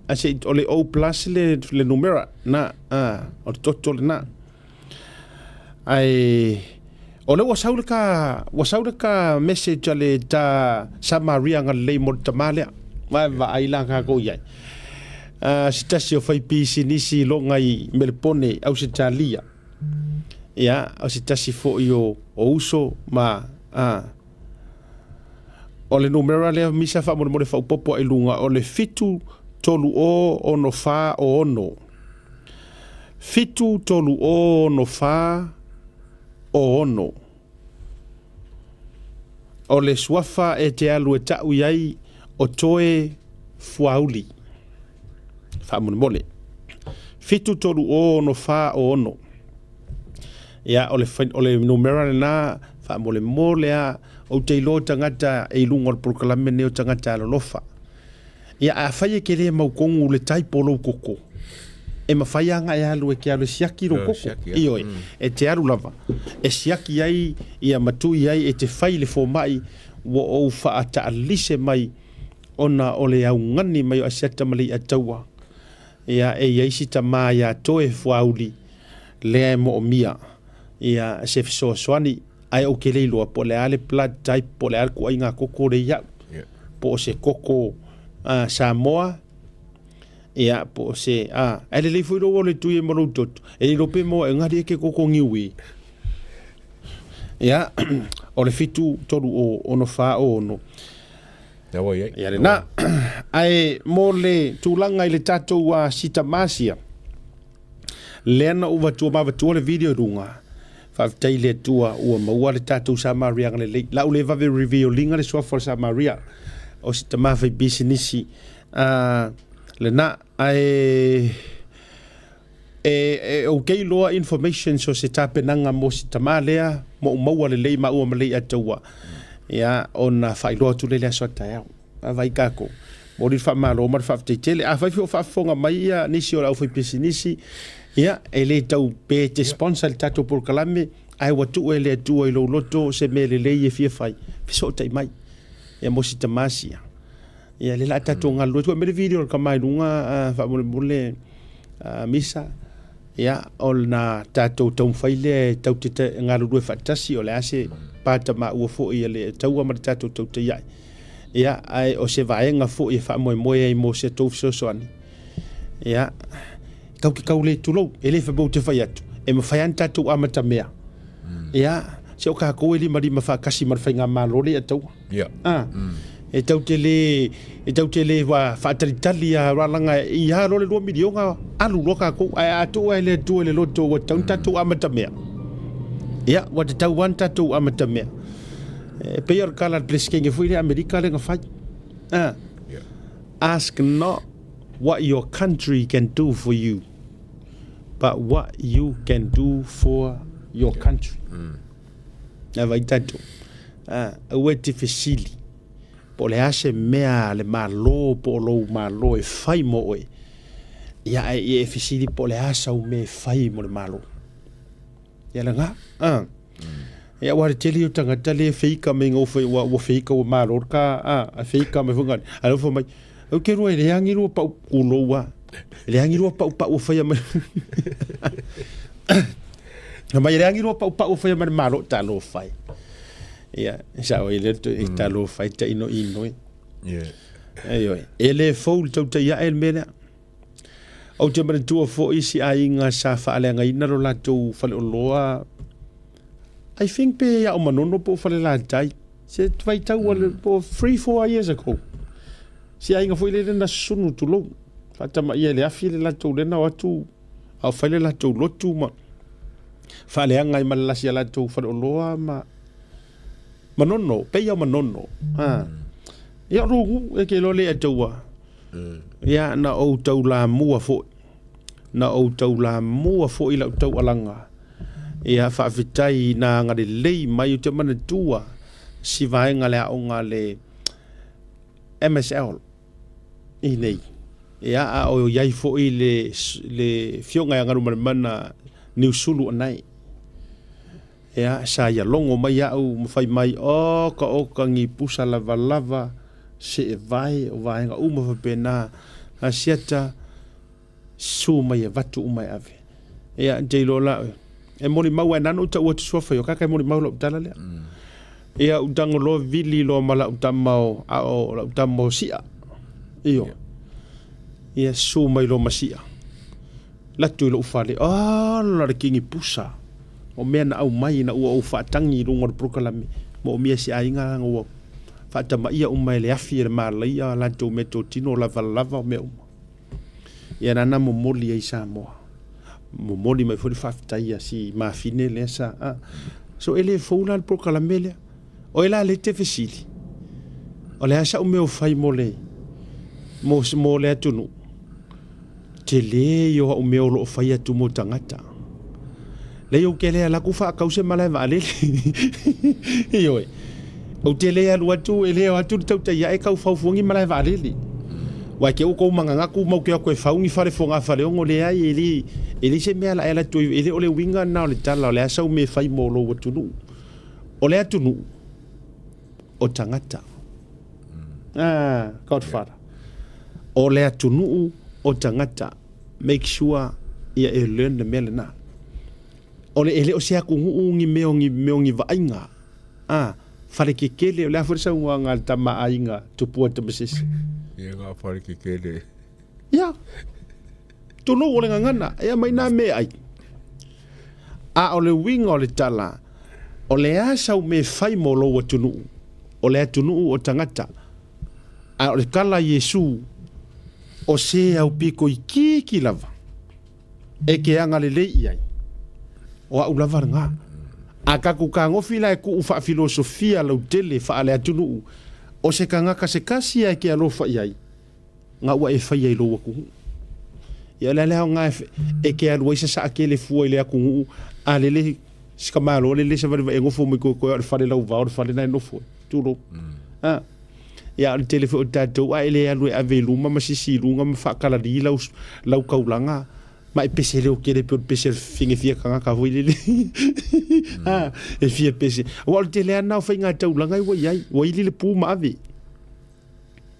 a se i o le O plus le le numera na a o le toto lena. Ae o lea ua sau le ka ua sau le ka message a le ta Samaria agalelei mo le tama lea. Vae vaai la kākou i ai. Se tasi o faipisinisi i loga i Melepone, Ausetalia. Ia, o se tasi foi o, o uso ma a, o le numera lea misa faamolemole faaopoopo ai luga o le 7 3 0 6 4 0 6. 7 3 0 6 4 0 6. O le suafa e te alu e ta'u i ai o toe fuauli. Faamolemole. 7 3 0 6 4 0 6. Ia, o le, o le numera lena, faamolemole a, ou te iloa o tagata e i luga o le polokalame lenei o tagata alolofa. Ia, afai e te le mautonu le type o lou koko, e mafai lava ona e alu e te alu e siaki lou koko. Ioe, e te alu lava e siaki ai ia ma tui ai e te fai i le fomai ua ou faataalise mai ona o le augani mai o Asiata ma Leiataua, ia e i ai si tama ia Toe Fuauli lea e moomia ia se fesoasoani, ae ou te le iloa po o le a le blood type po o le a le kuaiga koko lea ia'u, po o se koko Samoa, ia po o se a ae lelei foi lou ole tui e ma lou toto e le iloa pe maua e gali e ke koko niui. Ia o le 7 3 0 6 4 0 6. Lea ua i ai. Ia lena. Ae mo le tulaga i le tatou Sita Masia, lea na ou avatua ma avatua le video i luga, faafetai i le Atua ua maua le tatou Samariaga lelei. La u le vave reveal ina le suafa o le Samaria, o si tama fai pisinisi lena. Ae e ou te iloa information so se tapenaga mo si tama lea, mo ou maua lelei maua ma lei ataua, ia ona faailoa atu lea i le aso a taeao. Vaai tatou. Momoli le faamalo ma le faafetai tele. Afai foi o faafofoga mai ia nisi o le aufaipisinisi, ia e le tau pe te sponsor i le tatou polokalame, ae ua tuu e le Atua i lou loto se mea lelei e fia fai, fesootai mai. Ia mo si tama sia. Ia lea la a tatou galulue atu. Aumai le video o le tama i luga faamolemole Misa. Ia, ona tatou taumafai lea e tatou te galulue faatasi, o le a se patamaua foi a le taua ma le tatou tautaiai. Ia, ae o se vaega foi e faamoemoe ai mo se tou fesoasoani. Ia, tatou te tau le tulou, e le fai mai ou te fai atu, e mafai lava ona tatou amatamea. Ia, se o tatou e limalima faatasi ma le faigamalo lea e taua. Ia. A, e tau te le, e tau te le wa faatalitali a ralanga i a loa le 2 miliona alu loa tatou, ae a tuu lava e le Atua i le loto ua tatau ona tatou amatamea. Ia, ua tatau lava ona tatou amatamea. E pei o le tala a le Peresetene foi lea Amerika lea na fai. A, ask not what your country can do for you, but what you can do for your country. Nā vai tatou. Ā, aua e te fesili, po o le a se mea a le Malo po o lou Malo e fai mo oe, ia ae ia e fesili po o le a sau mea e fai mo le Malo. Ia lena, ā. Ia aua le tele o tagata lea e feika mai ngau fai, ua, ua feika ua malo le ka, ā, a feika mai foi ngale. A lea ua fai mai, Au ke rua e leangi rua pau kulou a. E leangi rua pau pau whaia mai. Na mai e leangi rua pau pau whaia mai malo ta lo whai. Ia, sa o ile to i ta lo whai ta ino ino. Yeah. Ei oi. E le fou le tau tai ae le mea lea. Ou te manatua foi si aiga sa faaleagaina lo latou faleoloa I think pe ia o Manono po o Falelatai. Se vaitau po 3 4 years ago. Si aiga foi lele na susunu tulou. Faatamaia i le afi le latou lena o atu a o fai le latou lotu ma faaleaga ai ma le lasi a latou faleoloa ma Manono, pei ia o Manono. Ha. Ia o lugu e ke iloa le ataua. Ia na ou taulamua foi. Na ou taulamua foi i lau taualaga. Ia faafetai i na agalelei mai ou te manatua si vaega le aoga a le MSL i nei. Ia a o i ai foi le le Afioga ia Galumalemana Niusulu Anae. Ia sa ia logo mai au ma fai mai, oka oka ni pusa lavalava seevae o vaega uma faapena a siata su mai e avatu uma e ave. Ia te iloa la oe. E molimau ae nanu tau atu suafa i o kaka e molimau lau tala lea. Ia u tago loa vili loa ma lau tama o a o lau tama o sia. Io. Ia su mai loa ma sia. Latu i lou fale, ala le kingi pusa. O mea na aumai ina ua ou faatangi i luga o le polokalame, moomia si aiga ua faatamaia uma e le afi e le malaia a latou meatotino lavalava o mea uma. Ia nana momoli ai Samoa. Momoli mai foi le faafetai a si mafine lea sa a. So e le fou la le polokalame lea. O e la le te fesili. O le a sa'u mea o fai mo le mo, mo le atunuu. Tele ia o a'u mea o lo o fai atu mo tagata. Leai ou te le alu atu faatau se malae vaalele. Ioe. Ou te le alu atu, e le o atu le tautai ae tau fau fua ni malae vaalele. Aua e te i ua tou mananatu mau te o atu e fau ni fale fogafaleono, leai, e le, e leai se mea la e alu atu ai, e le o le uiga lena o le tala, o le a sau mea e fai mo lou atunuu. O le atunuu, o tagata. Ah, Godfather. O le atunuu o tagata, make sure ia e learn le mea lena. O le e le o se atunuu ni mea o ni mea o ni vaaiga. Ah, fale kekele, o le a foi le saunoaga a le tama aiga Tupua Tamasese. Ia ngā fale kekele. Ia. Tulou o le gagana, e aumai nā mea ai. A o le uiga o le tala, o le a sau mea fai mo lou atunuu, o le atunuu o tagata. A o le tala a Iesu, o se au pito itiiti lava e te agalelei i ai, o au lava lena. A tatou tagofi la e tuu faafilosofia lautele faale-atunuu, o se tagata se tasi lava e te alofa i ai, na ua e faia i lou atunuu. Ia o le a le aoga e te alu ai sasaa tele fua i le atunuu, a lele si ka malo lele sa vale e nofo mai koe koe o le fale lau vao le fale na e nofo ai. Tulou. A. Ia o le tele foi o tatou a e le alu e ave i luma ma sisi i luga ma faakalali lau, lau taulaga ma e pese leo tele pe o le pese fine fia tagata foi lele. A, e fia pese. Aua o le tele lava na o faiga taulaga ua i ai, ua ili le pu ma ave.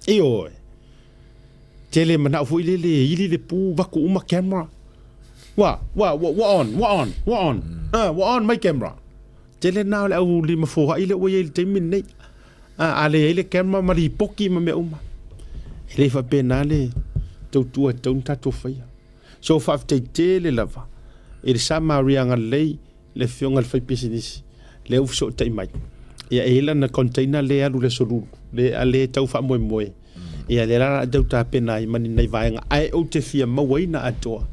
Ioe. Tele manao foi lele e ili le pu vaku uma camera. Wa, wa, wa, wa on, wa on, wa on. Ah, wa on mai camera. Tele na o le au lima foai le ua i ai le taimi lenei. Ah, a le ai le camera ma lipoki ma mea uma. E le faapena le tautua e tatau ona tatou faia. So faafetai tele lava i le Samaria agalelei le afioga i le faipisinisi lea ua fesootai mai. Ia e i ai lana container lea e alu i le Aso Lulu, lea lea e tau faamoemoe. Ia lea la o le a tau tapena ai ma ni nai vaega ae ou te fia mauaina atoa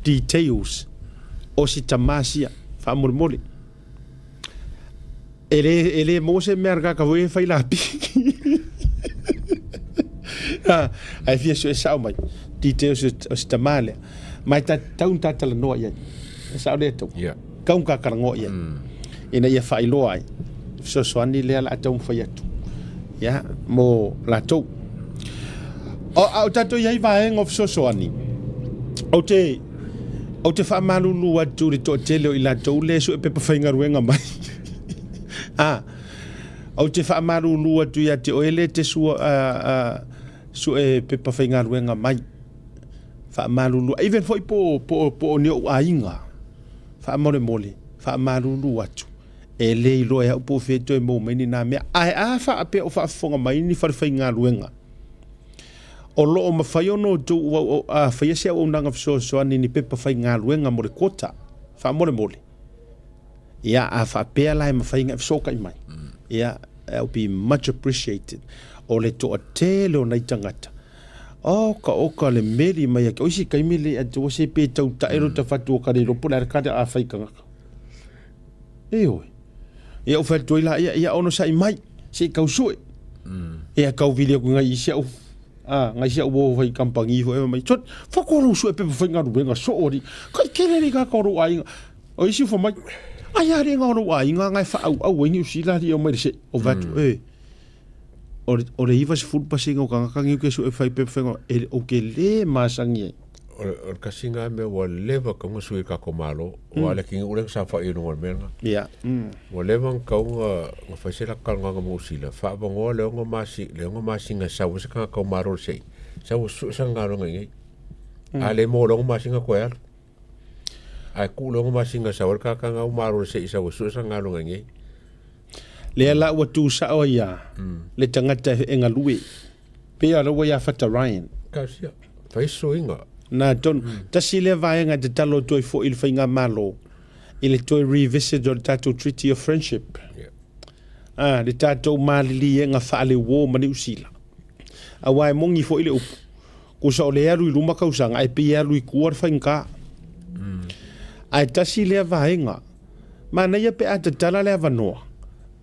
details o si tama sia faamolemole. E le, e le maua se mea a le kaka foi e fai lapi. Ae fia sue sao mai details o si tama lea. Ma e tatau ona ta talanoa i ai. E sao lea tau. Yeah. Tau ona ta talanoa i ai. Ina ia faailoa ai. Fesoasoani lea o le a taumafai atu. Ia, mo latou. O, a o tatou i ai vaega o fesoasoani, ou te, ou te faamalulu atu i le toatele o i latou lea e sue pepa faigaluega mai. A, ou te faamalulu atu ia te oe lea e te sua, sue pepa faigaluega mai. Faamalulu, even foi po, po, po o ni ou aiga, faamolemole, faamalulu atu. E le iloa e au po o fea e toe maua mai ni nā mea. Ae a faapea o faafofoga mai ni falefaigaluega, o lo o mafai ona outou faia se auaunaga fesoasoani i ni pepa faigaluega mo le quota, faamolemole. Ia, a faapea la e mafai ona e fesootai mai, ia, that would be much appreciated. O le toatele o nai tagata, oka oka le meli mai ake. O isi taimi le atua se pe tau tae lo ta fatu o ka le iloa po o le a le kare a fai tagata. Ioe. Ia ou fai atu ai la, ia, ia onosai mai, se i tau sue. Ia tau vili aku ngai isi au, a, ngai isi au o fai kampangi foi mai, so, whakoro sue pepa whaingaruenga, so ori, kai kere ni ka koro ainga. O isi fo mai, ai a renga oro ainga ngai wha au au ingi usila li o mai se, o vatu, e. O le, o le 90% o kangaka ngi ke sue whai pepa whainga, e, o ke le masangi ai. O le kasi ngā mea ua leva kaunga sui ka ko malo, o ale kingi ule sa whai i runga o le mea nga. Ia. Ua leva nga kaunga nga whai se la kalanga nga mo usila, wha abangoa le onga masi, le onga masi nga sa wasa kanga kau maro le sei. Sa wa su sa nga ronga ingai. A le mo le onga masi nga koe alu. A ku le onga masi nga sa wa ka ka nga maro le sei sa wa su sa nga ronga ingai. Lea la ua tu sao ai a le tagata e galue. Pei o la ua ia Fata Ryan. Kausia, whai suinga. Na tonu, tasi lea vaega e tatalo atu ai foi i le faigamalo i le toe revisit o le tatou Treaty of Friendship. Ah, le tatou maliliega faaleuo ma Niu Sila. Aua e moni foi le upu, kusa o le alu i luma kausaga ae pei e alu i tua le faigata. Ae tasi lea vaega, manaia pe a tatala le avanoa,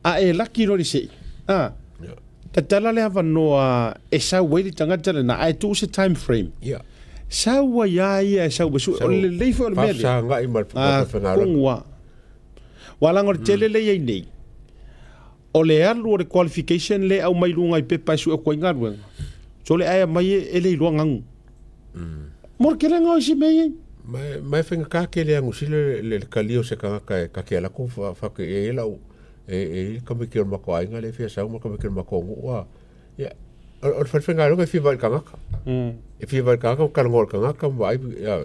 a e laki loa le sei. Ah, Tatala le avanoa e sau ai le tagata lena ae tuu se time frame. Ia. Sau ai a ia e sau e sue. O le lelei foi o le mea lea. Faafesagai ma le Ah, faigaluega. Kogua. Ua laga o le tele lea e i ai nei, o le alu o le qualification lea e aumai i luga i pepa e sue atu ai galuega, so le ae aumai e le iloa gagu. Mo le kelega o isi mea i ai. Ma e faigata tele agu sila le talia o se tagata e ta te alu atu fa e i ai lau e i ai le tamaiti o le matou aiga lea e fia sau ma le tamaiti o le matou nuu a ia. O le falefaigaluega e fia vaai i le tagata. E fia vaai i le tagata ma talanoa i le tagata ma vaai, ia,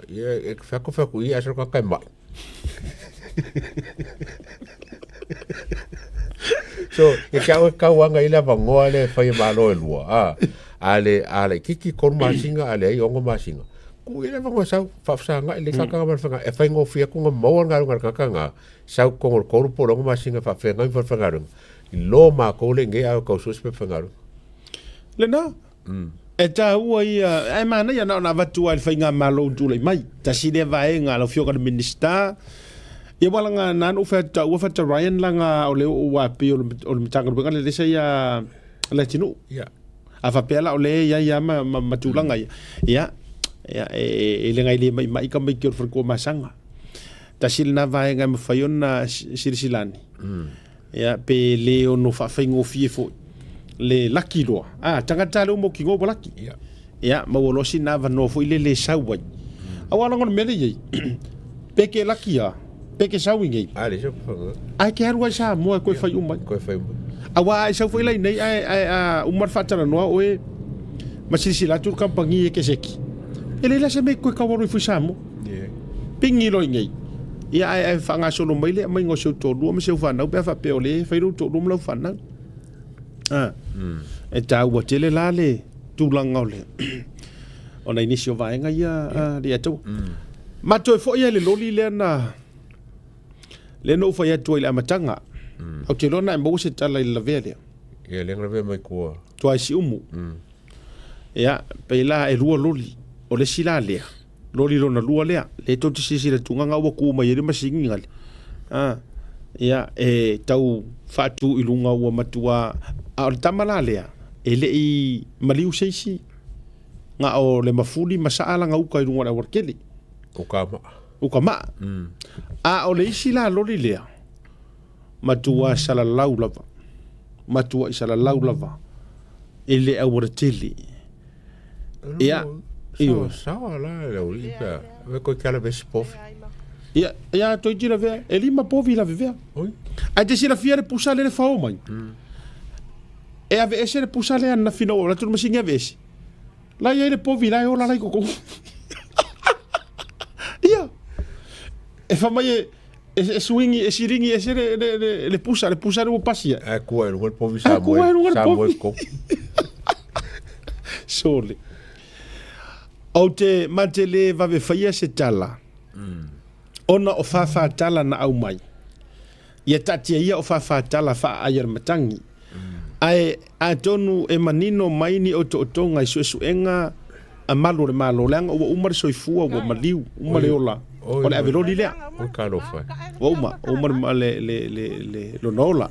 e fai atu fai atu i i ae sau le tagata e mai. So, ia te au e tau ana i le avanoa lea e fai e malo e lua, a, a le, a laitiiti 3 masina, a leai 6 masina. Tuu i le avanoa e sau, faafesagai lelei tagata ma le faiga, e faigofie atu ona maua le galuega a le tagata lena, sau i totonu o le 3 po o le 6 masina e faafeagai ma falefaigaluega, i lo matou lea i inei ae o tau sue se pepa faigaluega. Lena. E taua ia, ae manaia na ona avatu lava i le faigamalo ua tulai mai. Tasi lea vaega a lau Afioga i le Minisita. Ia aua leaga na ona ou fai atu taua Fata Ryan leaga o lea ua pei o le Matagaluega lea sa ia Leatinuu. Ia. A faapea la o lea e i ai lava ma tulaga ia, ia, ia e leaga e le maimai tamaiti o le faletua masaga. Tasi lena vaega e mafai ona silasila ane. Ia, pe le ono faafaigofie foi le laki loa. A, tagata lea ua mautinoa ua laki. Ia. Ia, maua loa sina avanoa foi lele e sau ai. Aua leaga o le mea lea e i ai, pe ke laki lava, pe ke sau i nei. A leai se faafaiga. Ae ke alu lava i Samoa e toe fai uma ai. Toe fai uma. Aua a e sau foi la i nei ae, ae a uma le faatalanoa oe ma silasila atu le kamupani e ke seki, e leai la se mea e toe tau alu ai foi i Samoa. Yeah. Pigi loa i nei. Ia ae, ae faagasolo mai le aumaiga o si ou toalua ma si ou fanau pe a faapea o lea e fai lou toalua ma lau fanau. Ah. E taua tele la le tulaga o le ona i nisi o vaega ia yeah. le ataua. Ma toe foi ai le loli lea na lea na ou fai atu ai i le amataga. Ou te iloa na e maua se tala i le lavea lea. Ia, lea na lavea mai tua. Tua i Siumu. Ia, pei la e lua loli. O le isi la lea. Loli lona lua lea, lea tou te silasila tulaga ua tu mai ai le masini gale. A, ia, e tau faatu i luga ua matua, a o le tama la lea, e le i maliu se isi, na o le mafuli ma saa lana uta i luga o le aualatele. Uka maa. Uka maa. A o le isi la loli lea, matua salalau lava, matuai salalau lava i le aualatele. Ia, ioe. Sawa la le aualii pe a ave koe ke ala vesi povi. Ia, ia toeitiiti lavea, e lima povi lavevea. Oi. Ae te silafia le pusa lea le fao mai. E aveese le pusa lea ananafi na ou alu atu le masini aveese. La e i ai le povi la e ola la i totonu. Ia. E fai mai e e suigi e siligi ese le le le le pusa, le pusa lea ua pasia. Ae kua i luga le povi sa moe. Sa moe ko. Sole. Ou te ma te le vave faia se tala. Ona o whawhā tala na au mai. Ia taatia ia o whawhā tala whaaai a le matangi. Ae atonu e manino mai ni otootoga i suesuega a malu o le Malo, leaga ua uma le soifua, ua maliu, uma le ola, o le aveloli lea. Oi talofa e. Ua uma, ua uma le, le, le, le, lona ola.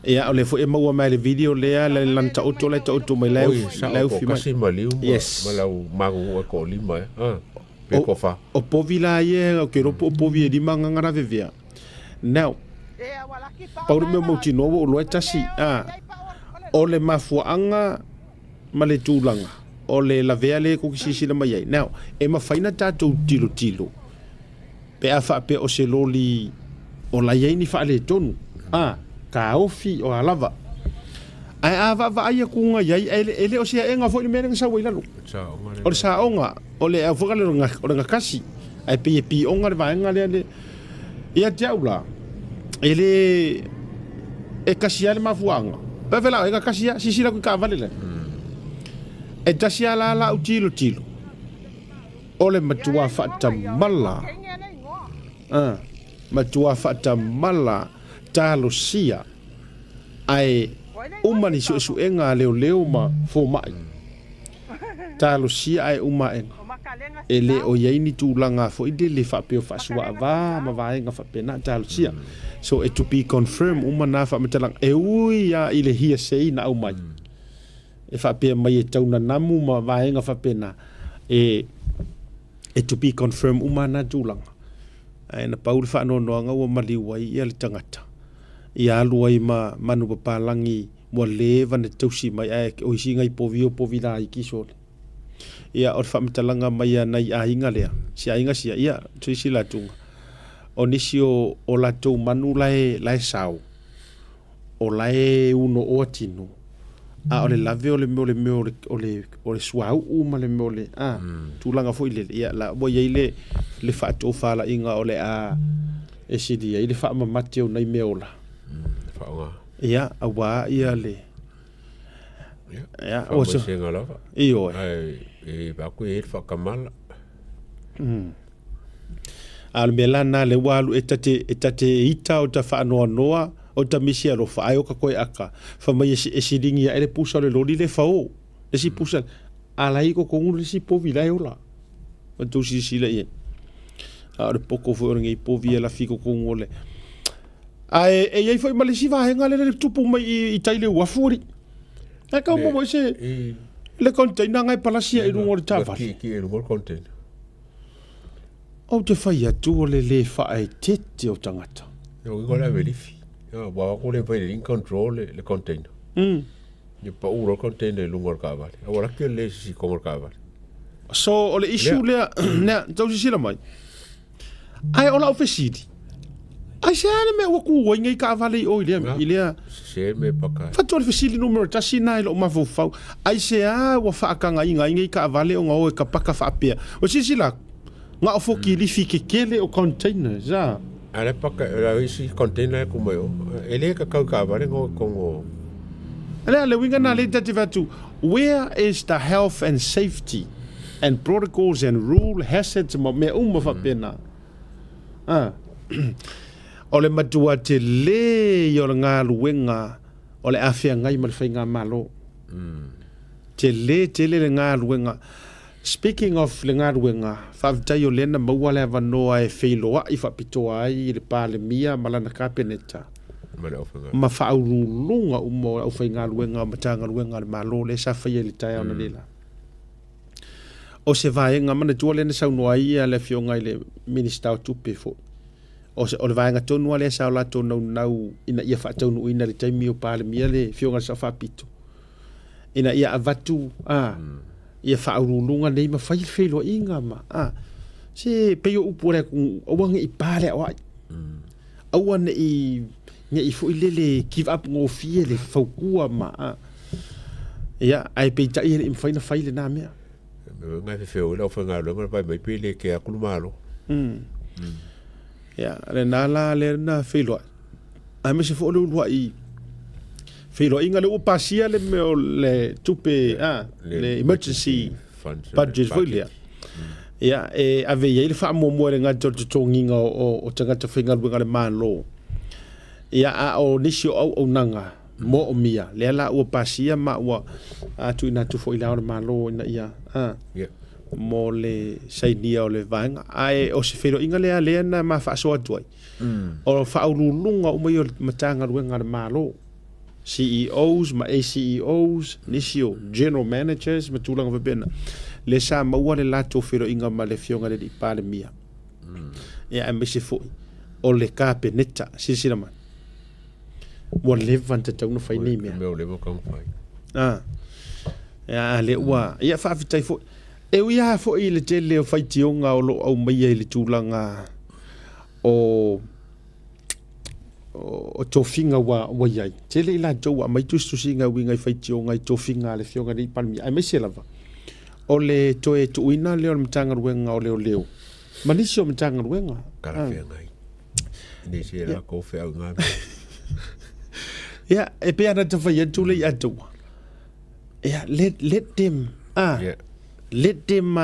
Ia, o lea foi e maua mai le video lea, le lana taoto la e taoto mai la e Oi, sao la e ufi mai. toatasi maliu ma, Yes. ma lau magugu e toalima e. Ah, pe O, toafa. o povi la ia, ou te iloa po o povi e lima agaga la vevea. Now, pau le mea mautinoa ua ou iloa e tasi, a, o le mafuaaga ma le tulaga o le lavea lea tou te silasila mai ai. Now, e mafai ona tatou tilotilo pe a faapea o se loli o la i ai ni faaletonu, a, taofi o a lava. Ae a vaavaai atu na i ai, e le o se aega foi le mea lea na sau ai i lalo. O le saoga, o le au foi o le gatasi, ae pei e pioga le vaega lea le... Ia te au la, e le... e tasi lava le mafuaaga. Pe fela e gatasi lava, silasila atu i taavale la. E tasi lava la lau tilotilo, o le matua faatamala, matua faatamala talosia ae uma ni suesuega a leoleo ma fomai. Talosia ae uma aena. E le o i ai ni tulaga foi lele faapea o faasuaava ma vaega faapena. Talosia. So e to be confirm uma na faamatalaga e ui lava i le hearsay na aumai. E faapea mai e tau nanamu ma vaega faapena e e to be confirm uma na tulaga. Ae na pau le faanoanoaga ua maliu ai ia le tagata. Ia alu ai ma manupapalagi ua leva na tausi mai ae o isi nai povi o povi laiti sole. Ia o le faamatalaga mai a nai aiga lea, si aiga sia, ia se isi latuga, o nisi o o latou manu la e la e sao, o la e unooa tino. A o le lave o le mea o le mea o le, o le, o le suauu ma le mea o le, a, tulaga foi lele, ia, la ua i ai le, le faatofalaiga o le a e sili ai le faamamate o nai meaola. Faaaoga. Ia, auā ia le, Ia, ia, ua so, faamaisega lava. Ioe. Ae e vaai e i ai le faakamala. A o le mea la lena lea ua alu e ta te, e ta te ita o ta faanoanoa o ta misi alofa ae oka koe aka fai mai e siligi ae le pusa o le loli le fao le isi pusa a la i totonu le isi povi la e ola. O tou silasila i ai. A o le poko foi o lenei povi e lafi i totonu o le Ae e i ai foi ma le isi vaega lea le tupu mai i tai le uafu alii. Ae kau maua ai se le container nga e palasi ai i luga o le taavale. Ki i luga o le container. Ou te fai atu o le lē faaeteete o tagata. E uiga o le ave lifi. Ua aku le fai le control le, le container. Ia pau loa le container i luga o le taavale. Aua laki o le le sisi konga o le taavale. So o le issue lea, lea, tau silasila mai. Ae o lau fesili, aisea le mea ua ku ai nei taavale i o i lea, i lea. Sese me paka. Faatoa le fesili numera tasi na i lou mafaufau, aisea ua faatagaina ai nei taavale ona o e ka paka faapea. O silasila atu, na o fokilifi kekele o containers a. A le paka, o isi container e ku mai o. E le kakau i taavale na o i tonu o. Lea, le uiga na lea ta te fai atu, where is the health and safety and protocols and rule hazards ma mea uma faapena. A. O le matua tele ia o le galuega o le a feagai ma le faigamalo. Tele tele le galuega. Speaking of le galuega, faafetai o lea na maua le avanoa e feiloai faapitoa ai i le Palemia ma lana Kapeneta ma faauluuluga uma o le aufaigaluega o Matagaluega a le Malo lea sa faia i le taeao analeila. O se vaega, manatua lea na saunoa ai le Afioga i le Minisita o Tupe foi, o, se, o le vaega tonu lava lea sa o latou naunau ina ia faataunuuina i le taimi o Palemia le Afioga i le Sao Faapito, ina ia avatu a, ia faauluuluga nei ma fai le feiloaiga ma a, se pei o upu a le atunuu, aua ne i pa le aoai. Aua ne i ne i foi lele give up gofie le fautua ma a. Ia, ae peitai e le i mafai ona fai lena mea. Mea ngai fefeo i lau faigaluega le fai mai pe le kea atu le Malo. Ia, lena la lea na feiloai. Aemaise foi o le uluai feiloaiga lea ua pasia le mea o le tupe, a, le emergency budget foi lea. Ia, e ave i ai le faamuamua e le gata o le totogiina o tagata faigaluega a le Malo. Ia, a o nisi o auaunaga moomia, lea la ua pasia ma ua tuuina atu foi i le Ao o le Malo ina ia, a, mo le sainia o le vaega. Ae o se feiloaiga lea lea na ma faasoa atu ai, o faauluuluga uma ia o le Matagaluega a le Malo, CEOs ma ACEOs, nisi o General Managers ma tulaga faapena, lea sa maua le latou feiloaiga ma le Afioga i le Alii Palemia. Ia, aemaise foi o le Kapeneta. Silasila mai, ua leva ona tatau ona fai nei mea. Mea ua leva ona fai. Ah. Ia, lea ua, ia faafetai foi. E ui lava foi i le tele o faitioga o lo o aumaia i le tulaga o o tofiga ua, ua i ai. Tele i latou ua aumai tusitusiga e uiga i faitioga i tofiga a le Afioga i le Palemia, aemaise lava o le toe tuuina lea o le Matagaluega o Leoleo ma nisi o Matagaluega. Talafeagai. Nei se la ko feau ngā mea. Ia, e pei ana ta fai atu le i atua. Ia, let, let them, ah, Yeah. let them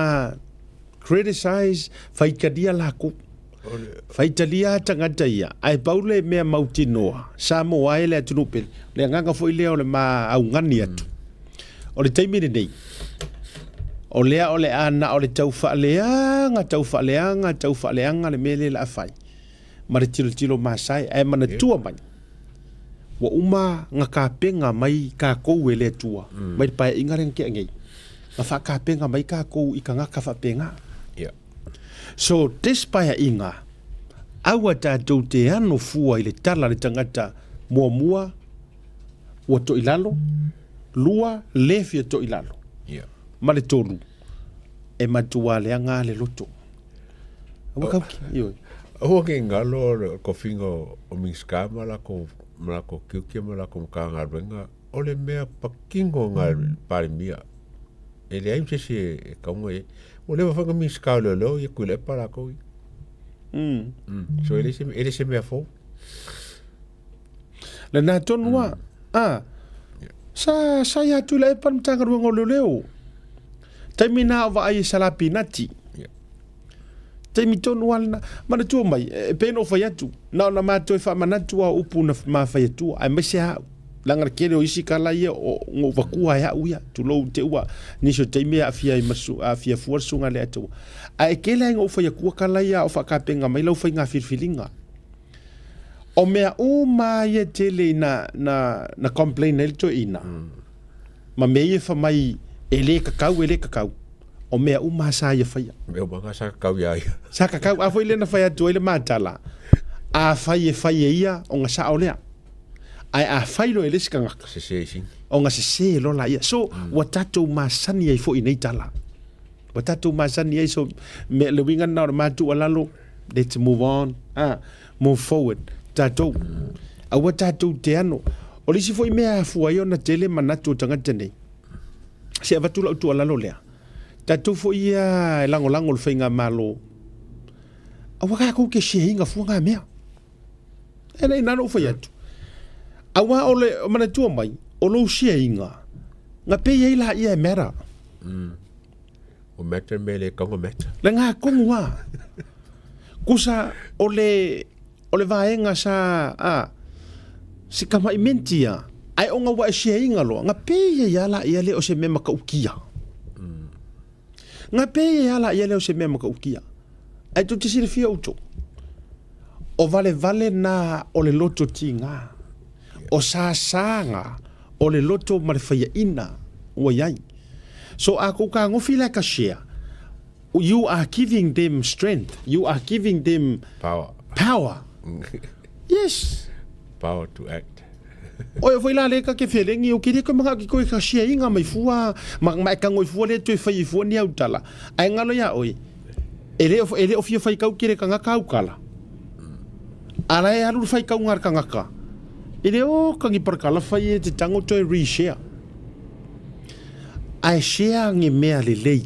criticize, faitalia lakou. Faitalia tagata ia, ae pau le mea mautinoa, Samoa e le atunuu pele, o le agaga foi lea o le ma augani atu. O le taimi lenei, o lea o le a na o le tau faaleaga, tau faaleaga, tau faaleaga le mea lea o le a fai, ma le tilotilo masae, ae manatua mai, ua uma na tapena mai tatou e le Atua, mai le Paeaiga lea na tea nei, na faatapena mai tatou i tagata faapena. So this Paeaiga, aua tatou te ano fua i le tala a le tagata muamua ua toilalo, lua le fia toilalo, ma le tolu e matua leaga le loto. Ua kau ki, ioe. Aua ke ngalo o le kofinga o Minista ma lako ma lako kiukia ma lako Matagaluega. O le mea patino lena a le Palemia, e leai ma se isi e tauga i ai. Ua leva foi ona Minisita o Leoleo ia Tuilaepa latou ia. So e le se, e le se mea fou. Lena tonu lava. Ah, sa, sa ia Tuilaepa le Matagaluega o Leoleo. Taimi na o vaai i Salapinati. Taimi tonu lava lena. Manatua mai, e pei ona ou fai atu, na ona matou e faamanatu lava o upu na ma fai atua, aemaise lava au. Leaga le tele o isi tala ia o na ou vatua e au ia, tulou te ua nisi o taimi e aafia ai ma le aafia fua le susuga Leiataua. Ae e tele lava ina ou fai atua tala ia a o faatapena mai lau faiga filifiliga. O mea uma lava ia e tele ina na, na complain ai le toeaina, ma mea ia fai mai e le tatau, e le tatau, o mea uma lava sa ia faia. Mea uma lava sa tatau ia ia. Sa tatau, a foi lea na fai atu ai le matala, afai e fai e ia, ona sao lea. Ae a fai loa e le isi tagata, Sese i sini. ona sese loa laia. So, ua tatou masani ai foi i nei tala. Ua tatou masani ai, so, me, le uiga lena o le matou tuualalo, let's move on, ah, move forward, tatou. Aua tatou te ano. O le isi foi mea e afua ai ona tele manatu o tagata nei, se avatu lau tuualalo lea, tatou foi ia e lagolago i le faigamalo, aua tatou te share fua ngā mea. E nei nā ou fai atu. Aua o le manatua mai, o lou share-inga, nga pei ai la ia e matter. O matter me le kaunga matter. Le ngā kongu a. Kusa o le, o le vaega sa, a, si kamaʻi menti a, ae ona ua e share-inga loa, nga pei ai a la ia le o se mea matautia. Nga pei ai a la ia le o se mea matautia. Ae tou te silafia outou, o valevale na o le loto tiga, o sasaga o le loto ma le faiaina ua i ai. So a kou kagofi la ka share, you are giving them strength, you are giving them Power. power. Yes. Power to act. Oe foi la le ka ke felengi o ke le koe manga ki koe ka share inga mai fua ma ma e kango i fua le toe fai i fua ni au tala. Ae ngalo ia oe. E le e le o fia fai kau kere kanga kau kala. Ala e alu le fai kau ngar kangaka. E le o kangi parkala fai e te tango toe reshare. Ae share nge mea lelei.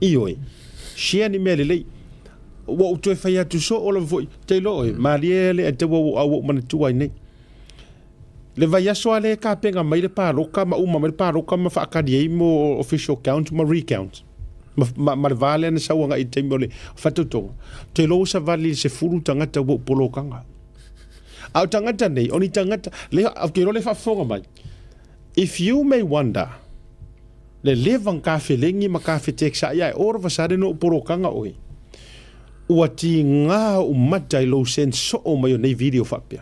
Ioe. Share ni mea lelei. Ua ou toe fai atu soo lava foi, te iloa oe, malie le te ua ua ou manatua ai nei. Le vaiaso a le kapenga mai le paloka ma uma mai le paloka ma faakali ai mo official count ma recount. Ma, ma, ma le va lea na sau agai i le taimi o le faatautoga. Te iloa ua savali i le 10 tagata ua ou polokaga. A o tagata nei, o ni tagata, le, ou te iloa le faafofoga mai. If you may wonder, le leva ka felegi ma ka feteksaʻi ae all of a sudden o polokaga oe. Ua tiga ou mata i lou send soo mai o nei video faapea.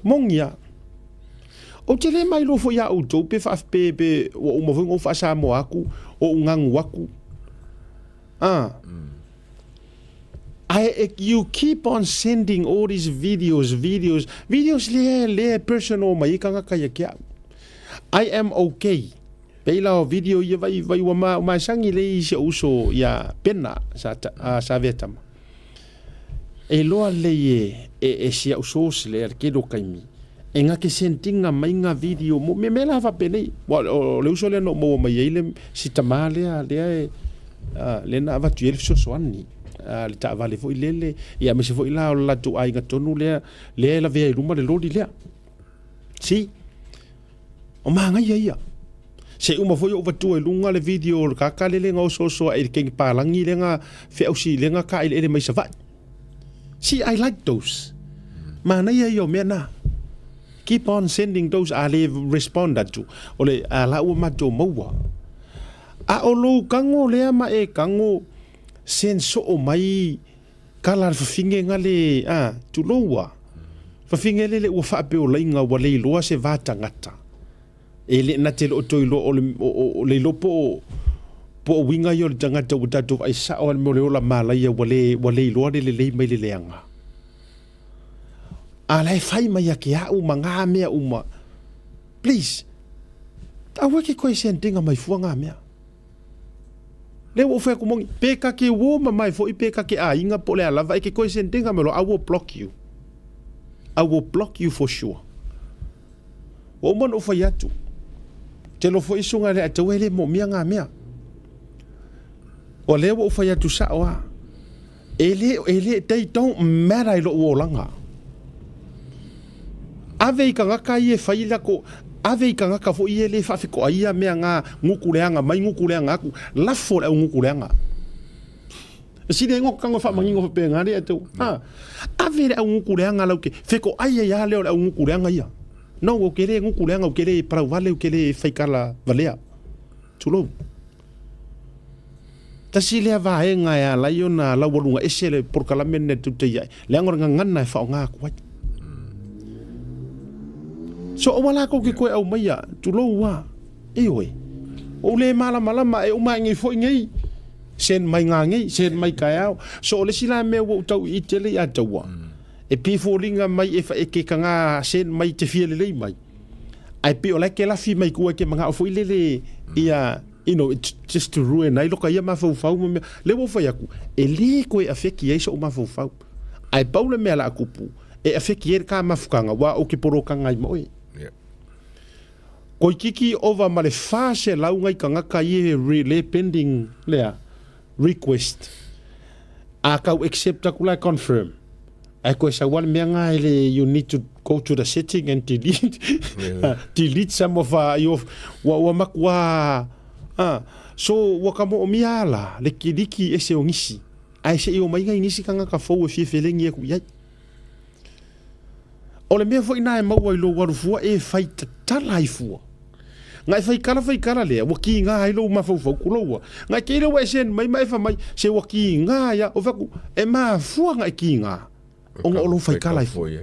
Moni a. Ou te le mailoa foi iā outou pe faa pe pe ua uma foi ona ou faa-Samoa atu, o ou gagu atu. Ah. Ae e, you keep on sending all these videos, videos, videos lea lea e personal mai ai tagata ia ki au. I am okay. Pei la o video ia vai vai ua ma masagi lei i si ou uso ia Pena sa uh, sa Vietama. E loa lelei e, e, e si au source lea le tele o taimi, e nga ke send inga mai nga video mo mea mea la faapenei. Ua o le uso lea na ou maua mai ai le si tama lea lea e a, lea na avatu i ai le fesoasoani a le taavale foi lele, ia aemaise foi la o le latou aiga tonu lea lea e lavea i luma le loli lea. See? O manaia ia. Se uma foi ou vatua i luga le video o le kaka lele na osooso ae i le kegi palagi lea na feausi lea na taeleele mai Savaii. See, I like those. Manaia ia o mea na. Keep on sending those a le respond atu. O le a la ua matou maua. A o lou kago lea ma e kago send soo mai kala le fafine nga le a tulou a. Fafine lele ua faapeolaiga ua le iloa se va tagata. E le na te le o toe iloa o le, o, o, o le iloa po o, po o uiga ia o le tagata ua tatou vaai sao lava le mea o le ola malaia ua le, ua le iloa le lelei mai le leaga. A la e fai mai ia ke a'u ma ngā mea uma. Please, aua ke koe sendinga mai fua ngā mea. Lea ua ou fai atu moni, pe ka ke uō mamae foi pe ka ke aiga po o le a lava, e ke koe sendinga mai loa, I will block you. I will block you for sure. Ua uma ona ou fai atu. Te iloa foi susuga i le Ataua e le moomia nga mea. O lea ua ou fai atu sao a. E le, e le, they don't matter i lou olaga. Ave i tagata ia e fai lako, ave i tagata foi ia e le faafetoaia mea nga gutu leaga mai gutu leaga atu, lafo le au gutu leaga. E sili ai ngoto tago faamanino faapena le atu. Ha. Ave le au gutu leaga lau ke fetoai ai a lea o le au gutu leaga ia. No, ou te le gutu leaga, ou te le parauvale, ou te le faikala valea. Tulou. Tasi lea vaega e ala ai ona laualuga ese le polokalame lenei a le Tautai Ae, leaga o le gagana e faaaoga atu ai. So aua la kou te toe aumaia, tulou a, ioe, ua ou le malamalama e uma ae nei foi nei, send mai nga nei, send mai taeao. So o le isi la mea ua ou tau ii tele ia taua, e pei e foliga mai e, e ke kaga send mai te fia lelei mai, ae pei o la e ke lafi mai tua e ke manao foi lele ia, you know, it's just to ruin ai loka ia mafaufau ma mea. Lea ua ou fai atu, e le toe afeki ai so'u mafaufau. Ae pau le mea la a tupu, e afeki ai le ka mafutaga, ua ou ke polokaga ai ma oe. Yeah. Koikiki ova ma le 400 ngai tagata ia e re, le pending lea request. A kau accept aku la confirm. Ae koe sau a le mea nga e le you need to go to the setting and delete yeah. delete some of your ua ua makua ah so ua ka moomia ala le kiliki ese o nisi ae se i o mai ngai nisi tagata fou e fia felegi aku i ai. O le mea foi na e maua i lou alu fua e fai tatala ai fua. Nga e fai kala fai kala lea, ua kiga ai lou mafaufau kuloua. Nga e keile ua e send mai ma e fa mai, se ua kiga ia, o faku, e mafua nga e kiga, ona o lou fai kala ai fua.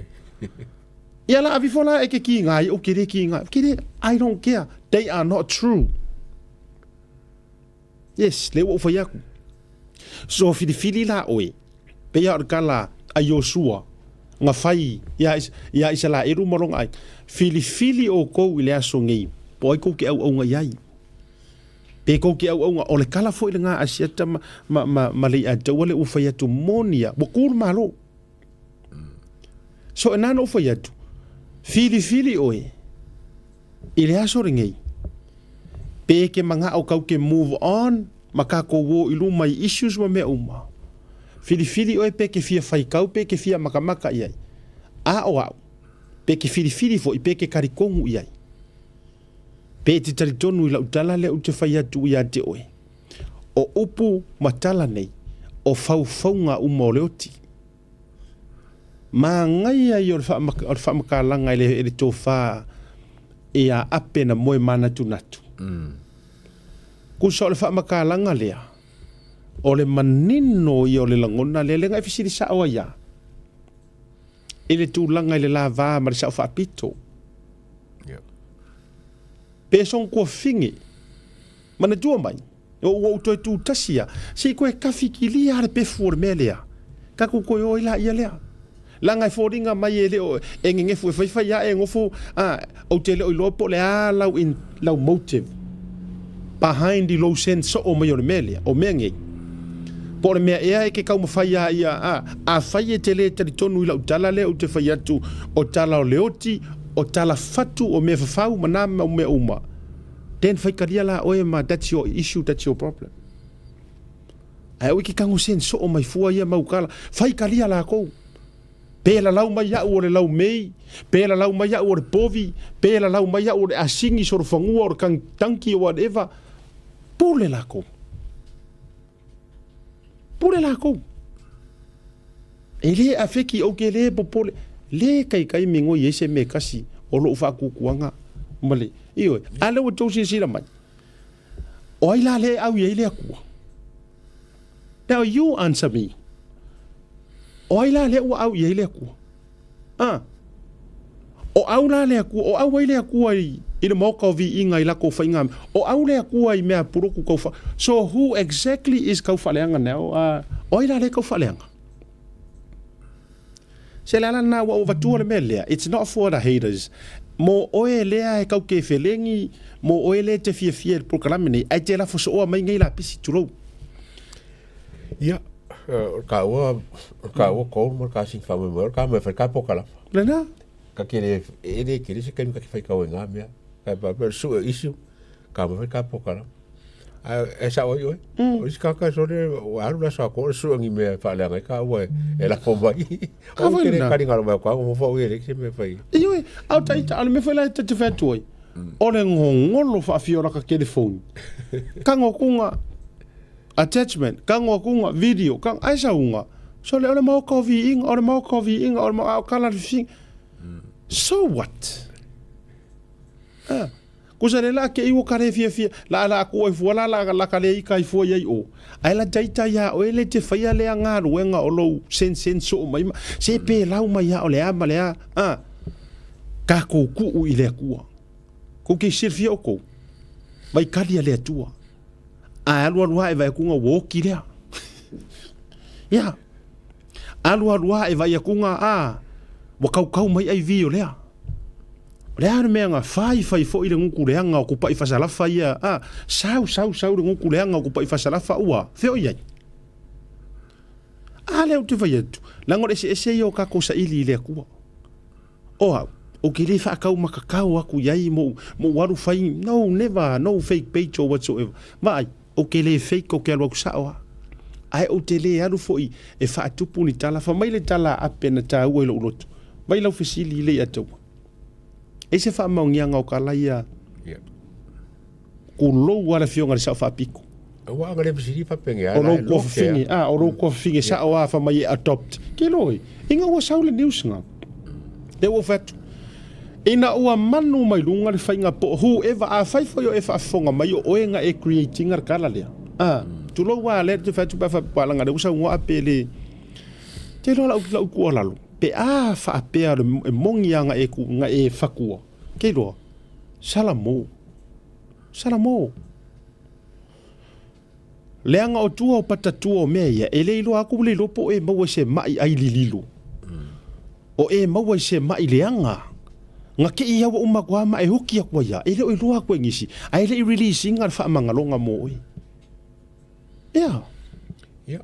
Ia la avifo la e ke kiga ai, ou ke le kiga, ke le, I don't care, they are not true. Yes, lea ua ou fai atu. So filifili la oe, pei lava o le tala a Iosua na fai ia, ia Isaraelu ma lona aiga, filifili outou i le aso nei, po o ai tou te auauna i ai. Pe tou te auauna, o le tala foi lena a Siata ma, ma, ma, ma Leiataua lea ua fai atu, moni ia, ua tu le Malo. So e na ona ou fai atu, filifili oe, I le aso lenei, pe ke manao kau ke move on ma kakou o i luma i issues ma mea uma. Filifili oe pe ke fia faikau pe ke fia makamaka i ai. A o au, pe ke filifili foi pe ke kalikonu i ai. Pe e te talitonu i lau tala lea ou te fai atu ia te oe. O upu ma tala nei, o faufauga uma o le oti. Māngaia ia o le faamakalaga i le tofa ia Ape na moe manatunatu. Kusa o le faamakalaga lea, o le manino ia o le lagona lea, lea na e fesili sao ai ia, i le tulaga i le lava ma le sao faapito. Pe song kua finge, manatua mai. Ua ou toe tu tasi a, se i koe kawhikilia a le pefu o le mea lea. Kaku koe o ai la ia lea. Langa e foliga mai e le o e ngegefu e faifai a e gofo a ou te le o iloa po o le a lau in lau motive behind i lou send soo mai o le mea lea, o mea nei. Po o le mea ea e ke taumafai a ia a, afai e te le talitonu i lau tala lea ou te fai atu o tala o Leoti, o tala fatu o mea fafau ma na mau mea uma. Then faitalia la oe ma that's your issue, that's your problem. Ae aua e ke tago sen soo mai fua ia mau tala. Faitalia lakou. Pe lalau mai au o le laumei, pe lalau mai au o le povi, pe lalau mai au o le asigi solofanua o le tangi or whatever. Pule lakou. Pule lakou. E le afeki ou ke le popole. Le kaikai migoi ai se mea e kasi o lou faakukuaga ma le, ioe, a lea ua tou silasila mai, o ai la lea e au i ai le Atua? Now you answer me. O ai la lea ua au i ai le Atua? A. O au la le Atua, o au ai le Atua i, i le maoka o viiga i lakou faiga, o au le Atua i mea puloku kau wha. So who exactly is kau whaleanga now? O ai la le kau whaleanga? Se le ala lena ua ou avatua le mea lea, it's not for the haters. Mo oe lea e kau ke felengi, mo oe lea e te fiafia i le polokalame nei, ae te lafo sooa mai nei lapisi, tulou. Ia, o le taua, o le taua goal ma le ta sini faamoemoe, o le ta mea e fai le ta polokalame. Lena. Ka kele e le kele se kaimi ka te whai kau e ngā mea. Ka pa pa su e issue ka ma ka pokara. A e sa oi oi. O isi ka ka sore o alu la sa ko su ngi mea fa le ngai ka ua e la ko mai. Ka O whai kele na. kari ngaro mai ka o fa o e se me whai. Ioe, au ta ita, ale me whai lai te te whatu ai. O le ngongolo whaafio raka telefoni. Ka ngokunga attachment, ka ngokunga video, ka ai sa unga. So le ole mau ka vi inga, ole mau ka vi inga, ole mau au kala fi. So what? Ah. Kusa le la ke iwo kare fia fia, la la ku ai fua la la la kare i kai fua iai o. Ai la taita ia o ele te whaia le anga ruenga o lou sen sen so mai ma, se pe lau mai ia o le a ma le a, ah. Ka kou kuu i le akua. Kou kei silfia o kou. Vai kali a le atua. A alu alu a e vai akunga ua oki lea. Ia. Alu alu a e vai akunga a ua kaukau mai ai vi o lea. O le a le mea nga fai fai foi le nguku leaga o kupa'i fasalafa ia a sau sau sau le nguku leaga o kupa'i fasalafa ua feo i ai. A lea ou te fai atu, leaga o le eseese ia o kakou saili i le Atua. O au, ou te le faakaumakakao aku i ai mou, mou alu fai, no, never, no fake page or whatsoever. Vaai, ou te le fake, ou te alu aku sao lava. Ae ou te le alu foi e faatupu ni tala, fai mai le tala a Ape na taua i lou loto. Vai lau fesili i le ia taua. E se faamaoniaga o kala ia Kulou a le afioga i le Sao Faapito. Ua aga le fesili faapenge a O lou kuafafine, a, o lou kuafafine sao a fa mai e adopt. Ke loi, ina ua sau le news nga. Lea ua ou fai atu. Ina ua manu mai luga le faiga po o whoever, afai foi o e faafofoga mai o oe nga e create ina le kala lea. A, tulou a lea te fai atu pe a faapea leaga lea ua saunoa a pe le Te iloa lau lau tuualalo, pe a faapea e moni a nga e ku nga e fakua. Ke iloa, sala mo. Sala mo. Leaga o tua o patatua o mea ia, e le iloa aku le iloa po o e maua i se maʻi ʻai lililo. O e maua i se maʻi leaga. Nga kei ia ua uma aku a ma e hoki aku ai a, e le o iloa aku e nisi, ae le i release ina le faamagaloga mo oe. Ia. Ia,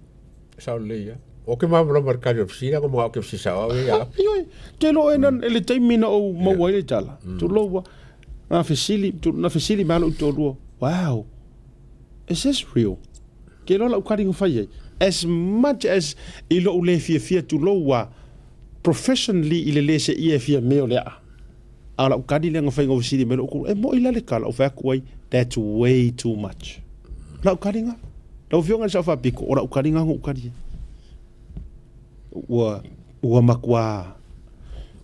sao lelei ia. O ke malamalama i le kali o le fesili, a o ke fesili sao au ia. Ioe, te loa e e le taimi na ou maua ai le tala. Tulou ua, na fesili, na fesili mai lou toalua, wow, is this real? Ke iloa lau kali na fai ai. As much as i lou le fiafia tulou ua, professionally i le le seia e fia mea o le aa. A o lau kali lea na fai na fesili mai lou toalua, e moi la le tala, ou fai atu ai, that's way too much. Lau kali na. Lau Afioga i le Sao Faapito, o lau kali na na ou kali ai. Ua, ua matua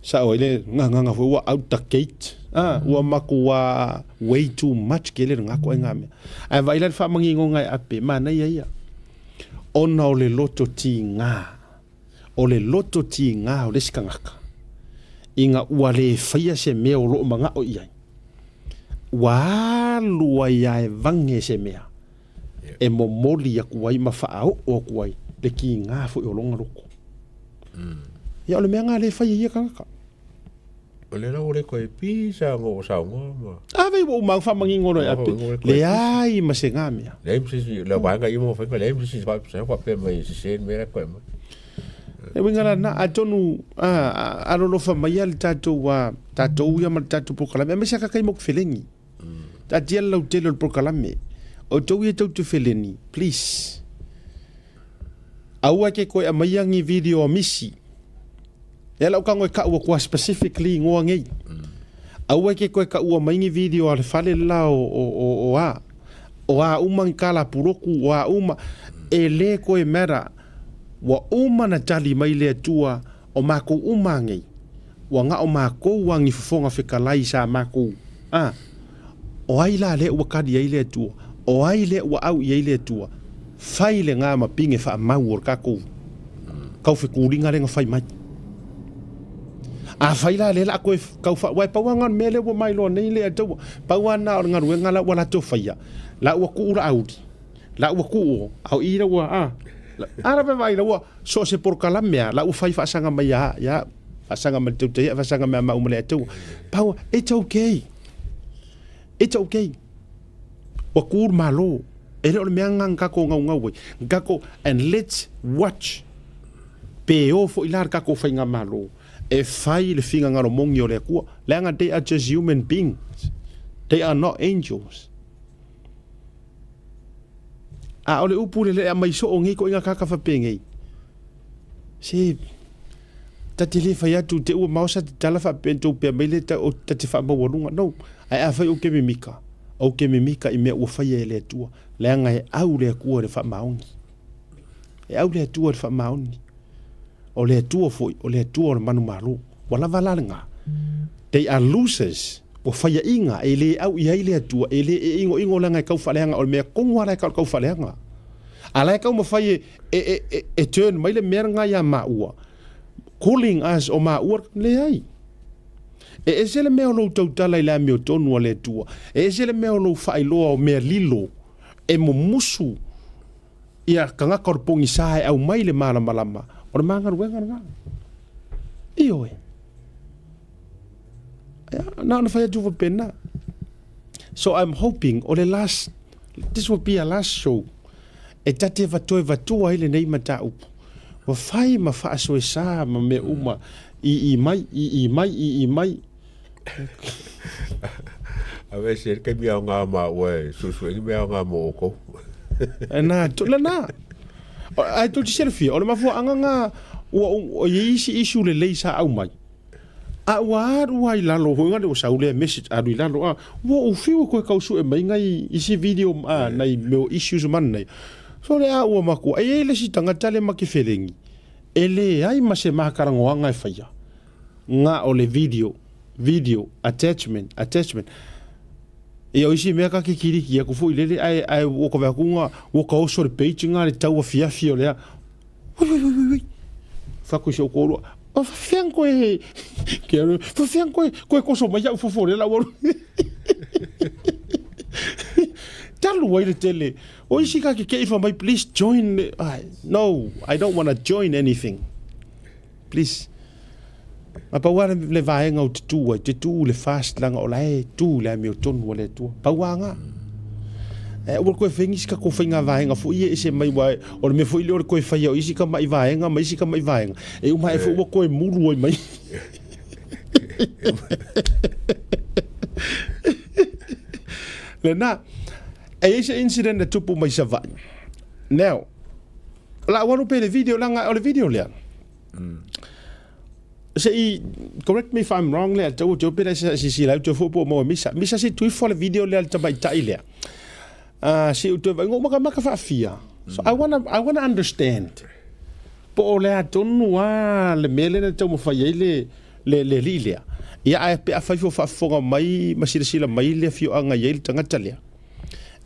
sao ai le nganganga foi ua out the gate. Ah, ua matua way too much ke le ngako ai ngā mea. Ae vaai la le faamaninoga e ape, manaia ia. Ona o le loto tigā, o le loto tigā o le isi tagata, ina ua le faia se mea o loo manao i ai, ua alu ai lava e vage se mea e momoli aku ai ma faaoo aku ai le kiga foi o lona loto. Ia o le mea lena lea e fai e ia tagata. O le lau o le koe pisa ngo o saunoa ma. A vei ua uma au faamanino loa e ape, leai ma se ga mea. Leai ma se isi, le vaega ia mo whainga, leai ma se isi faapea mai se se mea la koe mai. E uiga la na, atonu a, alolofa mai le tatou, a, tatou ia ma le tatou polokalame, aemaise a kakai moku feleni. Taatia le lautele o le polokalame. O tou ia tou te feleni, please. Aua ke koe aumaia ni video a misi. Lea la ou tago e kau atu a specifically igoa nei. Aua ke koe kaua mai ni video a le fale le la o, o, o, o a. O a uma ni kala puloku, o a uma. E le koe matter. Ua uma na tali mai le Atua o makou uma nei. Ua na o makou a ni fofoga fetalai sa makou. A, o ai la lea ua kali ai le Atua? O ai lea ua au i ai le Atua? Fai lena ma pine faamau o le tatou taufetuliga lea na fai mai. Afai la lea o le a toe tau faa... Aua e pau lava lena o le mea lea ua mailoa nei le Atua. Pau lava lena o le galuega la ua latou faia, la ua tuu le auli, la ua tuu o, a o i la ua, a, a la vaai la ua so o se polokalame lava la ua fai faasaga mai ia ia au, faasaga mai le tautai, faasaga mai ia maua ma le Atua. Pau, it's okay. It's okay. Ua kū le Malo. E le o le mea lena na tatou naunau ai. Na tatou, and let's watch pe o foi la le tatou faigamalo. E fai le finagalo moni o le Atua, leaga they are just human beings, they are not angels. A o le upu le le aumai soo nei koiga kaka faapengei. Se ta te le fai atu te ua maosa te tala faapea tou pea mai le ta, o, ta te faamaualuga. No, ae afai ou ke mimika, ou ke mimika i mea ua faia e le Atua, leaga e au le Atua i le faamaoni. E au le Atua i le faamaoni. O le Atua foi, o le Atua o le manumalo. Ua lava la lena. They are losers. Ua faiaʻiga, e le au i ai le Atua, e le e ʻigoʻigo leaga e kau faaleaga, o le mea kono lava la e kau kau faaleaga. A la e taumafai e, e, e, e, e turn mai le mea lena iā maua, calling us o maua, leai. E ese le mea o lou tautala i le amiotonu a le Atua, e ese le mea o lou faailoa o mea lilo e mumusu ia tagata o le pogisa e aumai le malamalama, o le ma galuega lena. Ioe. Ia, na ona fai atu faapena. So I'm hoping o le last, this will be a last show e ta te toe vatua ai lenei mataupu. Ua fai ma faasoesa ma mea uma i i mai, i i mai, i i mai. A ve se ke mea ngā ma ue susuengi mea ngā mo oko. E nā, tu, le nā. Ai tu te silafia, o le mafuaaga ngā, ua, ua i ai isi issue lelei sa aumai. A ua alu a i lalo foi ngale ua sau lea message alu i lalo a ua ou fiu e koe kau sue mai ngai isi video a nai mea o issues ma nei. So le a ua makua e i ai le isi tagata le ma ke felengi e leai ma se makaragoaga e faia nga o le video video attachment attachment Ia o isi mea ka ke kiriki aku foi lele ae ae ua ka vae atu nga ua ka oso le page nga le tau afiafi o lea Ui, ui, ui, ui. Whaku si o kōrua. O whawhiang koe. Ke aru, whawhiang koe, koe koso mai au fofo le lau aru. Talu ai le tele. O isi ka ke keifa mai, please join. Ai, no, I don't wanna join anything. Please. A pau a le vaega o te tū ai, te tū le fast langa o la e tū le amio tonu a le Atua. Pau a ngā. E ua koe whai ngisi ka ko whai ngā vaega fo ia ese mai wa o le mea foi le o le koe whai o isi ka mai vaega ma isi ka mai vaega. E uma e fo ua koe muru ai mai. Le nā, e i se incident e tupu mai Savaii. Now, la ua alu pe le video langa o le video lea. Se i, correct me if I'm wrong lea, tau tau pera se si si lau tau fo po mo misa. Misa se tui fo le video lea le tamaitai lea. Se u toe vai ngo maka maka faafia. So I wanna understand. Po o lea tonu a le mea lea na taumafai ai le le le alii lea. Ia ae pe afai fo faafofoga mai ma silasila mai le afioaga i ai le tagata lea.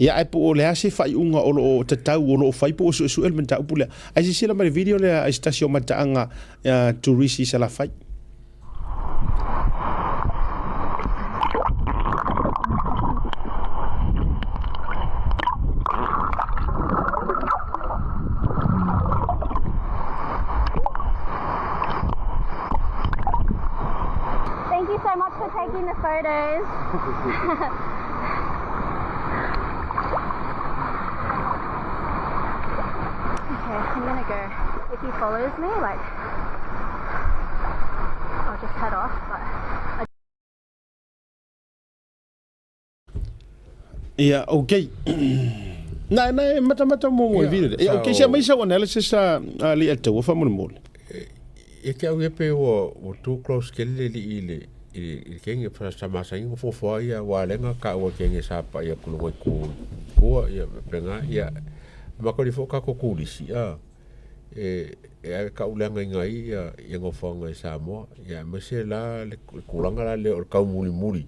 Ia ae po o le a se faaiuga o lo o tatau o lo o fai po o suesue le mataupu lea. Ae silasila mai le video lea i se tasi o mataaga turisi i Salafai. Thank you so much for taking the photos. Okay, I'm gonna go. If he follows me, like, I'll just head off, but I Ia, okay. Na, na, e matamata mo mo e vira. Ia, okay, se mai sau analysis a, a le ataua faamolemole. Ia te au ia pe ua, ua too close tele le alii i le, i le, i le kenge fa sa masani ona fuafua ia aua lea na taua e kenge sa pai atu luga i ku tua ia faapena ia makali foi tatou turisi a e e ave tau leagaina ai ia ia nofoaga i Samoa ia aemaise la le tulaga la lea o le taumulimuli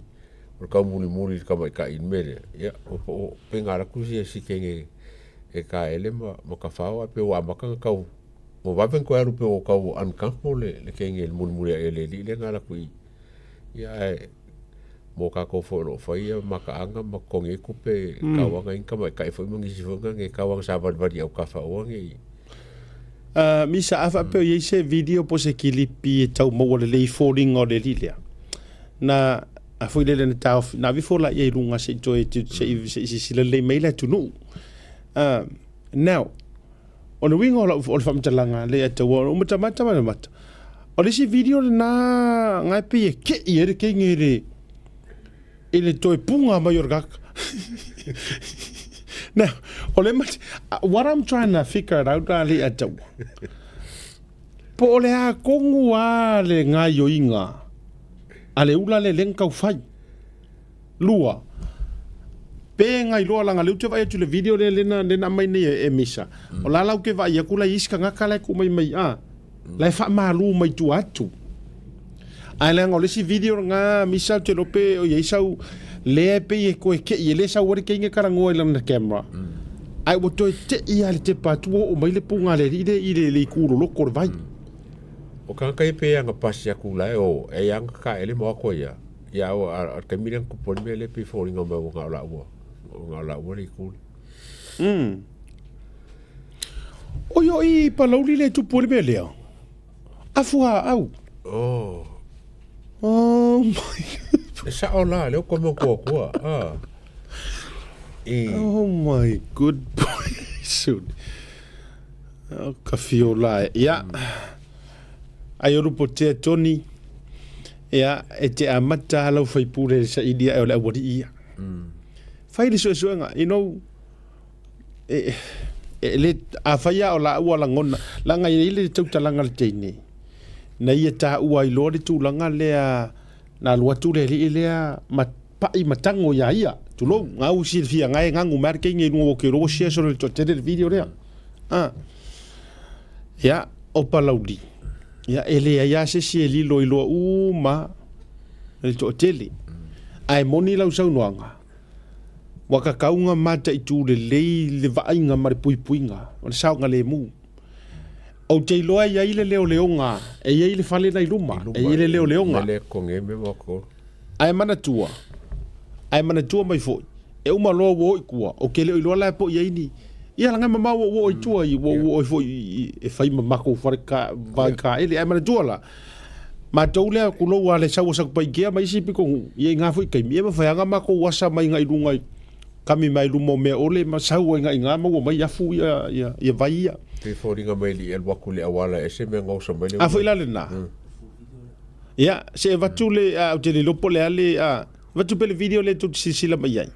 o le taumulimuli i le tamaitai i le mea lea ia o pei na alu atu si kenge e taele ma ma tafao ae pei ua amata ona tau Ua vave ona toe alu pei ua tau uncomfortable le, le kenge i le mulimuli ae le alii lea na alu atu i i. Ia ae mo tatou foi o lo o faia mataaga ma totogi ai tupe mm. tau ana i tamaitai foi ma nisi foi na ne tau ana savalivali i autafa aua ne i Misa, a faapea o i ai se video po o se kilipi e tau maua lelei i foliga o le alii lea, na a foi lele na taofi, na ave ifo la ia i luga se i toe se i se i silasila lelei mai le atunuu. Now, O le uiga o lau o le faamatalaga lea e taua o matamata ma le mata. O le isi video lena nga e pei e ke'i ai le keige i le i le toe puga mai o le kaka. Now, o le mate, what I'm trying to figure it out a le a taua. Po o le a kongu a le gaioiga a le ula le leng kau fai. Lua, pe gailoa laga lea ou te vaai atu i le video lea lena lena aumai nei e Misa, o la la ou te vaai atu la i isi tagata la e tuu mai mai a, la e faamalu mai tua atu. Ae leaga o le isi video lena Misa ou te iloa pe o i ai sau lea e pei e toe tei e le sau ai le teine talanoa i lana camera. Ae ua toe tei lava i le tepa atu ua oo mai le puga a le alii lea i le itu loloto o le vai. O tagata ia pei e aga pasi atu la e o, e aga taele ma o atu ai lava. Ia a o le taimi lea na tupu ai le mea lea pei e foliga mai ua na o laua, ua na o laua le itu lea. Oi o i Palauli le tupu ai le mea lea. Afu a au. Oh. Oh my E sao la, lea ua toe manatua atua. Ah. I... Oh my good boy. Soon. Oh, ka fiola e. Ia. Ai o lupo tea Tony. Ia, e te amata lau faipule le saili ae o le aualii ia. Fai le suesuega, you know, e, e le, a fai a o laua lagona, laga e i ai le tautalaga le teine, na ia taua ai loa le tulaga lea, na alu atu le alii lea ma pai ma tago ia ia, tulou, gau silafia nga e gagu mai le teine i luga o ke ua share solo i le toatele le video lea. A. Ia, o Palauli, ia, e leai lava se isi e lilo i loa uma le toatele. Ae moni lau saunoaga, ua kakauga mataitu lelei le vaaiga ma le puipuiga o le saogalemu. Ou te iloa e i ai le leoleoga, e i ai le fale la i luma, e i ai le leoleoga. Ae manatua, ae manatua mai foi, e uma loa ua o i tua, ou te le o iloa la e po i ai ni, ia laga e mamao ua o i tua, ua o ai foi e fai ma matou fale ka, vai kaele. Ae manatua la, matou lea kulou a le sau o Satupaitea ma isi pitonuu, ia i nga foi taimi, ia mafai lava ona matou asa mai agai i luga i kami mai luma o mea ole ma sau ai agai i ina maua mai afu ia, ia, ia vai ia. Pei foliga mai le alu atu i le auala e ese mea gaosa mai le A foi la lena. Ia, se e avatu le, a, ou te le iloa po o le a le, a, avatu pea le video lea tou te silasila mai ai.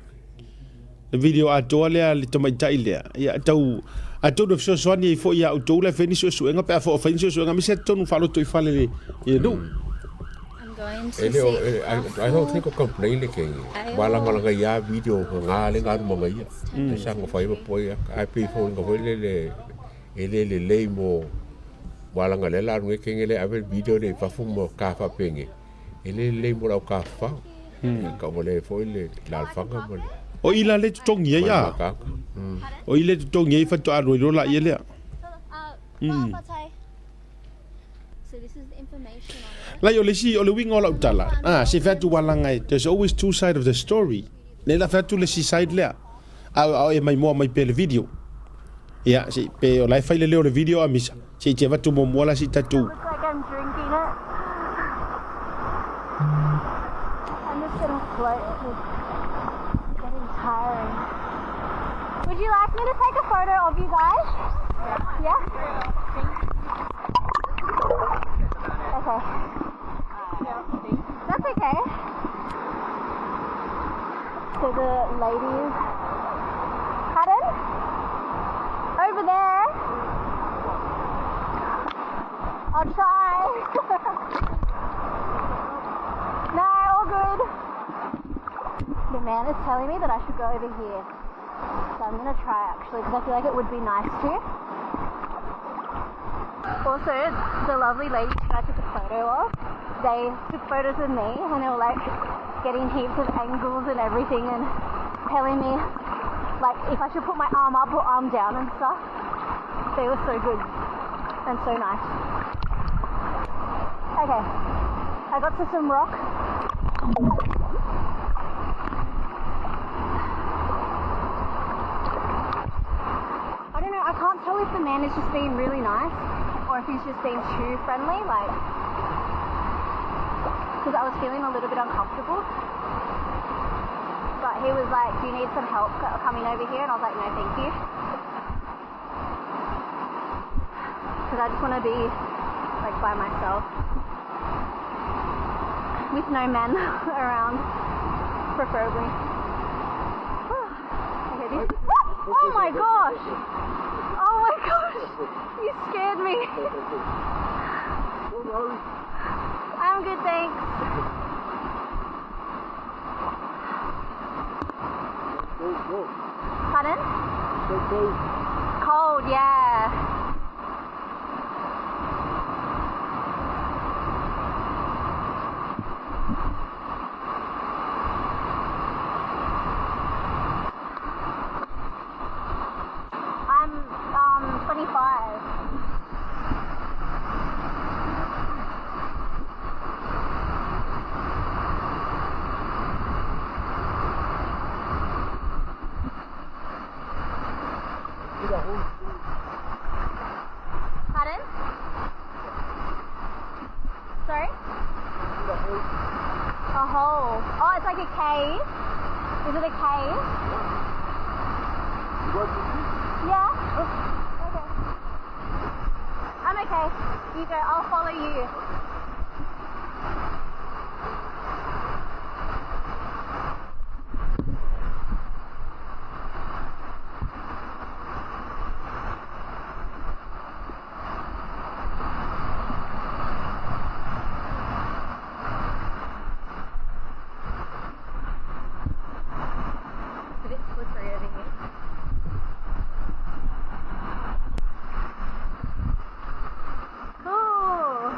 Le video atoa lea a le tamaitai lea. Ia, tau, atonu e fesoasoani ai foi ia outou la e fai ni suesuega pe a foi o fai ni suesuega, aemaise atonu faalotoifale i le, i le nuu. I'm going to E le o, see e, I, I don't think o complain le kei. Malagalaga ia video nga le nga luma ia. E sa ngo fai ma poi a pei fo nga foi le le e le lelei mo walaga le la nge kenge le ave video le fafu mo ka fa penge. E le lelei mo lau ka fa. Ka mo le foi le la fanga mo le. O i la le totogi ai a. O i le totogi ai faatoa alu ai loa laia lea. Lai o le isi, o le uiga o lau tala, ah, se fai atu walaga e, there's always two side of the story. Nei la fai atu le isi side lea, a, a e maimoa mai pea le video. Ia, se, pe o la e fai le leo o le video a Misa, se i te avatu muamua la se i tatou. Look like I'm drinking it. I'm just gonna float. It's getting tiring. Would you like me to take a photo of you guys? Yeah? Okay. That's okay. So the ladies. Pardon? Over there. I'll try. No, all good. The man is telling me that I should go over here. So I'm gonna try actually, because I feel like it would be nice to. Also, the lovely ladies who I took a photo of, they took photos of me and they were like getting heaps of angles and everything and telling me like if I should put my arm up or arm down and stuff. They were so good and so nice. Okay, I got to some rock. I don't know, I can't tell if the man is just being really nice or if he's just being too friendly, like, because I was feeling a little bit uncomfortable. But he was like, do you need some help coming over here? And I was like, no, thank you. Because I just want to be like by myself. Just no men around, preferably. Okay, this. Oh my gosh! Oh my gosh! You scared me. I'm good, thanks. Pardon? Cold, yeah. I'm 25. Pardon? Sorry? A hole. Oh, it's like a cave. Is it a cave? Yeah. Okay. I'm okay. You go. I'll follow you. It's a bit slippery over here. Cool.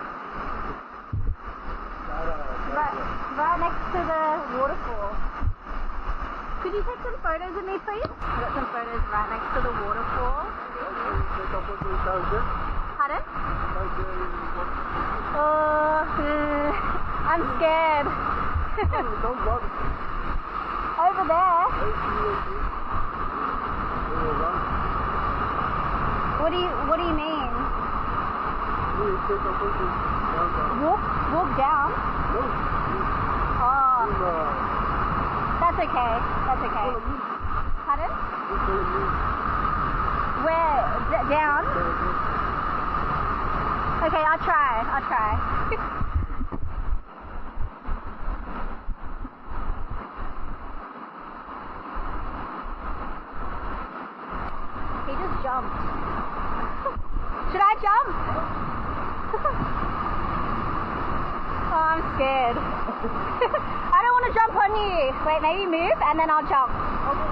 Right next to the waterfall. Could you take some photos of me, please? I've got some photos right next to the waterfall. Pardon? Oh, I'm scared. Over there. What do you mean? Walk down? Oh, that's okay. That's okay. Pardon? Where? Down? Okay, I'll try. I'll try. He just jumped. Should I jump? Oh, I'm scared. I don't want to jump on you. Wait, maybe move and then I'll jump. Okay.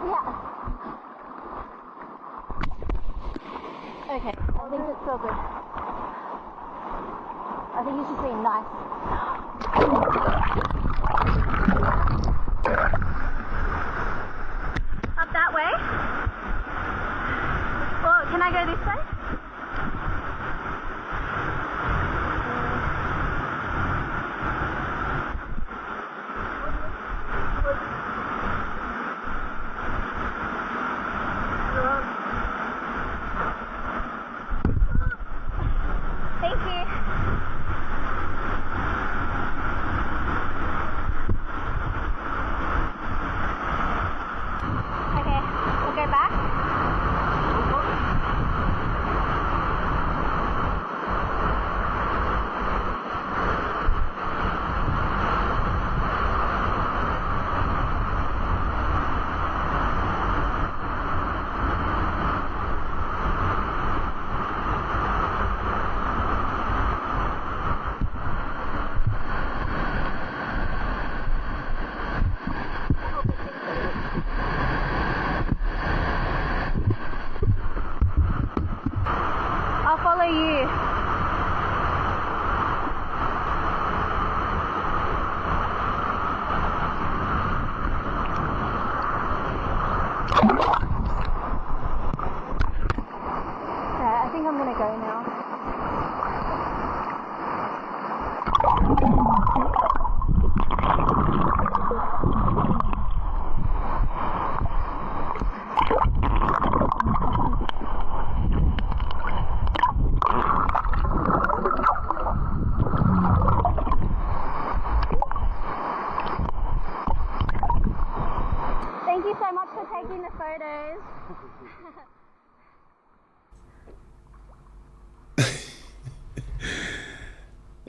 Yeah. Okay, I think it's all good. I think it's just being nice. Up that way? Well, can I go this way? Thank you.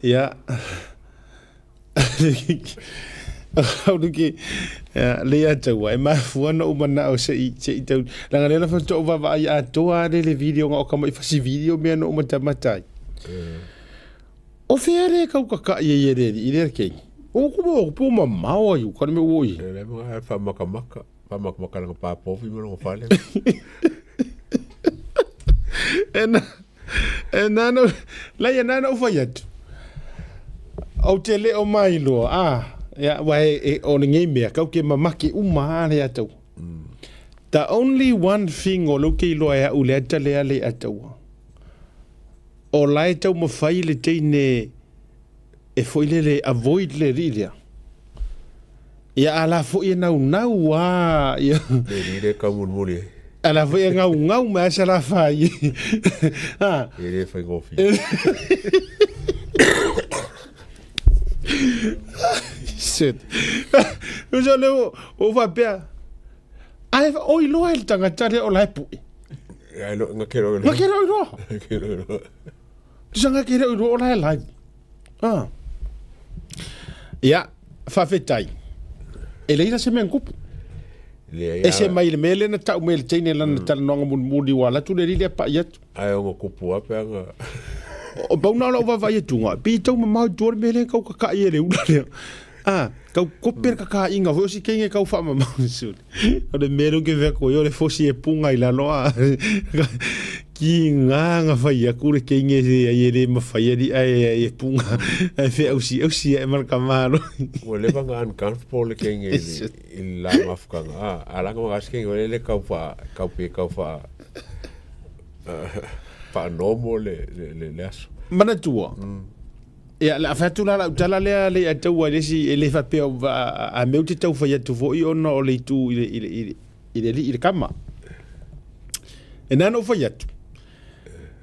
Ia. Auluki, le ia taua, e mafua na uma na o se i, se i tau, langa lea na whantoa wawa ai atoa le le video nga o kama i fasi video mea no uma tamatai. O fea le kau kaka i e le i le kei. O ku mo ku ma mao ai ka me o i. Le mo ai fa maka maka, fa maka maka langa pa pofi mo longa fale. E na e na no la ia na no fai atu. O te le o mai loa a ia wa e o le ngei mea kau ke mamaki uma le atau. The only one thing o lo ke iloa e au le ata le ale ataua. O la e taumafai le teine e foi lele avoid le alii lea. Ia a la foi e naunau a ia. Le alii lea e taumolimoli ai. A la foi e gaugau mai a se la fai. Ha. E le faigofie. Shit. Uso le o faapea. Ae o iloa e le tagata lea o la e pue. Ai lo nga kero Nga kero i roa. Kero i roa. Tusa nga kero i roa o la e live. Ah. Ia, whawhetai. E leira se mea kupu. Le E se mai le mea lena tau me le teine lana mm. talanoanga mulimuli wa latu le rili a pai atu. Ai o kupu ape anga. O pauna o lau vavai atunga. Pi tau mamau tua le mea lea kau kakai e le ula lea. Ah, kau kope ka ka inga foi o si kenge kau wha mamau suli. O le mea leo ke vea koe o le fosi e punga i lalo a. Ki ngā ngā whai aku le kenge se ai e le mawhai ari ai ai e punga. Ai fe ausi ausi e marka malo. Ua leva nga uncomfortable le kenge i le i le la mafukanga. Ah, alanga ma kasi kenge o le le kau wha kau pe kau wha wha normal le le le, le aso. Manatua. Ia, le a fai atu la lau tala lea le ia taua i le isi, e le faapea a mea ou te tau fai atu foi ona o le itu i le, i le, i le, i le alii i le kama. E nā na ou fai atu.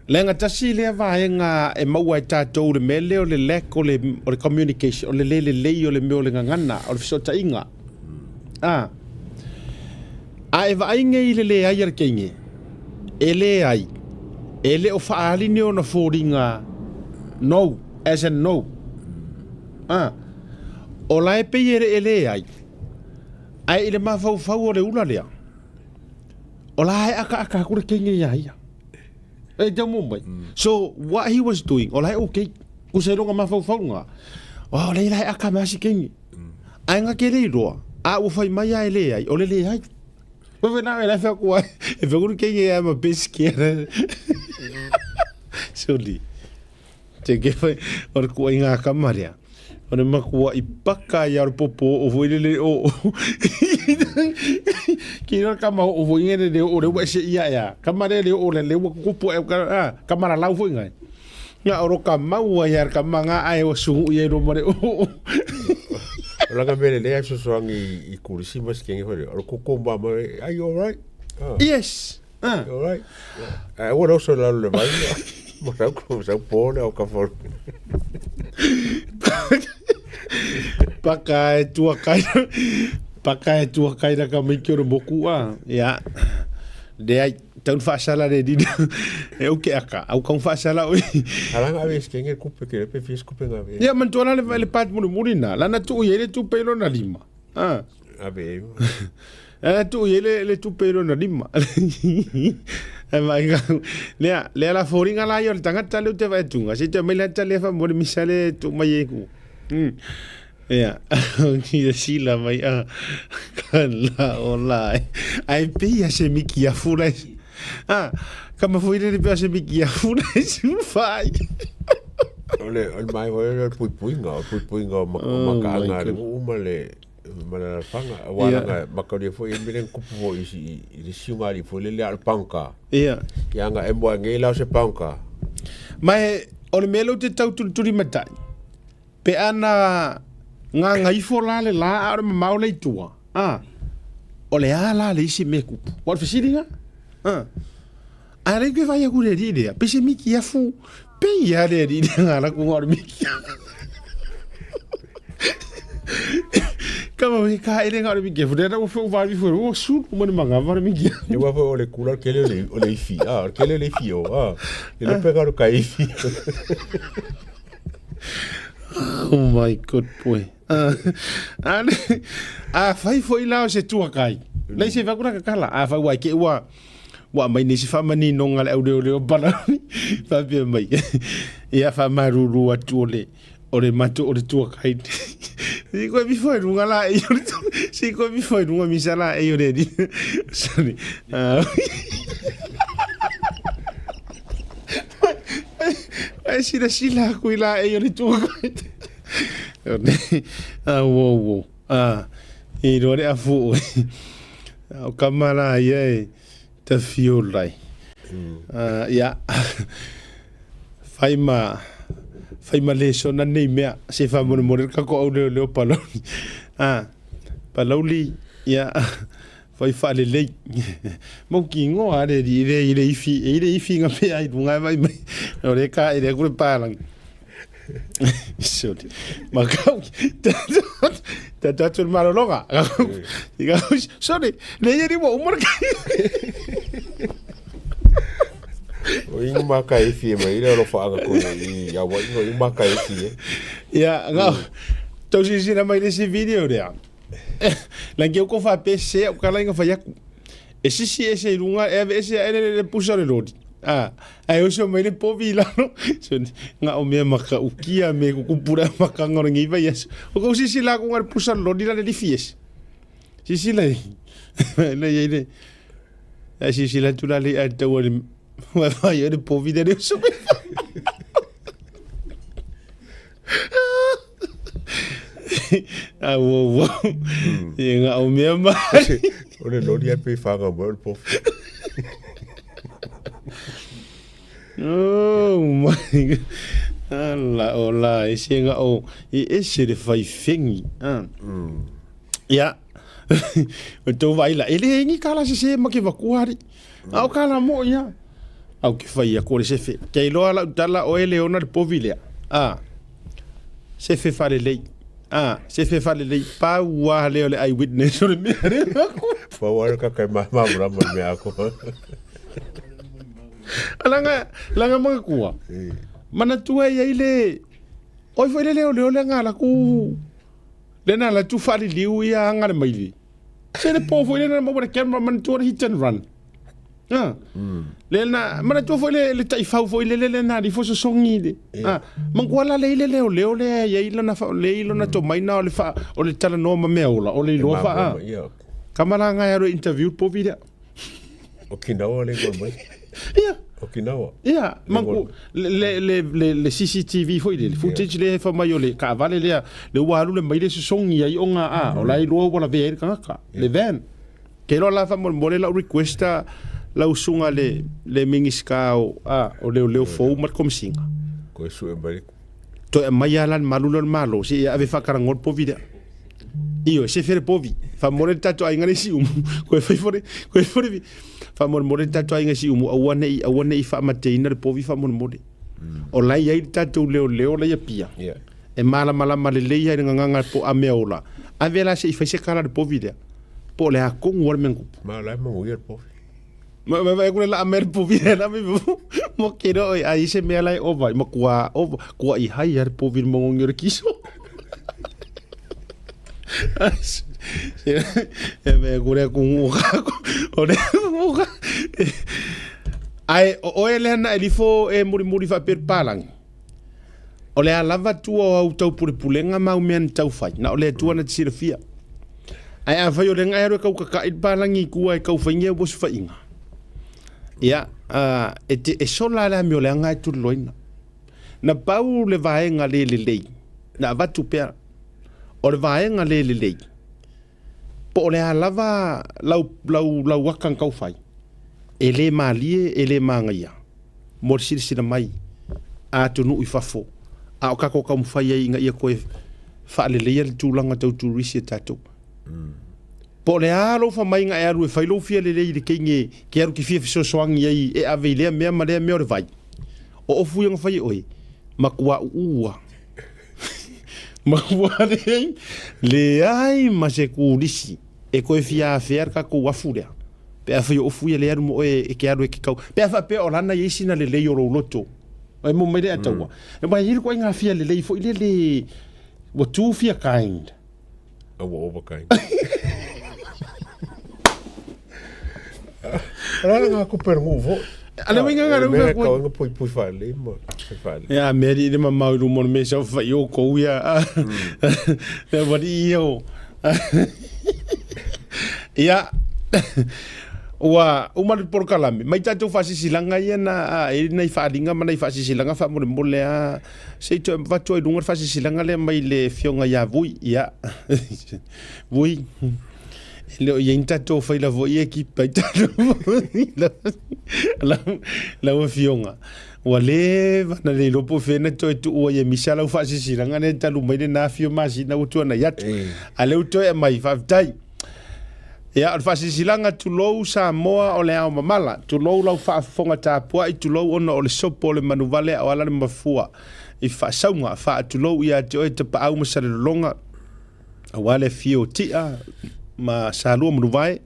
Leaga tasi lea vaega e maua e tātou le mea lea o le lack o le, o le communication, o le le lelei o le mea o le gagana, o le fesootaiga. A, a e vaai nei i le leai a le teine, e leai, e le o faaali ni ona foliga no, as in no. A, o la e pei e e leai, ae i le mafaufau o le ula lea, o la e akaaka aku le teine iā ia. E tau mo mai. So, what he was doing, o la e okay, kusa i longa mafaufauga, oh, lei la e aka me asi teine. Ae nga ke le iloa, a ua fai mai a e leai, o le leai. Koe wena e lai whaku ai, e whakuru kei e ama best care. Soli. Te ke whai, o le kua i ngā kamarea. O le makua i paka i aro popo o fo i lele o. Ki rā kama o fo i ngere le o le ua ese ia ea. Kamarea le o le le ua kukupu e kamara lau fo i ngai. Nga oro ka mau ai ar ka manga ai o sungu i ai ro mare o. O langa mele le ai sosoangi i kurisi mas kengi hore. O koko ma ma are you all right? Ah. Yes. Ah. You all right? Ai ua roso la le vai. Mo sa ko sa pole o ka for. Paka e tua kai. Paka e tua kai ra ka mai ki oro moku a. Ya. Leai. Tau whaasala le rina. E au ke aka. Au kau whaasala oi. Alanga ave skenge kupe ke pe fies kupe ngave. Ia man tuana le le pat muri muri na. Lana tu i le tu pe na lima. Ah. Ave. Lana tu i le le tu pe na lima. E mai ka. Lea lea la foringa la yo le tangata le te vai tunga. Se te mai la tale fa mo misale tu mai e ku. Ia, ia sila mai a ka la o la ai pe ia se miki a fura. Ah, ka ma foi le pe se miki a fura su fai. O le o le mai o le pui puinga, o pui puinga o makaanga le uma le ma le fanga wa la makalia foi e mele kupu foi i i le siunga ali foi le le al panka. Ia. Ia nga e moa ngai lau se panka. Mai o le mea leo te tau turi matai. Pe ana gagaifo la le la a o le mamao le i tua, a, o le a la le isi mea kupu? Ua o le fesiliga? A, a lei koe vaai aku le alii lea, pe se miki afu, pe ia le alii lea nga ala ku nga o le miki. Ka mau he ka ele nga o le miki afu, lea na ua feu vaai fue, ua sulu ma le mangava le miki afu. E ua foi o le kula kele o le ifi, a, kele le ifi o, a, le lope ka o ka ifi. Oh my good boy. A fai foi la o se tuakai. Nei se fakura kakala. A fai wai ke ua ua mai nei se faamaninoga le auleoleo palauli. Faapea mai. Ia faamalulu atu o le o le mato o le tuakai. Si koe bifo e lunga la e o le si koe bifo e lunga misa la e o le Sorry. Ai sila sila aku i la e o le tuakai. Ah, wo wo. Ah, i roa le afu. O kamara ia e tawhiolai. Ah, ia. Fai ma fai ma lesona nei mea se faamolemole le kako au leo leo palauli. Ah, palauli ia fai faalelei. Mau ki ingoa le li le i le ifi i le ifi nga pea i lunga mai mai. O le ka i le kule palangi. Sorry. Makau. Ta ta tu malologa. Sorry. Le yeri mo umar ka. O ingu maka e fie mai le alofa anga ko i a wa ingo i maka e fie. Ya, ngau. Tau sisina mai le si video rea. Langi ko fa pese o kala inga fa yaku. E sisi ese i runga e ave ese a ele le pusa le rori. A, a e oso mai le povi i lalo. So, nga o mea maka ukia me kukupura maka ngoro ngi vai aso. O kau sisi la ku ngare pusa le rori la le lifi ese. Sisi la le le le. A sisi la tula le a taua le wa vai le povi le oso mai. A wo wo. E nga o mea mai. O le lori ai pe whanga mai o le pofi. Oh my God. Ala o la e se nga o e ese le whai whengi. Ah. Ia. O tau vai la. E le ingi kala se se ma ke vakuari. A o kala mo ia. Au ke whai a kore se fe. Kei loa lau tala o ele ona le povi lea. A. Se fe whare lei. A. Se fe whare lei. Pau wā leo le eyewitness o le mea re. Pau ara ka kai mamura mo le mea ako. Langa, langa mga kua. Mana tua ia i le... Oi foi le leo leo le ngala ku... Le na la tu whare liu ia anga le maili. Se le po foi le na maua le camera mana tua le hit and run. Ah. Le na mana tua foi le le taifau foi le le le na li fo sosongi le. Ah, mangua la le le leo leo le ia i lona fa le i lona to mai na o le fa o le tala no ma mea ola o le iloa fa. Ah. Kamala ngai aro interview po vida. Okinawa le ngol mai. Ia. Okinawa. Ia, manku le le le le CCTV foi le footage le fa mai o le ka vale le le ua alu le mai le sosongi ai onga a o la iloa ua la vea i le kangaka le van. Ke loa la fa mo mo le lau requesta lau sunga le le mingisika o a o leo leo fou ma le komisinga. Koe sue mai. Toe aumai lava la le malu lea o le Malo se i ave faakalanoa le povi lea. Ioe, se fere povi. Faamolemole le tatou aiga le siumu. Koe fai fore, koe fore. Faamolemole le tatou aiga siumu aua ne i aua ne i faamateina le povi faamolemole. O la e i ai le tatou leoleo la i Apia. E malamalama lelei ai le gagaga po a mea ola. Ave la se i fai se kala le povi lea. Po o le a tonu lava le mea na tupu. Ma o la e manuia le povi. Ma ma ma kule la mer povi la mi mo ke ro ai se mea la e ova ma kua ova kua i hai ar povi mo ngi ro kiso. E me kule ku ka o le ka. Ai o e le na elifo e muri muri fa per palangi. O le a lava tua o au taupulepulega ma au mea na taufai, na o le Atua na te silafia. Ae afai o le gae alu e kaukakaʻi le palagi i kua e kaufaingia ua sefaiga, ia, e te e sola le amioleaga e tuliloaina. Na pau le vaega le lelei, na avatu pea, o le vaega le lelei, po o le a lava lau, lau, lau aka na taufai, e le malie, e le magaia, mo le silasila mai a atunuu i fafo, a o tatou taumafai ai ina ia toe faaleleia le tulaga tau turisi a tatou. Po o le a lou famaiga e alu e fai lou fia lelei i le teine ke alu ke fia fesoasoani ai e ave i lea mea ma lea mea o le vai. O ofu ia na fai e oe, matua uua. Matua leai, leai ma se turisi e toe fia afea le tatou afu lea. Pe afai o ofu ia le alu mo oe e ke alu e ke kau. Pe a faapea o lana i ai sina lelei o lou loto. E mo mai le ataua. E mai i le ituaiga fia lelei foi lele ua too fia kind. A ua over kind. Ala ngā kupe le ngu foi. Ale winga ngā rau mea kau nga pui pui whaalei ma whaalei. Ia mea ri le mamau i rumo me sau whai o kou ia. Mea wari i o. Ia ua uma le polokalame mai tatou faasisilaga ia na e nai faaaliga ma nai faasisilaga faamolemole a se i toe avatu ai luga le faasisilaga lea mai le afioga ia Vui ia Vui e le o i ai ni tatou faila foi e kipa i tatou lau afioga ua leva na le iloa po o fea na toe tuua ai e misa lau faasisilaga lea talu mai lena afio masina ua tuanai atu a lea ua toe aumai faafetai. Ia, o le faasilasilaga, tulou Samoa o le ao mamala, tulou lau faafofoga tapuai, tulou ona o le sopo o le manuvale a o ala le mafua i faasauga, faatulou ia te oe Tapaau ma Salelologa, aua le afio o Tia ma Salua Manuvae,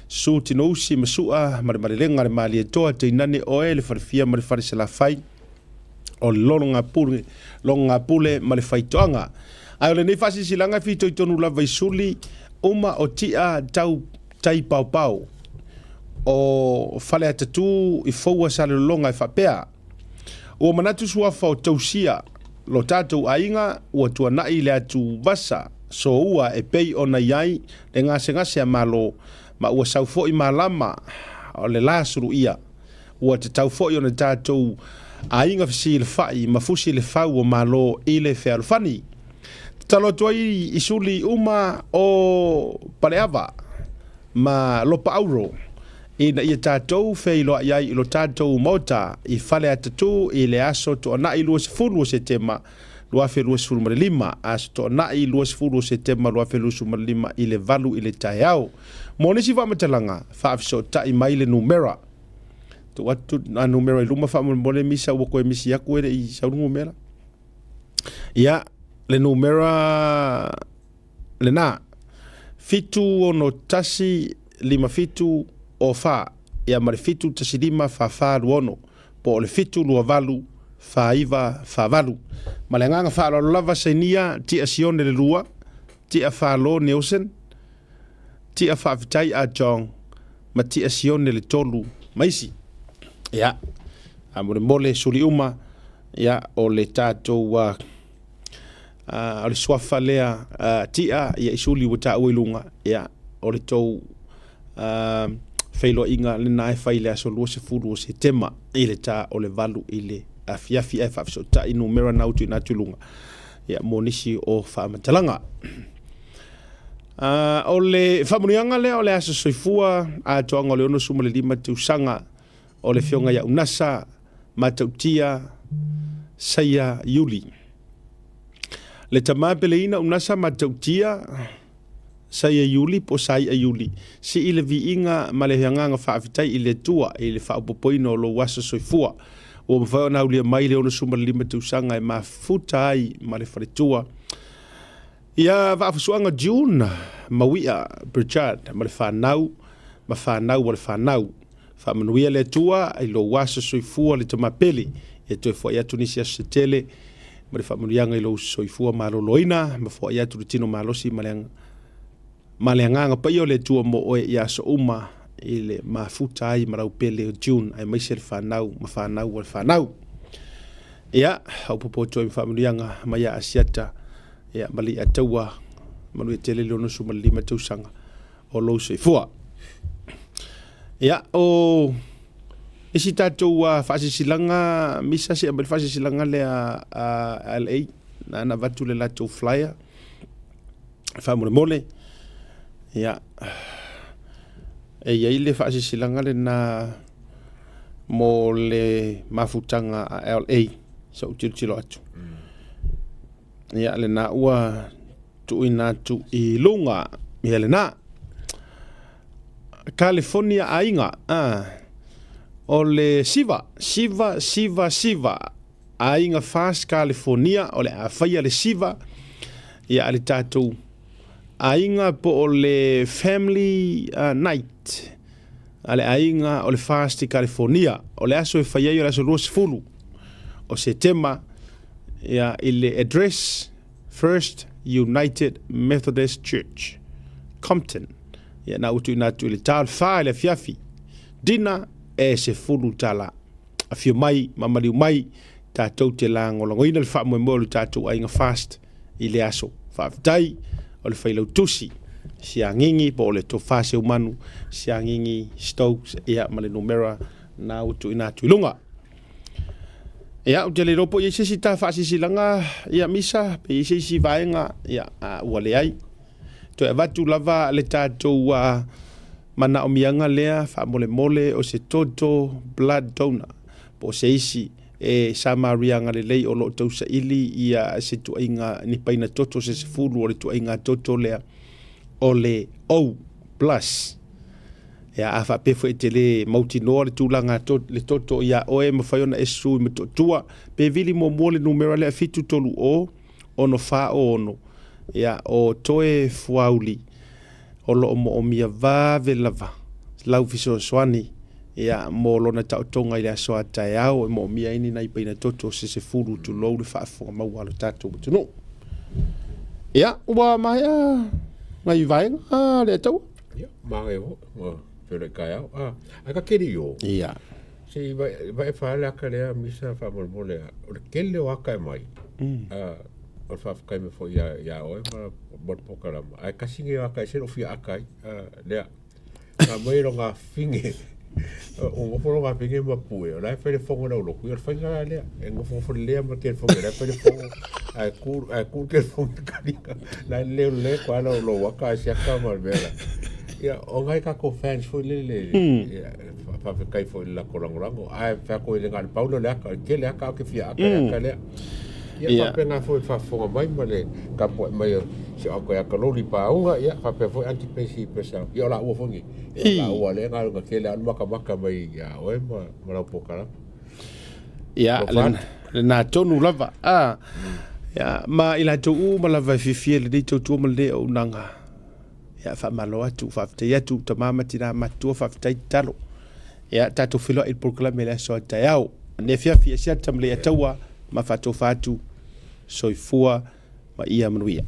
Susu Tinousi ma Sua ma le Malelega a le Malietoa, tainane oe le Falefia ma le Falesalafai, o le Lologapule, Logapule ma le Faitoaga. Ae o lenei faasilasilaga e fitoitonu lava i suli uma o tia tau tai paopao o Faleatatū i Foua Salelologa e faapea, Ua manatu suafa o tausia lo tatou aiga ua tuanai le atu vasa soua e pei ona i ai le gasegase a Malo ma ua sau foi malama o le la suluia. Ua tatau foi ona tatou aiga fesilafai ma fusi le fau o Malo i le fealofani. Tatalo atu ai i suli uma o Paleava ma Lopaauro ina ia tatou feiloai ai i lo tatou Maota i Faleatatū i le aso Toonai 20 o Setema 2025, aso Toonai 20 o Setema 2025 i le 8 i le taeao. Mo nisi faamatalaga, faafesootai mai le numera. Tuu atu a numera i luma faamolemole misa ua koe misi aku e le i sau le numera. Ia, le numera lena. 7 6 1 5 7 o 4 ia ma le 7 1 5 4 4 2 6 po o le 7 2 8 4 9 4 8. Ma le agaga faaaloalo lava sainia Tia Sione le lua, Tia Falo Nielsen, Tia Faafetai a John ma Tia Sione le tolu ma isi. Ia, faamolemole suli uma, ia, o le tatou, uh, o le suafa lea uh, Tia, ia i suli ua taua i luga, ia, o le tou uh, feiloaiga lena e fai i le aso 20 o Setema i le ta o le 8 i le afiafi ae faafesootai numera na ua tuuina atu i luga ia, mo nisi o faamatalaga. O le faamanuiaga lea o le aso soifua atoaga o le 65 tausaga o le Afioga ia Unasa Matautia Saia Iuli. Le tama peleina Unasa Matautia Saia Iuli po o Saia Iuli, sii le viiga ma le agaga faafetai i le Atua i le faaopoopoina o lou aso soifua ua mafai ona aulia mai le 65 tausaga e mafuta ai ma le faletua. Ia Vaafusuaga June Mauia Pritchard ma le fanau ma fanau a le fanau. Faamanuia le Atua i lou aso soifua le tama pele. Ia toe foai atu nisi aso se tele ma le faamanuiaga i lou soifua maloloina ma foai atu le tino malosi ma le ma le agaga paia o le Atua mo oe i aso uma i le mafuta ai ma lau pele o June aemaise le fanau ma fanau a le fanau. Ia, faaopoopo atu ai ma faamanuiaga mai a Asiata Ia, ma Leiataua, manuia tele le 65 tausaga o lou soifua. Ia, o isi tatou uh, faasilasilaga, misa se aumai le faasilasilaga lea a uh, LA, na na avatu le latou flyer, faamolemole. Ia, e i ai le faasilasilaga lena mo le mafutaga a LA, sa ou tilotilo atu. Ia, lena ua tuuina atu i luga. Ia lena. California aiga. Ah. O le siva, siva, siva, siva. Aiga Fast California, o le a faia le siva. Ia, a le tatou aiga po o le family uh, night. A le aiga o le Fast i California. O le aso e fai ai o le aso 20. o Setema, ia, i le address First United Methodist Church, Compton. Ia, na ua tuuina atu i le ta o le 4 i le afiafi. Dinner e $10. Afio mai ma maliu mai, tatou te lagolagoina le faamoemoe o le tatou aiga Fast i le aso. Faafetai o le Failautusi Siagigi po o le Tofa Seumanu Siagigi Stokes ia ma le numera na ua tuuina atu i luga. Ia, ou te le iloa po o i ai se isi ta faasilasilaga ia Misa, pe i ai se isi vaega, ia, a ua leai. Toe avatu lava le tatou manaomiaga lea faamolemole o se toto blood donor po o se isi e Samariaga lelei o lo o tausaili ia se tuaiga ni paina toto se 10 o le tuaiga toto lea o le O plus. Ia, a faapea foi e te le mautinoa le tulaga to, le toto iā oe, e mafai ona e sui ma toatua. Pe vili muamua le numera lea 730 646. Ia, o Toe Fuauli, o lo o moomia vave lava lau fesoasoani ia, mo lona taotoga i le aso a taeao e moomia ai ni nai paina toto se 10 tulou le faafofoga maua a lo tatou atunuu. Ia, ua maea nai vaega le ataua. Ia, manaia foi, ua feiloai taeao. Ah, ae ta te le i o. Ia. Se i vae fa le aka lea misa faamolemole a. O le tele o aka e mai. Ah, o le faafetai mea foi ia, ia oe ma, ma le polokalama. Ae tasi nei o aka e ese lou fia aka ai. Ah, lea. Na mai lo ngā fine. O ngofo lo ngā fine ma pue. O la e fai le fongo le uloku. Ia o le faiga la lea. E ngofo ngofo le lea ma telefoni. O la e fai le fongo. Ae ku, ae ku le telefoni i kaliga. La e leo le koa lau lou aka ae siaka ma le mea la. Ia, o ngai kako fans foi lele. Ia, faafetai foi i le lako lagolago. Ae fai atu i le na o le pau lea o le aka. O le tele aka au ke fia aka i le aka lea. Ia, faapena foi le faafofoga mai ma le tapuai mai o si o atu ia Kaloli Paauga, ia, faapea foi Aunty Percy Purcell. Ia, o laua foi nei. Ia, o laua lea galuega tele lava o le makamaka mai ia oe ma, ma lau polokalame. Ia, Alofa atu. lena tonu lava. Ah, ia, ma i latou uma lava e fiafia i lenei tautua ma lenei auaunaga. Ia, faamalo atu, faafetai atu, tama ma tina matutua, faafetai tatalo. Ia, tatou feiloai i le polokalame i le aso a taeao. Nei afiafi, Asiata ma Leiataua, ma faatofa atu, soifua ma ia manuia.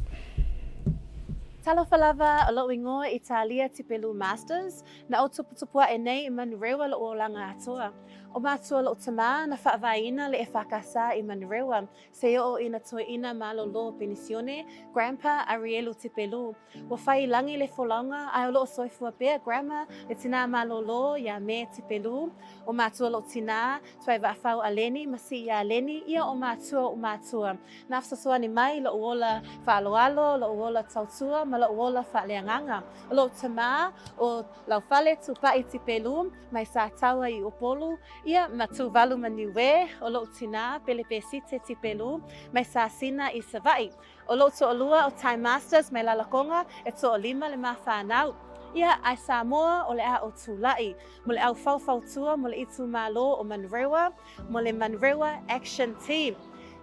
Talofa lava, o lo'u igoa Italia Tipelu Masters, na ou tuputupu a'e nei i Manurewa lo'u olaga atoa. O matua lo'u tamā na fa'avaeina le EFKS i Manurewa, se i o'o ina toeʻina malolo penisione, Grandpa Arielu Tipelu. Ua fai i lagi le folauga ae o lo'o soifua pea Grandma le tinā malolo iā Me Tipelu. O matua lo'u tinā, Tuai Vaafau Aleni ma Sii Aleni, ia o matua o'u matua. Na fesoasoani mai lo'u ola faaaloalo, lo'u ola tautua ma lo'u ola faaleagaga. O lo'u tamā, o Laufale Tupa'i Tipelu, mai Sataua i Upolu, ia ma Tuvalu ma Niue, o lo'u tinā, Pelepesite Tipelu, mai Sasina i Sava'i. O lo'u to'alua o Time Masters mai Lalakoga, e to'alima le ma fanau. Ia, ae Samoa, o le a o Tula'i, mo le au faufautua mo le itumalo o Manurewa, mo le Manurewa Action Team.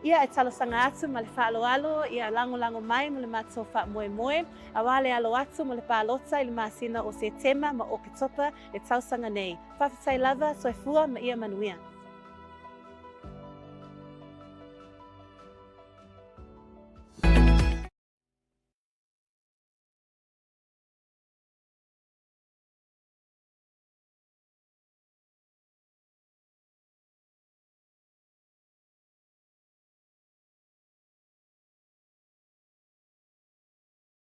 Ia, e talosaga atu ma le faaaloalo, ia lagolago mai mo le matou faamoemoe, auā le alo atu mo le palota i le masina o Setema ma Oketopa le tausaga nei. Faafetai lava, soifua ma ia manuia.